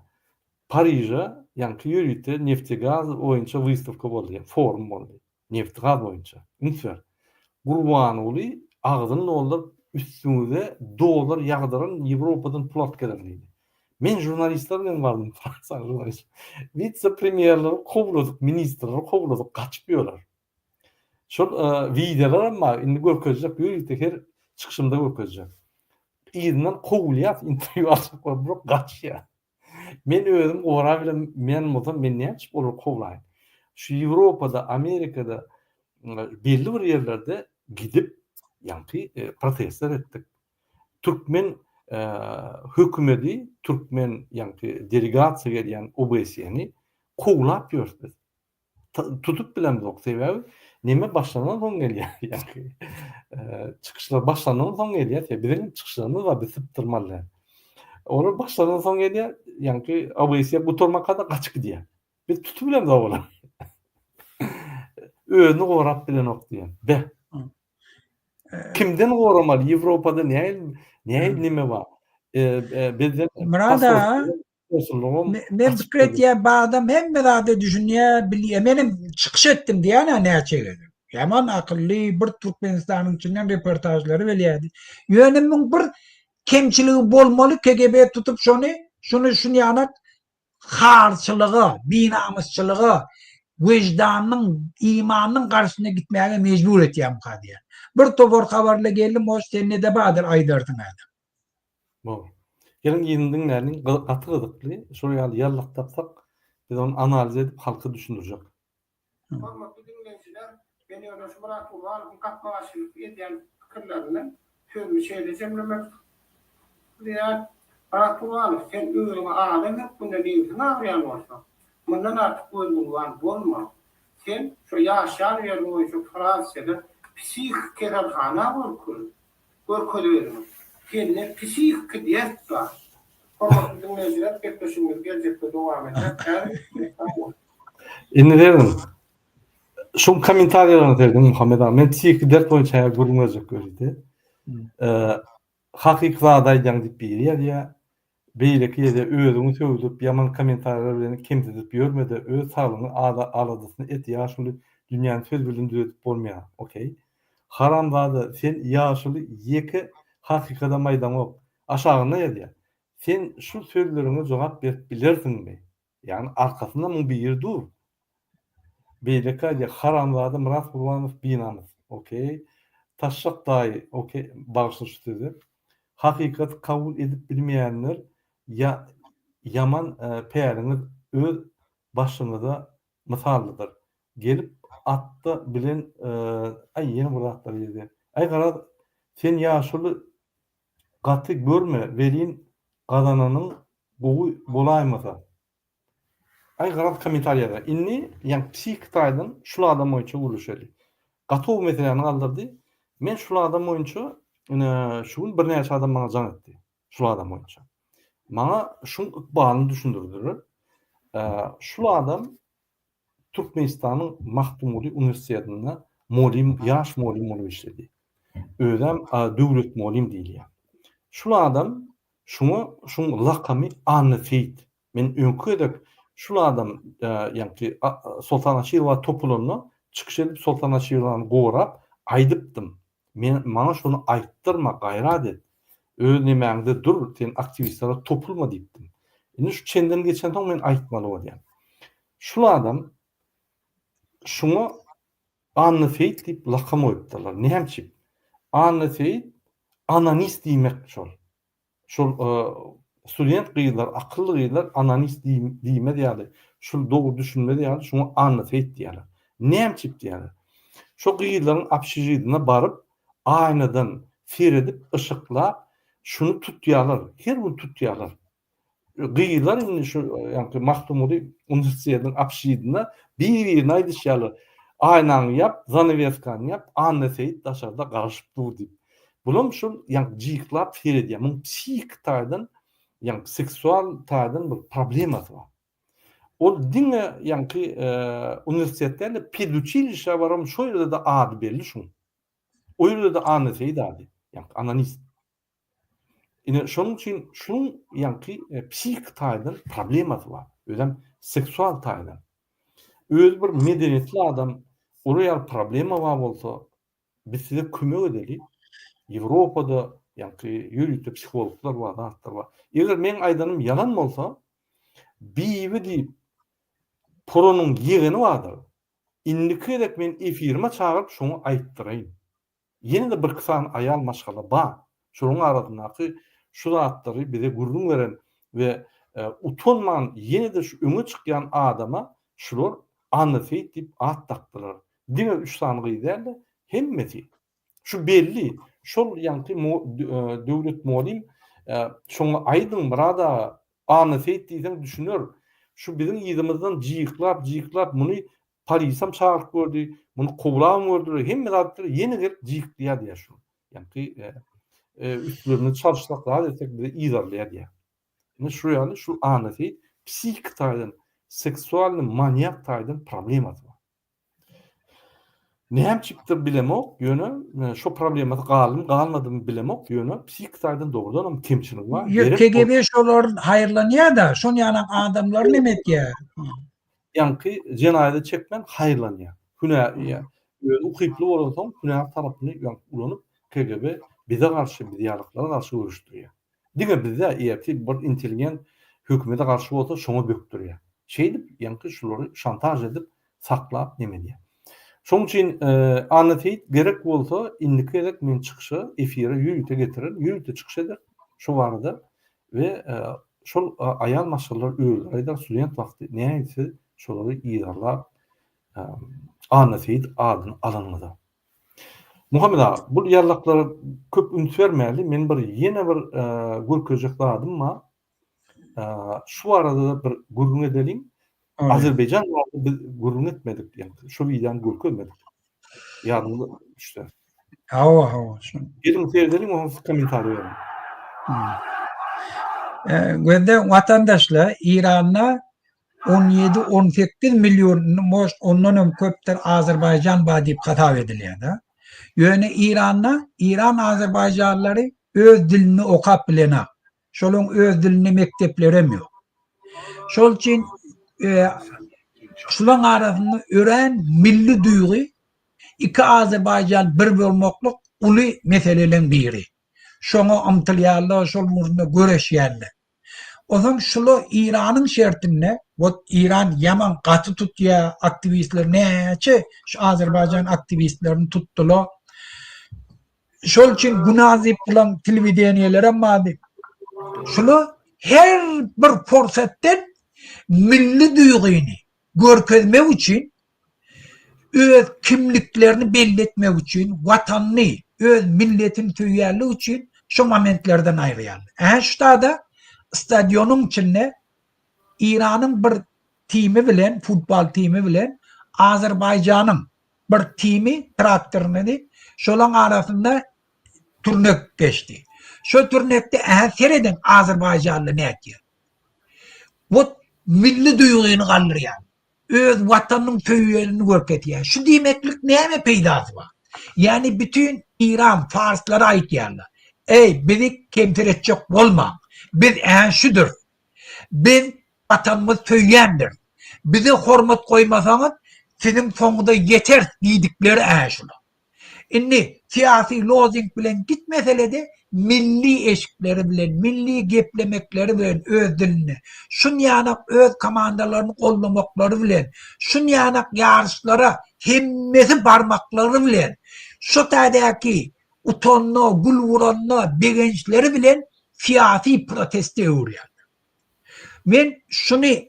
Pariže ýaňky ýörite neftegaz boýunça wystawka boldy, forum boldy. Neft-gaz boýunça. Üns ber. Gurbanguly agzyny dolduryp üstüňize dollar ýagdyran Ýewropadan pul alyp gelerin diýdi. Men žurnalistler bilen bardym, Fransiýanyň žurnalist. Wise-premýerleri kowladyk, ministrleri kowladyk, gaçyp ýörler. Şol wideolaram bar, indi görkezjek, ýörite her çykyşymda görkezjek. Yzyndan kowulýas, interwýu aljak bolup, bular gaçýar. Men özüm gorap bilen men bolsam men näçip olary kowlaýyn. Şu Ýewropada, Amerikada belli bir ýerlerde gidip ýaňky protestler etdik. Türkmen hökümedi, türkmen ýaňky delegasiýa gelýän OBSE-ni kowlap ýörüs biz. Tutup bilemzok sebäbi neme başlanan soň gelýär ýaňky çykyşlar başlanan soň gelýär biziň hem çykyşlarymyz bar biz sypdyrmaly däl. Olar başlanan soň gelýär ýaňky OBSE gutarmaka-da gaçyp gidýär. Biz tutup bilemzok olary. Özüni gorap bilenok diýen. Be. Kimden goramaly? Ýewropada nähili nähili neme bar? Bizden Myrat aga Men pikir etýän bu adam hemme zada düşünýär, bilýär. Menem çykyş etdim diýýän-ä näçe gezek. Ýaman akylly, bir Türkmenistanyň içinden reportažlary bilýärdi. Ýöne muň bir kemçiligi bolmaly, KGB tutup şony, şuny şuny ýanak harçylyga, binamysçylyga, weždanyň, imanyň garşysyna gitmäge mejbur etýärmika diýýän. Bir topar habarla geldi, может, sende-de bardyr aýdarsyň häzir. Bor. Geliň yzyny diňläliň, gaty gyzykly. Şol ýaly ýallyk tapsak, biz ony analiz edip halka düşündirjek. Hormatly diňleýjiler! Men ýöne şu Myrat Gurbanowyň gapma-garşylyk edýän pikirlerinden sözümi şeýle jemlemek isleýän, Myrat Gurbanow, sen özüňi adam hökmünde nebsiň agyrýan bolsa, mundan artyk gözgurban bolma. Sen şo ýaşaýan ýeriň boýunça Fransiýada psihiki keselhana görkez. Görkez özüňi. Sende psihiki dert bar. Hormatly diňleýjiler, gepleşigimiz geljekde dowam eder. Häzir sag boluň. Indi serediň. Şuň kommentariýalaryna serediň Muhammet aga. Men psihiki dert boýunça häzir gürrüň berjek ýörite. Hakyky zady aýdýaň diýip biri ýazýar. Beýleki ýerde özüňi sögdürip ýaman kommentariýalar bilen kemsidip ýörmede öz saglygyňy aladasyny et ýaşuly dünýäni söz bilen düzedip bolmaýar okey. Haramzada sen ýaşuly ýeke hakykadam aýdaňok. Aşagynda ýazýar. Sen şu sözleriňe jogap berip bilersiňmi? Ýagny arkasynda muň biri dur. Beýleki aýdýar, haramzada Myrat Gurbanow binamys. Okey. Taşşak daýy, okey, bagyşla şu sözi. Hakykaty kabul edip bilmeýänler ýa ýaman päliňiz öz başyňyza mysallydyr. Gelip atda bilen aý ýene bir zatlar ýazýar. Aý garaz sen ýaşuly gaty görme welin gazananyň gowy bolaýmasa. Aý garaz kommentariý ýazar. Indi ýaňky psihiki taýdan şul adam boýunça gürleşeli. Gaty gowy meseläni galdyrdy. Men şul adam boýunça ine şu gün birnäçe adam maňa jaň etdi. Şul adam boýunça. Maňa şuň ykbalyny düşündirdiler. Şul adam Türkmenistanyň Magtymguly uniwersitetinde mugallym, ýaş mugallym bolup işledi. Özem Döwlet mugallym diýilýär. Şul adam şuňa şuň lakamy Anna Seýit. Men öňki gezek şul adam ýaňky Soltan Aşyrowa topulanda çykyş edip Soltan Aşyrowany gorap aýdypdym. Men maňa şony aýtdyrma gaýrat et. Öz nemäňde dur sen aktiwistlere topulma diýipdim. Indi şu çenden geçensoň men aýtmaly bolýan. Şul adam şuňa Anna Seýit diýip lakam goýupdyrlar. Näme üçin? Anna Seýit anonist diýmek şol. Şol student gyzlar, akylly gyzlar anonist diýmez ýaly, şul dogry düşünmez ýaly şuňa Anna Seýit diýýärler. Näme üçin diýýärler? Şo gyzlaryň obşežitine baryp, aýnadan seredip, yşyklap, şuny tutýarlar, her gün tutýarlar. Gyzlar indi şu ýaňky Magtymguly uniwersitetiniň obşežitinde bir-birine aýdyşýarlar. Aýnaňy ýap, zanaweskany ýap, Anna Seýit daşarda garaşyp dur diýip. Bulam şol ýaňky jyklap seredýär. Muň psihiki taýdan, ýaňky seksual taýdan bir problemasy bar. Ol diňe ýaňky uniwersitet däl-de, peduçilişä baram şo ýerde-de ady belli şuň. O ýerde-de Anna Seýit ady, ýaňky anonist. Ine şonuň üçin şuň ýaňky psihiki taýdan problemasy bar. Özem seksual taýdan. Özi bir medeniýetli adam, olar ýaly problema bar bolsa, biz size kömek edeli. Ýewropada ýaňky ýörite psihologlar bar, zatlar bar. Eger meň aýdanym ýalan bolsa, Bibi diýip Poronyň ýegeni bardyr. Indiki gezek men efirime çagyryp şoňa aýtdyraýyn. Ýene-de birki sany aýal maşgala bar. Şolaryň arasyndaky şu zatlary bize gürrüň beren we utanman ýene-de şu öňe çykýan adama şular Anna Seýit diýip at dakdylar. Diňe üç sany gyz däl-de, hemmesi. Şu belli. Şol ýaňky Döwlet mugallym şoňa aýdyň Myrat aga, Anna Seýit diýseň düşüner. Şu biziň yzymyzdan jyklap, jyklap muny Polisam çagyryp gördi, muny kowlabam gördüler, hemme zat etdiler, ýene gelip jyklaýar diýýär şuny. Ýaňky üstlerini çalyşsak zat etsek bizi yzarlaýar diýýär. Indi şu ýaly şu Anna Seýit psihiki taýdan, seksualnyý manýak taýdan problemasy bar. Näme çykypdyr bilemok, ýöne şo problemasy galdymy galmadymy bilemok, ýöne psihiki taýdan dogrudanam kemçiligi bar. Ýok, KGB şolar haýyrlanýar-da, şon ýalam adamlar neme etýär? Ýaňky jenaýada çekmän haýyrlanýar. Hünär özi ukyply bolansoň hünär tarapyny ýaňky ulanyp KGB bize garşy, biz ýalyklara garşy göreşdirýär. Diňe biz däl, ertir bir intelligent hökümete garşy bolsa şoňa bökdürýär. Şeýdip ýaňky şulary şantaž edip saklap neme edýär. Şoň üçin Anna Seýit gerek bolsa indiki gezek men çykyşa efire ýörite getirerin, ýörite çykyş ederin şu barada we şol aýal maşgalalar özleri aýdar student wagty nähili siz şolary yzarlap. Anna Seýit adyny alanyňyza. Muhammet aga, bul ýallaklara köp üns bermäli, men bir ýene bir görkezjek zadym bar. Şu barada-da bir gürrüň edeliň. Azerbaýjan barada biz gürrüň etmedik, ýagny şu wideony görkezmedik. Ýadyňyza düşse. Hawa, hawa, şu. Geliň seredeliň, ondan siz kommentariý beriň. Gözde watandaşlar, Iranda 17, 18 million, может, ondan hem köpdür Azerbaýjan bar diýip hasap edilýär-de. Ýöne Iranda, Iran azerbaýjanlary öz dilini okap bilenok. Şolaryň öz dilinde mekdeplerem ýok. Şol üçin e, şularyň arasynda örän milli duýgy iki Azerbaýjan bir bolmaklyk uly meseleleriň biri. Şoňa ymtylýarlar, şol ugrunda göreşýärler. Onsoň şula Iranyň şertinde, wot Iran ýaman gaty tutýar aktiwistler näçe şu Azerbaýjan aktiwistlerini tutdular. Şol üçin günä diýip bulan telewideniýelerem bardy. Şula her bir pursatdan milli duýgyny görkezmek üçin öz kimliklerini belli etmek üçin, watanyny, öz milletini söýýänligi üçin şu momentlerden aýyrýarlar. Ähä şu tada stadionyň içinde Iranyň bir timi bilen, futbol timi bilen Azerbaýjanyň bir timi traktoryny şolaň arasynda turnek geçdi. Şo turnekde ähä serediň Azerbaýjanly nätýär. Wot milli duýgyny galdyrýar. Öz watanynyň söýenini görkezýär. Şu diýmeklik näme peýdasy bar? Ýagny bütin Iran farslara aýtýarlar. Eý bizi kemter etjek bolmaň. Biz ähä şüdür. Biz Watanymyzy söýýändiris. Bize hormat goýmasaňyz, siziň soňuňyza ýeteris diýdikleri ä şular. Indi syýasy lozing bilen gitmesele-de, milli eşikleri bilen, milli geplemekleri bilen öz dilinde, şunýanak öz komandalaryny goldamaklary bilen, şunýanak ýaryşlara hemmesi barmaklary bilen, şo taýdaky utanda, gül uranda begençleri bilen syýasy proteste öwürýärler. Men şuny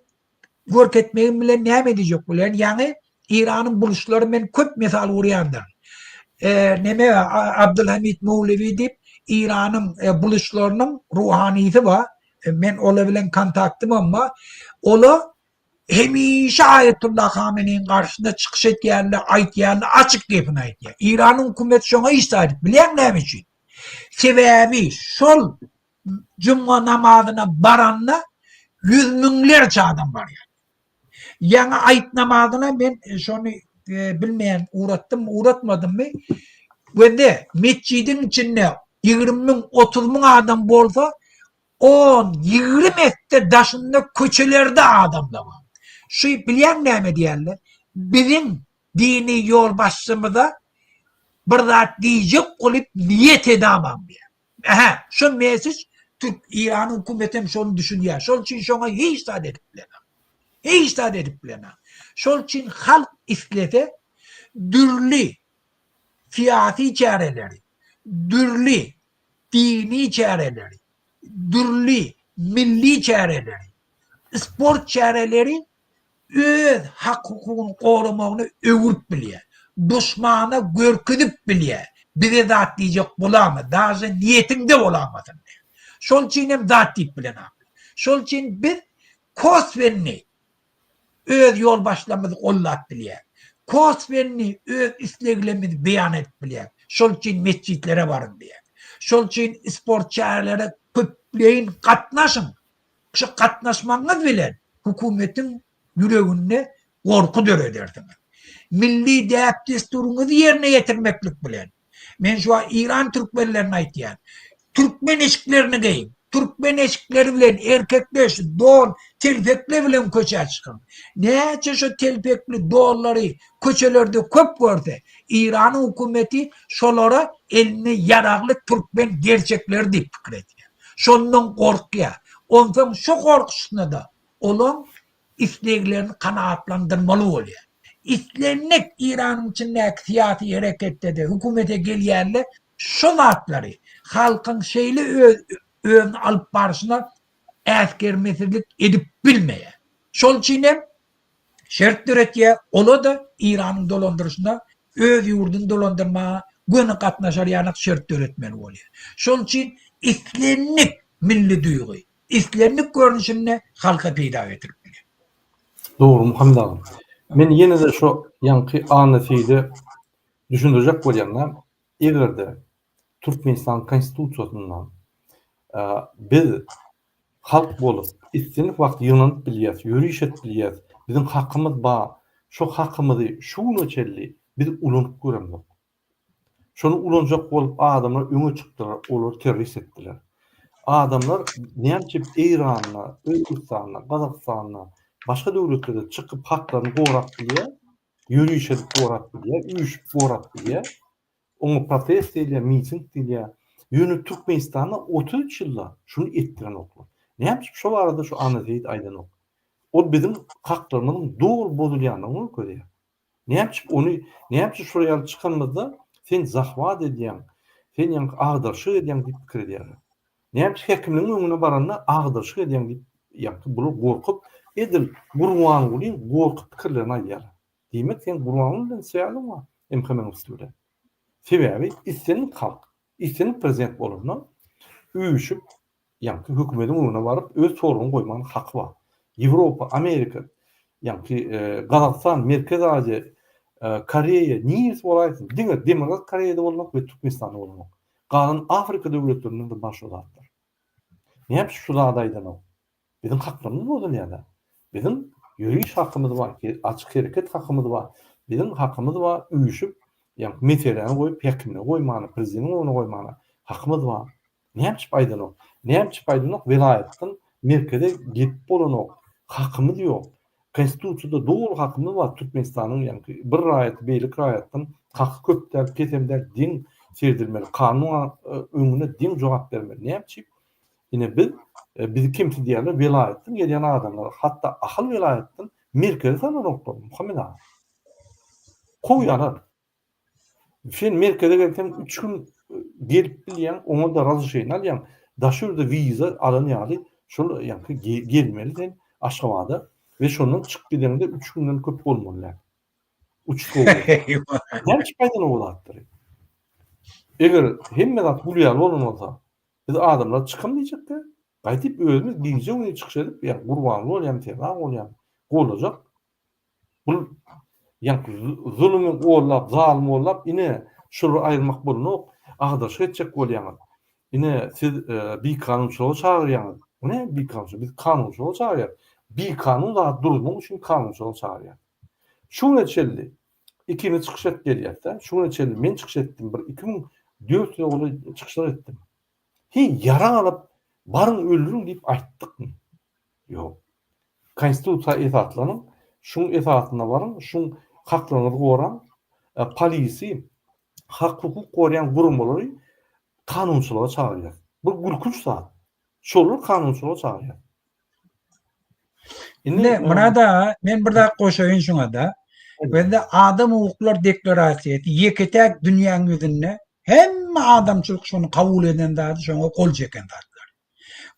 görkezmegim bilen näme diýjek bolýan? Ýaňy Iranyň buluşlary men köp mysal urýandyryn. E, neme Abdülhamid Mowlewi diýip Iranyň e, buluşlarynyň ruhanysy bar. E, men ola bilen kontaktym hem bar. Ola hemişe Aýetullah Hameneýiň garşysynda çykyş etýänler, aýtýanlar açyk gepini aýtýar. Iranyň hökümeti şoňa iş aýdyp, bilýäň näme üçin? Sebäbi şol Jumga namazyna baranda ýüz müňlerçe adam barýar. Ýaňy aýt namazyna men e, şony e, bilmeýän ugratdym, ugratmadymmy? Gözde metjidiň içinde 20 müň, 30 müň adam bolsa, 10, 20 esse daşynda köçelerde adamlar bar. Şu bilýäň näme diýerler? Biziň dini ýolbaşçymyza bir zat diýjek bolup niýet edamam diýär. Ähä, şo message Türk Iranyň hökümeti hem şony düşünýär. Şol üçin şoňa hiç zat edip bilenok. Hiç zat edip bilenok. Şol üçin halk islese dürli syýasy çäreleri, dürli dini çäreleri, dürli milli çäreleri, sport çäreleri öz hak-hukugyny goramagyny öwürip bilýär. Duşmana görkezip bilýär. Bize zat diýjek bolama, daže niýetiňde bolamasyn diýýär. Şol üçin hem zat diýip bilenoklar. Şol üçin biz koswenni öz ýolbaşçylarymyzy gollap bilýäris. Koswenni öz isleglerimizi beýan edip bilýäris. Şol üçin metjitlere baryň diýýär. Şol üçin sport çärelere köpleýin gatnaşyň. Şu gatnaşmagyňyz bilen hökümetiň ýüreginde gorky döredersiňiz. Milli däp-dessuryňyzy ýerine ýetirmeklik bilen, men şu wagt Eýran türkmenlerine aýtýan, türkmen eşiklerini geýiň, türkmen eşikleri bilen erkekler şu don, telpekler bilen köçä çykyň. Näçe şu telpekli donlary köçelerde köp görse, Eýranyň hökümeti şolara elinde ýaragly türkmen gerçekleri diýip pikir edýär. Şondan gorkýar. Onsoň şo gorkusyna-da olaň isleglerini kanagatlandyrmaly bolýar. Islendik Eýranyň içindäki syýasy hereketde-de hökümete gelýänler şo zatlary halkyň şeýle öz özüni alyp barşyna äsgermesizlik edip bilmeýär. Şol üçin hem. Şert döretýär, ola-da Eýranyň dolandyryşyna öz ýurduny dolandyrmaga göni gatnaşar ýaly şert döretmeli bolýar. Şol üçin islendik milli duýgy, islendik görnüşinde halka peýda getirip bilýär. Dogry Muhammet agam. Men ýene-de şo ýaňky Anna Seýide düşündirjek bolýan-da, eger-de Türkmenistanyň Konstitusiýasynda biz halk bolup islendik wagt ýygnanyp bilýäs, ýöriş edip bilýäs, biziň hakymyz bar, şo hakymyzy şu güne çenli biz ulanyp göremzok. Şony ulanjak bolup adamlar öňe çykdylar, olary terrorist etdiler. Adamlar näme üçin Eýranda, Özbegistanda, Gazagystanda, başga döwletlerde çykyp haklaryny gorap bilýär, ýöriş edip gorap bilýär, üýşüp gorap bilýär. Oňa protest diýilýär, miting diýilýär. Ýöne Türkmenistanda 33 ýylda şuny etdirenoklar. Näme üçin şo barada şu Anna Seýit aýdanok? Ol biziň haklarymyzyň doly bozulýandygyny görkezýär. Näme üçin ony, näme üçin şular ýaly çykanymyzda sen zahwat edýäň, sen ýaňky agdaryşyk edýäň diýip pikir edýärler. Näme üçin häkimligiň öňüne baranda agdaryşyk edýäň diýip ýaňky bular gorkup, edil Gurbangulyň gorky pikirlerini aýdýarlar. Diýmek seň Gurbanguly bilen swýazyň bar MHM-niň üsti bilen. Sebäbi islendik halk, islendik prezident bolanda üýşüp ýaňky hökümediň öňüne baryp öz soragyny goýmagyň haky bar. Ýewropa, Amerika, ýaňky Gazagystan, Merkezi Aziýa, Koreýa, niresi bolaýsyn, diňe Demirgazyk Koreýada bolmak we Türkmenistanda bolmak. Galan Afrika döwletlerinde-de bar şo zatlar. Näme üçin şu zady aýdanok? Biziň haklarymyz bozulýar-da. Biziň ýöriş hakymyz bar, açyk hereket hakymyz bar. Biziň hakymyz bar üýşüp, ýaňky meseläni goýup häkimlige goýmana, prezidentiň öňüne goýmana hakymyz bar. Näme üçin aýdanok? Näme üçin aýdanok? Welaýatdan merkeze gelip bolanok. Hakymyz ýok. Konstitusiýada doly hakymyz bar. Türkmenistanyň ýaňky bir raýaty beýleki raýatdan haky köp däl, pesem däl, deň seredilmeli. Kanun öňünde deň jogap bermeli. Näme üçin? Ine biz bizi kemsidýärler welaýatdan gelýän adamlar, hatda Ahal welaýatdan merkeze salanoklar Muhammet aga. Kowýarlar. Sen merkeze gelseň üç gün gelip bilýäň, oňa-da razrşeniýe alýaň. Daşy ýurda wiza alan ýaly şol ýaňky gelmeli sen Aşgabada we şondan çykyp gideňde üç günden köp bolmaly däl. Uçup Näme üçin aýdan o zatlary? Eger hemme zat gül ýaly bolan bolsa, biz adamlar çykam diýjekde, gaýdyp özümiz gije-gündiz çykyş edip, ýa Gurbanguly bolýamy, Serdar bolýamy, gollajak. Bul ýaňky zulumy gollap, zalymy gollap, ine, şulary aýyrmak bolanok, agdaryşyk etjek bolýaňyz. Ine, siz bikanunçylyga çagyrýaňyz. Bu näme bikanunçylyk? Biz kanunçylyga çagyrýarys. Bikanun zady duruzmak üçin kanunçylyga çagyrýarys. Şu güne çenli ikimiz çykyş edip gelýäs-de, şu güne çenli men çykyş etdim, bir 2400-e golaý çykyşlar etdim. Heý, ýarag alyp, baryň öldüriň diýip aýtdykmy? Ýok. Konstitusiýa esaslanyň, şuň esasynda baryň, şuň haklaryňyzy goraň, polisi, hak-hukuk goraýan guramalary kanunçylyga çagyrýar. Bu gülkünç zat. Şolar kanunçylyga çagyrýar. Indi Myrat aga, men bir zat goşaýyn şuňa-da. Bizde adam hukuklar deklarasiýasy ýeke-täk dünýäň ýüzünde hemme adamçylyk şony kabul eden zady, şoňa gol çeken zatlar.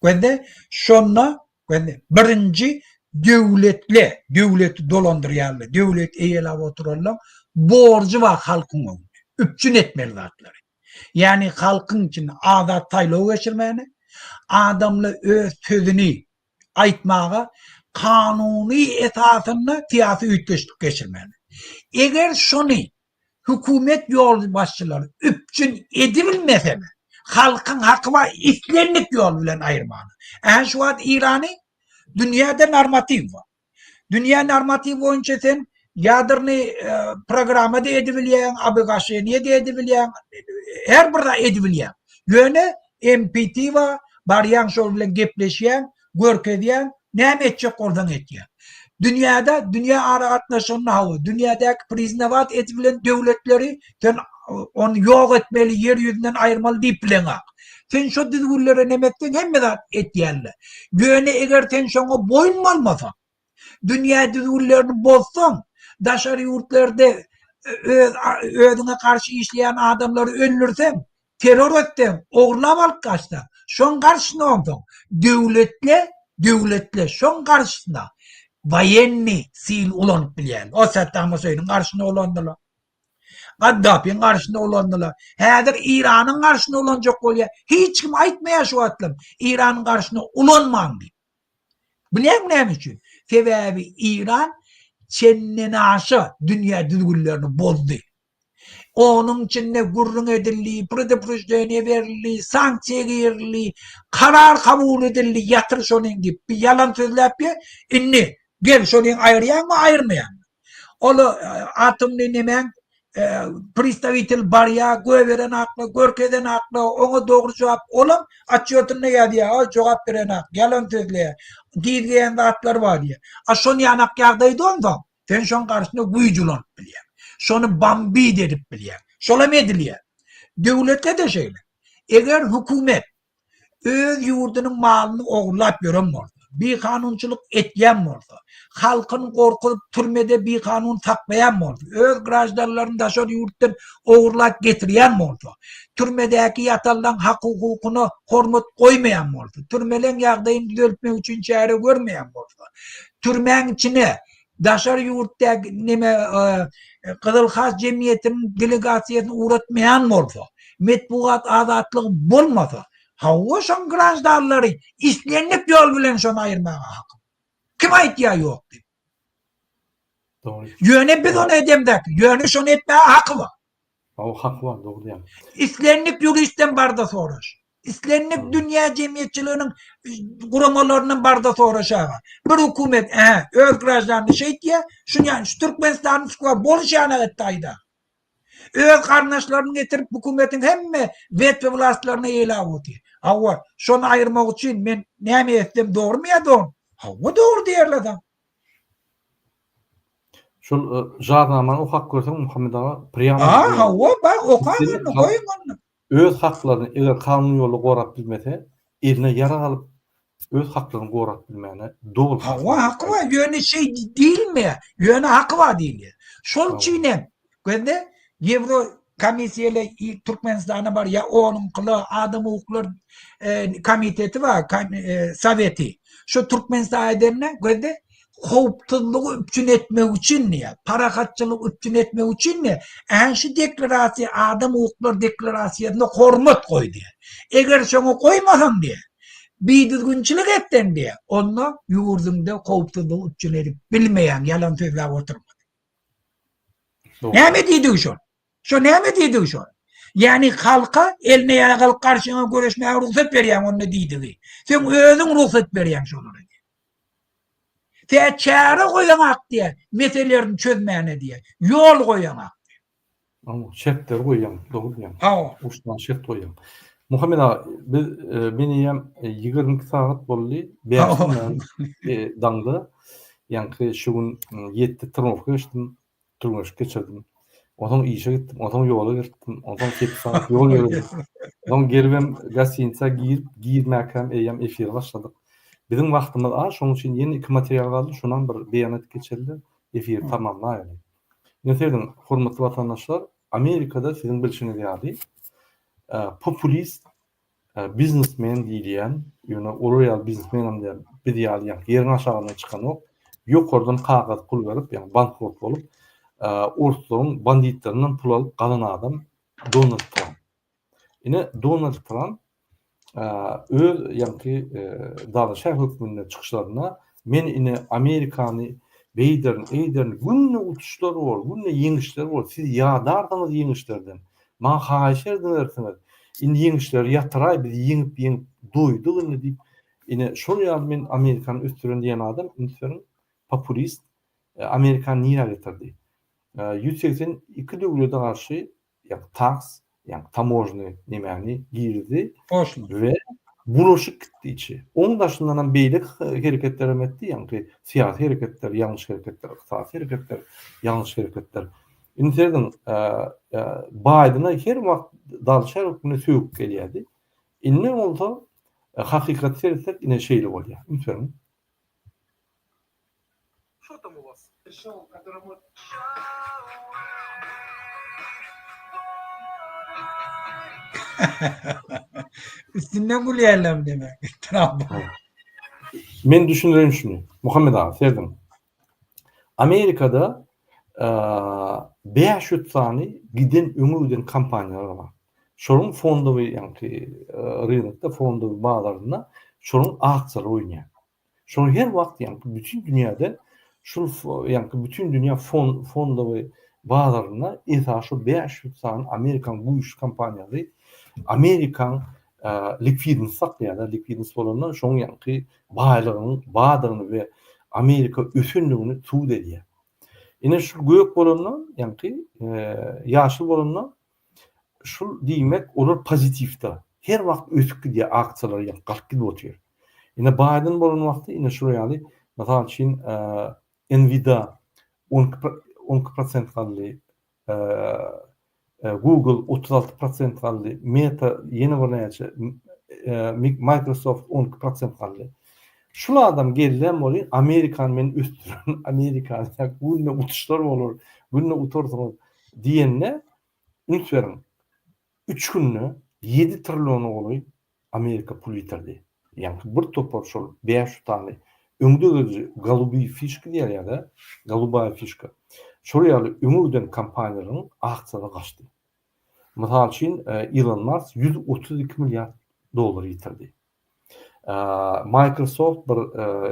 Gözde şonda gözde birinji döwletle, döwleti dolandyrýanlar, döwlet eýeläp oturanlar borjy bar halkyň öňünde üpjün etmeli zatlary. Ýagny halkyň içinde azat saýlaw geçirmäne, adamlar öz sözüni aýtmaga kanuny esasynda syýasy üýtgeşlik geçirmäne. Eger şony hökümet ýolbaşçylary üpjün edibilmeseler, halkyň haky bar islendik ýol bilen aýyrmaga. Ähä şu wagt Irany dünýäde normatiw bar. Dünýä normatiw boýunça sen ýadrny programma-da edibilýäň, obagaşeniýe-de edibilýäň, her bir zat edibilýäň. Ýöne MPT bar, barýaň şol bilen gepleşýäň, görkezýäň, näme etjek bolsaň etýäň. Dünýäde, dünýä aragatnaşygynda hawa, dünýädäki priznawat edilen döwletleri sen ony ýok etmeli, ýer ýüzünden aýyrmaly diýip bileňok. Sen şo düzgünlere neme etseň hemme zat etýärler. Ýöne eger sen şoňa boýun bolmasaň, dünýä düzgünlerini bozsaň, daşary ýurtlarda öz özüňe garşy işleýän adamlary öldürseň, terror etseň, ogurlap alyp gaçsaň, şoň garşysyna onsoň döwletle, döwletle şoň garşysyna. Woýennyý sil ulanyp bilýärler. O Saddam Hüseýniň garşyna ulandylar. Gaddafyň garşyna ulandylar. Häzir Iranyň garşyna ulanjak bolýar. Hiç kim aýtmaýar şu wagtlam Iranyň garşyna ulanmaň diýip. Bilýäňmi näme üçin? Sebäbi Iran çendenaşa dünýä düzgünlerini bozdy. Onuň içinde gürrüň edildi, predupreždeniýe berildi, sanksiýa girildi, karar kabul edildi, ýatyr şonyň diýip, bir ýalan sözläp ýör. Indi gel şonyň aýyrýaňmy, aýyrmaýaňmy? Ol atomny nemäň pristawitel barýa, göberen akla, görkezen akla, oňa dogry jogap, olam otçýotynda ýazýar, ol jogap berenak, ýalan sözleýär, gizleýän zatlar bar diýýär. A şon ýanak ýagdaýda onsoň Sen şoň garşysyna güýç ulanyp bilýäň. Şony bombit edip bilýäň. Şolam edilýär. Döwletde-de şeýle. Eger hökümet öz ýurdunyň malyny ogurlap ýören bolsa, bikanunçylyk etýän bolsa, halkyny gorkuzyp türmede bikanun saklaýan bolsa, öz graždanlaryny daşary ýurtdan ogurlap getirýän bolsa, türmedäki ýatanlaryň hak-hukukyna hormat goýmaýan bolsa, türmeleň ýagdaýyny düzeltmek üçin çäre görmeýän bolsa, türmäň içine daşary ýurtdaky neme Gyzyl Haç jemgyýetiniň delegasiýasyny ugratmaýan bolsa, metbugat azatlygy bolmasa, hawa şoň graždanlary islendik ýol bilen şony aýyrmaga haky. Kim aýtýar ýok diýip? Dogry. Ýöne biz ony edemzok. Ýöne şony etmäge haky bar. Hawa haky bar, dogry diýýäň. Islendik ýuristden barda soraş. Islendik dünýä jemgyýetçiliginiň guramalaryndan barda soraş aga. Bir hökümet ä öz graždanyny şeýtýä, şuny şu Türkmenistanyň skwa boluş ýanak etdi aýda. Öz garyndaşlaryny getirip hökümetiň hemme wetwe wlastlaryna eýläp otyr. Hawa, şony aýyrmak üçin men näme etsem dogrymy ýa dogry? Hawa dogry diýerler saňa. Şol jarnamany okap görseň Muhammet aga prýamo. A hawa bar okaň onda goýuň onda. Öz haklaryny eger kanun ýolda gorap bilmese, eline ýarag alyp öz haklaryny gorap bilmäne doly haky Hawa haky bar ýöne şeý diýilmeýär ýöne haky bar diýilýär. Şol üçin hem gözle ýewro komissiýaly Türkmenistana bar ýa onuňkylar adam hukuklar komiteti bar soweti şo Türkmenistana edende gözle howpsuzlygy üpjün etmek üçin diýýär, parahatçylygy üpjün etmek üçin diýýär, ä şu deklarasiýa adam hukuklary deklarasiýasyna hormat goý diýýär. Eger şoňa goýmasaň diýýär, bidüzgünçilik etseň diýýär, onda ýurduňda howpsuzlygy üpjün edip bilmeýäň, ýalan sözläp oturma diýýär. Näme diýdigi şol? Şo näme diýdigi şol? Ýagny halka eline ýarag alyp garşyňa göreşmäge rugsat berýäň onda diýdigi. Sen özüň rugsat berýäň şolara diýýär. Tä çäre goýaňak diýýär, meselelerini çözmäne diýýär. Ýol goýaňak diýýär. Hawa, şertleri goýýaň, dogry diýýäň. Hawa. Uçdan şert goýýaň. Muhammet aga, biz men eýýäm 22 sagat boldy, bäşden bäri daňda. Ýaňky şu gün ýetdi trnowka geçdim. Türgenleşik geçirdim. Onsoň işe gitdim, onsoň ýola gitdim, onsoň sekiz sagat ýol ýöredim. Onsoň gelibem gostinitsa girip, girmäkäm eýýäm efire başladyk. Biziň wagtymyz az, şonuň üçin ýene iki material galdy, şonam bir beýan edip geçeli-de, efiri tamamlaýaly. Ine serediň, hormatly watandaşlar, Amerikada siziň bilşiňiz ýaly, populist Biznesmen diýilýän, ýöne olar ýaly biznesmenem däl, biz ýaly ýaňky ýeriň aşagyndan çykanok, ýokardan kagyz pul berip, ýagny bankrot bolup, orslaryň banditlerinden pul alyp galan adam Donald Tramp. Ine, Donald Tramp öz ýaňky dalaşgär hökmünde çykyşlarynda men ine Amerikany beýderin, eýderin, günde utuşlar bor, günde ýeňişler bor, siz ýadarsyňyz ýeňişlerden, Maňa haýyş edinersiňiz, indi ýeňişleri ýatyraý, biz ýeňip-ýeňip doýduk indi diýip, ine, şol ýaly men Amerikany ösdüren diýen adam, üns beriň, populist, Amerikany nirä getirdi? 182 döwlete garşy ýagny taks, ýagny tamožny nemäni girizdi we bulaşyp gitdi içi. Oň daşyndanam beýleki hereketlerem etdi, ýagny syýasy hereketler, ýalňyş hereketler, ykdysady hereketler, ýalňyş hereketler. Indi serediň, Baýdene her wagt dalaşgär hökmünde sögüp gelýärdi. Indi bolsa hakykaty seretsek ine şeýle bolýar. Üns beriň. Üstünden gülýärler diýmek. Tramp. Men düşündireýin şuny. Muhammet aga, serediň. Amerikada 500 sany giden öňe giden kompaniýalar bar. Şolaryň fondowy ýaňky rynokda fondowy bazarynda şolaryň aksiýalary oýnaýar. Şol her wagt ýaňky bütin dünýäde şul ýaňky bütin dünýä fon fondowy bazarynda esasy şu 500 sany Amerikan güýçli kompaniýasy Amerikan likwidnost saklaýar. Likwidnost bolanda şoň ýaňky baýlygynyň bardygyny we Amerika ösendigini subut edýär. Ine şu gök bolanda ýaňky ýaşyl bolanda Şul diýmek olar pozitiwda. Her wagt ösüp gidýär aksiýalar ýa galyp gidip otyr. Ine Baýden bolan wagty ine şular ýaly mysal üçin Nvidia 12 12 prosent galdy. Google 36 prosent galdy. Meta ýene bir näçe Microsoft 12 prosent galdy. Şul adam geldem welin Amerikany men ösdürerin Amerikany günde utuşlar bolar günde utarsyňyz diýende Üns beriň, üç günde ýedi trilliona golaý Amerika pul ýitirdi. Ýaňky bir topar şol 500 sany öňde geliji golubiý fişka diýilýär-dä, golubaýa fişka. Şol ýaly öňe giden kompaniýalaryň aksiýalary gaçdy. Mysal üçin, Elon Musk 132 milliard dollar ýitirdi. Microsoft bir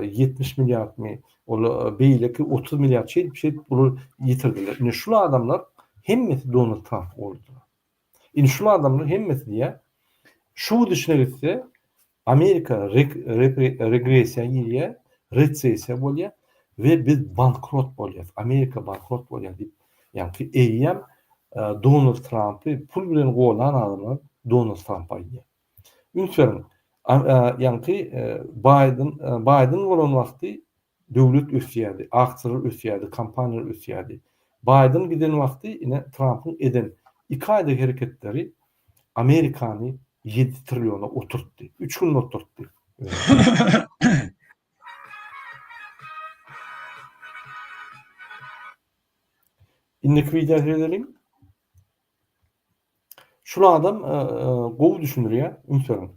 70 milliardmy, ol beýleki 30 milliard şeýdip şeýdip olar ýitirdiler. Indi şul adamlar hemmesi Donald Trump goldadylar. Indi şul adamlar hemmesi diýýär, şu gidişine gitse Amerika regressiýa girýär, resessiýa bolýar we biz bankrot bolýas, Amerika bankrot bolýar diýip, ýagny eýýäm Donald Trumpy pul bilen goldan adamlar Donald Trumpa aýdýar. Üns beriň, ýaňky Baýden, Baýden bolan wagty döwlet ösýärdi, aksiýalar ösýärdi, kompaniýalar ösýärdi. Baýden giden wagty ine Trampyň eden iki aýda hereketleri Amerikany ýedi trilliona oturtdy. Üç günde oturtdy. Indiki wideo seredeliň. Şul adam gowy düşündirýär, üns beriň.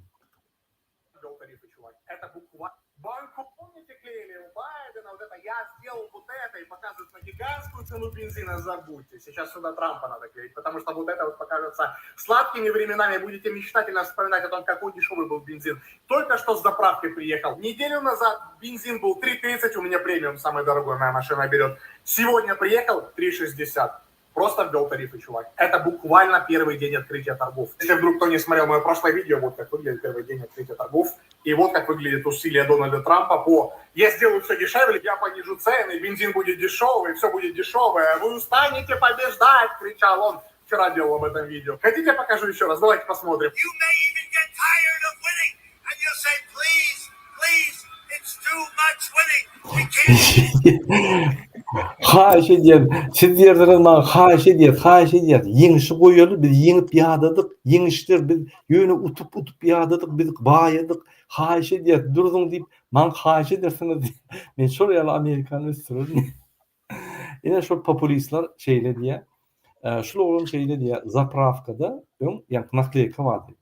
Просто ввел тарифы, чувак. Это буквально первый день открытия торгов. Если вдруг кто не смотрел мое прошлое видео, вот как выглядит первый день открытия торгов. И вот как выглядит усилие Дональда Трампа по «я сделаю все дешевле, я понижу цены, бензин будет дешевый, все будет дешевое, вы устанете побеждать!» – кричал он. Вчера делал об этом видео. Хотите, я покажу еще раз? Давайте посмотрим. You may even get tired of winning, and you'll say, please, please, it's too much winning. We can't... Haýyş edýän, siz diýersiňiz maňa haýyş edýäs, haýyş edýäs, ýeňişi goýaly, biz ýeňip ýadadyk, ýeňişler biz ýöne utup-utup ýadadyk, biz baýadyk, haýyş edýäs, durzuň diýip, maňa haýyş edersiňiz diýip, men şol ýaly Amerikany ösdürerin. Ine şol populistler şeýle diýýär. Şul oglan şeýle diýýär, zaprawkada öň ýaňky nakleýka bardy.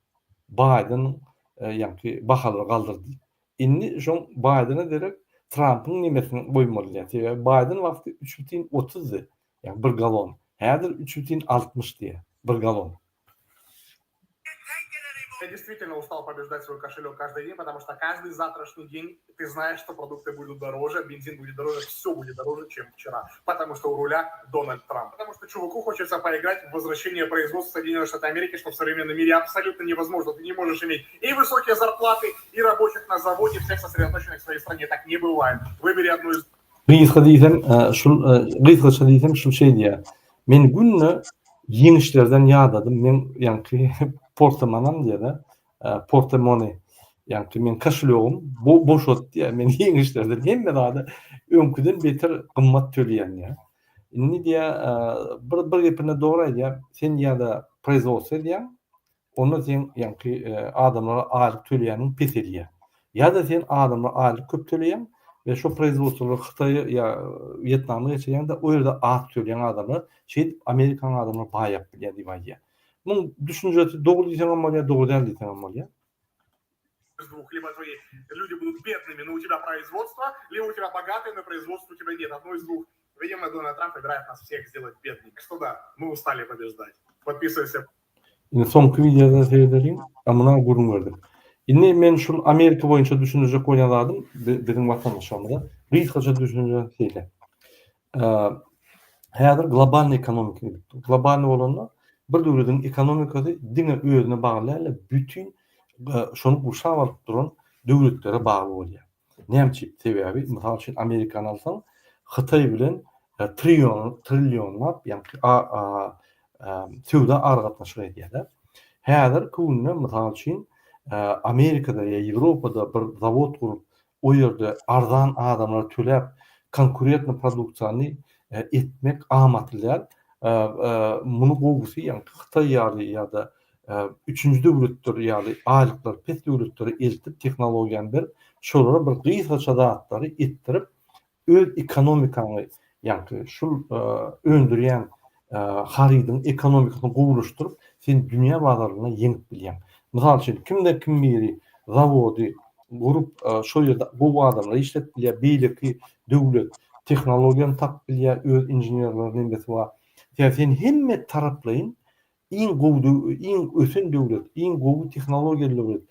Baýdeniň ýaňky bahalary galdyrdy diýip. Indi şoň Baýdene derek Trampyň nemesini goýmaly diýýär. Sebäbi Baýden wagty üç bütin otuzdy, ýagny bir galon. Häzir üç bütin 60 diýýär, bir galon. Я действительно устал побеждать свой кошелек каждый день, потому что каждый завтрашний день ты знаешь, что продукты будут дороже, бензин будет дороже, все будет дороже, чем вчера. Потому что у руля Дональд Трамп. Потому что чуваку хочется поиграть в возвращение производства Соединенных Штатов Америки, что в современном мире абсолютно невозможно. Ты не можешь иметь и высокие зарплаты, и рабочих на заводе, всех сосредоточенных в своей стране. Так не бывает. Выбери одну из Gysga diýsem, şul gysgaça diýsem şul şeý diýýär. Men günde ýeňişlerden ýadadym. Men ýaňky portomanam diýýär-de, portemone. Ýaňky men koşelýogym boşat diýýär. Men ýeňişlerden hemme zada öňküden beter gymmat töleýän diýýär. Indi diýýär, bir bir gepinde dogry aýdýar. Sen ýa-da proizwodstwo edýäň, Onda seň ýaňky adamlara aýlyk töleýäniň peselýär. Ýa-da sen adamlara aýlyk köp töleýäň we şo proizwodstwolary Hytaýa ýa Wýetnama geçirýäň-de, o ýerde az töleýäň adamlara, şeýdip Amerikanyň adamlary baýap bilýär diýip aýdýar. Muň düşünjesi dogry diýseňem bolýar, dogry däl diýseňem bolýar. двух, либо твои люди будут бедными, но у тебя производство, либо у тебя богатые, но производства у тебя нет. Одно из двух. Видимо, Дональд Трамп выбирает нас всех сделать бедными. Что да, мы устали побеждать. Подписывайся. Indi soňky wideoda seredeliň. A muna gürrüň berdik. Indi men şul Amerika boýunça düşündirjek bolýan zadym biziň watandaşlarymyza gysgaça düşündirjek şeýle. Häzir globalnyý ekonomika gidip dur. Globalnyý bolanda bir döwletiň ekonomikasy diňe özüne bagly däl-de, bütin şony gurşap alyp duran döwletlere bagly bolýar. Näme üçin? Sebäbi, mysal üçin, Amerikany alsaň, Hytaý bilen trillion, trillionlap, ýagny söwda aragatnaşyk edýärler. Häzirki günde, mysal üçin, Amerikada ýa Ýewropada bir zawod gurup, o ýerde arzan adamlara töläp, konkurentny produksiýany etmek amatly däl. Muny gowusy, ýagny Hytaý ýaly ýa-da üçünji döwletler ýaly aýlyklary pes döwletlere eltip tehnologiýany berip, şolara bir gysgaça zatlary etdirip, öz ekonomikaňy, ýaňky şul öndürýän harydyň ekonomikasyny gowulaşdyryp, sen dünýä bazarynda ýeňip bilýäň. Mysal üçin, kimde kim biri zawody gurup, şol ýerde gowy adamlary işledip bilýär, beýleki döwlet tehnologiýany tapyp bilýär, öz inženerleri nemesi bar. Sebäbi sen hemme taraplaýyn Iň gowy iň ösen döwlet, iň gowy tehnologiýaly döwlet,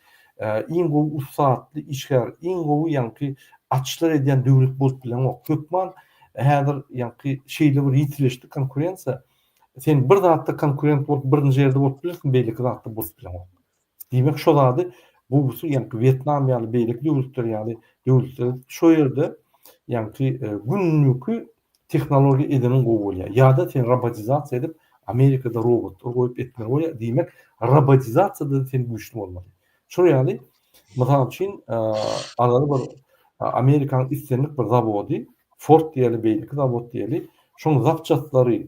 iň gowy ussatly işgär, iň gowy ýaňky açyşlar edýän döwlet bolup bileňok. Hökman häzir ýaňky şeýle bir ýitileşdi konkurensiýa. Sen bir zatda konkurent bolup birinji ýerde bolup bilersiň, beýleki zatda bolup bileňok. Diýmek şo zady gowusy ýaňky Wýetnam ýaly beýleki döwletler ýaly döwletler şo ýerde ýaňky günlüki tehnologiýa edeniň gowy bolýar. Ýa-da sen robotizasiýa edip Amerikada robotlar goýup etmeli bolýar. Diýmek robotizasiýada sen güýçli bolmaly. Şol ýaly mysal üçin alaly bir Amerikanyň islendik bir zawody Ford diýeli beýleki zawod diýeli şoň zapçastlary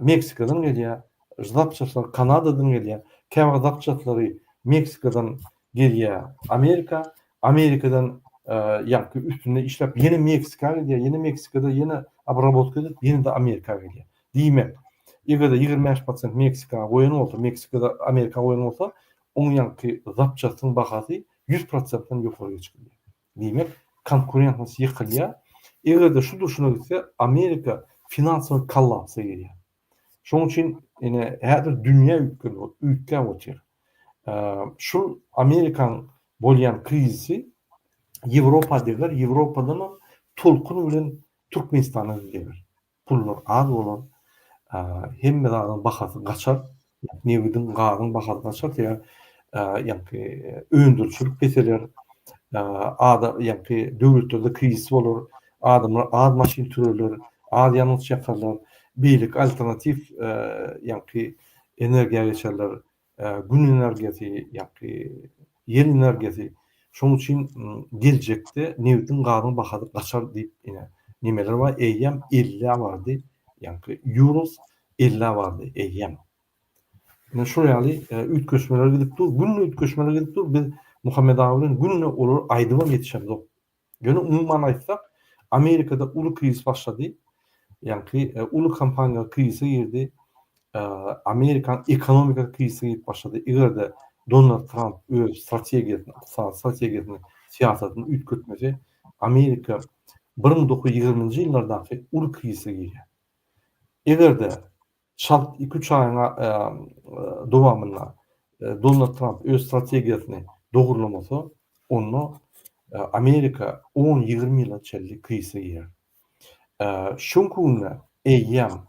Meksikadan gelýär, zapçastlar Kanadadan gelýär, käbir zapçastlary Meksikadan gelýär Amerika, Amerikadan ýaňky üstünde işläp ýene Meksika gidýär, ýene Meksikada ýene obrabotka edip ýene-de Amerika gelýär. Diýmek, eger-de 25 prosent Meksika goýan bolsa, Meksikada Amerika goýan bolsa, oň ýaňky zapçastyň bahasy 100 prosentden ýokary geçip bilýär. Diýmek, konkurentnost ýykylýar. Eger-de şu durşuna gitse, Amerika finansowy kollapsa girýär. Şonuň üçin ine häzir dünýä üýtgedi, üýtgäp otyr. Şul Amerikanyň bolýan krizisi Ýewropa deger, Ýewropadanam tolkun bilen Türkmenistana deger. Pullar az bolar, hemme zadyň bahasy gaçar, nebidiň, gazyň bahasy gaçar, sebäbi ýaňky öndürijilik peseler, ada ýaňky döwletlerde krizis bolar, adamlar az maşyn sürerler, az ýangyç ýakarlar, beýleki alternatiw ýaňky energiýa geçerler, Gün energiýasy ýa-ki ýel energiýasy. Şonuň üçin geljekde nebitiň, gazyň bahasy gaçar diýip ine nemeler bar. Eýýäm ellä bardy, ýa-ki Urals ellä bardy eýýäm. Ine şol ýaly üýtgeşmeler gidip dur. Günde üýtgeşmeler gidip dur. Biz Muhammet aga bilen günde olary aýdybam ýetişemzok. Ýöne umuman aýtsak, Amerikada uly krizis başlady. Ýaňky uly kompaniýalar krizise girdi. Amerikan ekonomikasy krizise girip başlady. Eger-de Donald Tramp öz strategiýasyny, ykdysady strategiýasyny, syýasatyny üýtgetmese, Amerika 1920-nji ýyllardaky uly krizise girýär. Eger-de Çalt iki-üç aýyň dowamynda Donald Tramp öz strategiýasyny dogrulamasa, onda Amerika on-ýigrimi ýyla çenli krizise girer. Şu günki günde eýýäm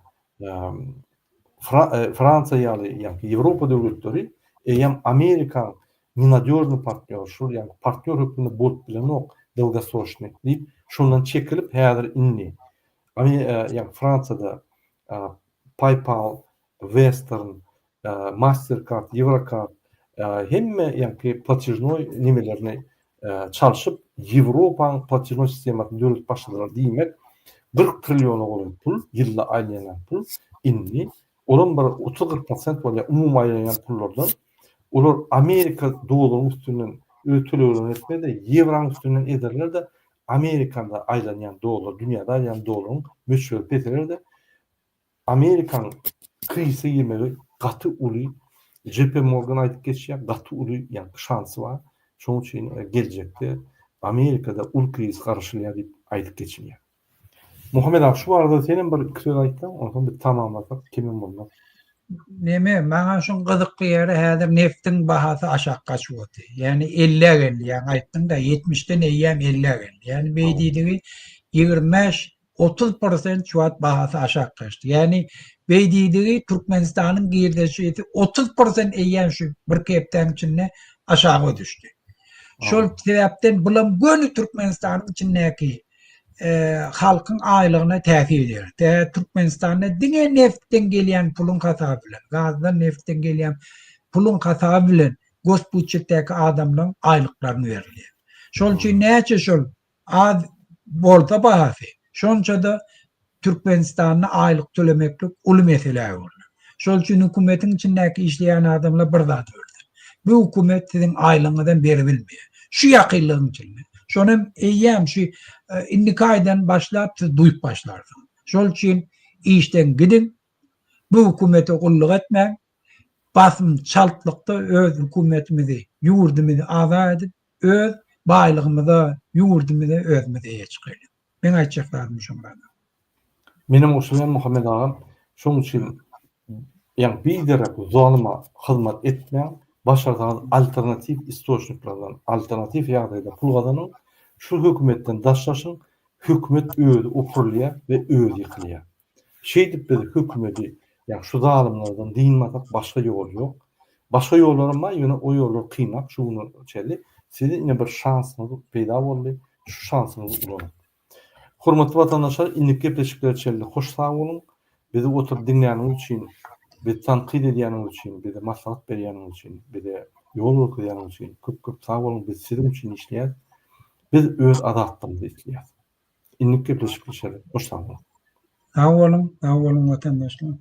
Fransiýa ýaly, ýagny Ýewropa döwletleri eýýäm Amerikaň nenadýožnyý partnýor, şul ýagny partnýor hökmünde bolup bilenok dolgosroçnyý diýip, şondan çekilip häzir indi ýagny Fransiýada PayPal, Western, Mastercard, Eurocard hemme ýaňky platežnoý nemelerini çalşyp, Ýewropaň platežnoý sistemasyny döredip başladylar. Diýmek, 40 trilliona golaý pul, ýylda aýlanýan pul indi olam bir 30-40 prosent bolýar umumy aýlanýan pullardan. Olar Amerika dollaryň üstünden öz töleglerini etmez-de, ýewraň üstünden ederler-de, Amerikada aýlanýan dollar, dünýäde aýlanýan dollaryň möçberi peseler-de, Amerikaň krizise girmegi gaty uly, JP Morgan aýdyp geçýär, gaty uly ýaňky şansy bar. Şonuň üçin geljekde Amerikada uly krizis garaşylýar diýip aýdyp geçilýär. Muhammet aga şu barada senem bir iki söz aýtsaň, onsoň biz tamamlasak kemem bolmaz. Neme, maňa şuň gyzykly ýeri häzir neftiň bahasy aşak gaçyp otyr. Ýagny ellä geldi, ýaňy aýtdyň-da, ýetmişden eýýäm ellä geldi. Ýagny beý diýdigi 25 30 prosent şu wagt bahasy aşak gaçdy. Ýagny beý diýdigi Türkmenistanyň girdeşisi 30 prosent eýýäm şu birki hepdäň içinde aşaga düşdi. Şol sebäpden bulam göni Türkmenistanyň içindäki halkyň aýlygyna täsir edýär. Tä Türkmenistanda diňe neftden gelýän puluň hasaby bilen, gazdan neftden gelýän puluň hasaby bilen gosbudjetdäki adamlaryň aýlyklaryny berilýär. Şol üçin näçe şol az bolsa bahasy, şonça-da Türkmenistanda aýlyk tölemeklik uly meselä öwrüler. Şol üçin hökümetiň içindäki işleýän adamlar bir zat öwreder. Bu hökümet siziň aýlygyňyzam beribilmeýär. Şu ýakynlygyň içinde. Şonam eýýäm şu indiki aýdan başlap siz duýup başlarsyňyz. Şol üçin işden gidiň, bu hökümete gulluk etmäň, basym çaltlykda öz hökümetimizi, ýurdumyzy azat edip, öz baýlygymyza, ýurdumyza özümiz eýe çykaýlyk. Meň aýtjak zadym şoň ýaly. Menem goşulýan Muhammet agam, şoň üçin ýa biderek zalyma hyzmat etmäň, başarsaňyz alternatiw istoçniklerden, alternatiw ýagdaýda pul gazanyň, şu hökümetden daşlaşyň, hökümet özi opurylýar we özi ýykylýar. Şeýdip biz hökümeti ýa şu zalymlardan dynmasak başga ýol ýok. Başga ýollaram bar ýöne o ýollar kynrak şu güne çenli. Size ine bir şansyňyz peýda boldy, şu şansyňyzy ulanyň. Hormatly watandaşlar indiki gepleşiklere çenli hoş sag boluň. Bizi oturyp diňläniňiz üçin, bizi tankyt edýäniňiz üçin, bize maslahat berýäniňiz üçin, bize ýol görkezýäniňiz üçin köp köp sag boluň. Biz siziň üçin işleýäs. Biz öz azatlygymyzy isleýäs. Indiki gepleşikde hoş sag boluň. Sag boluň, sag boluň watandaşlar.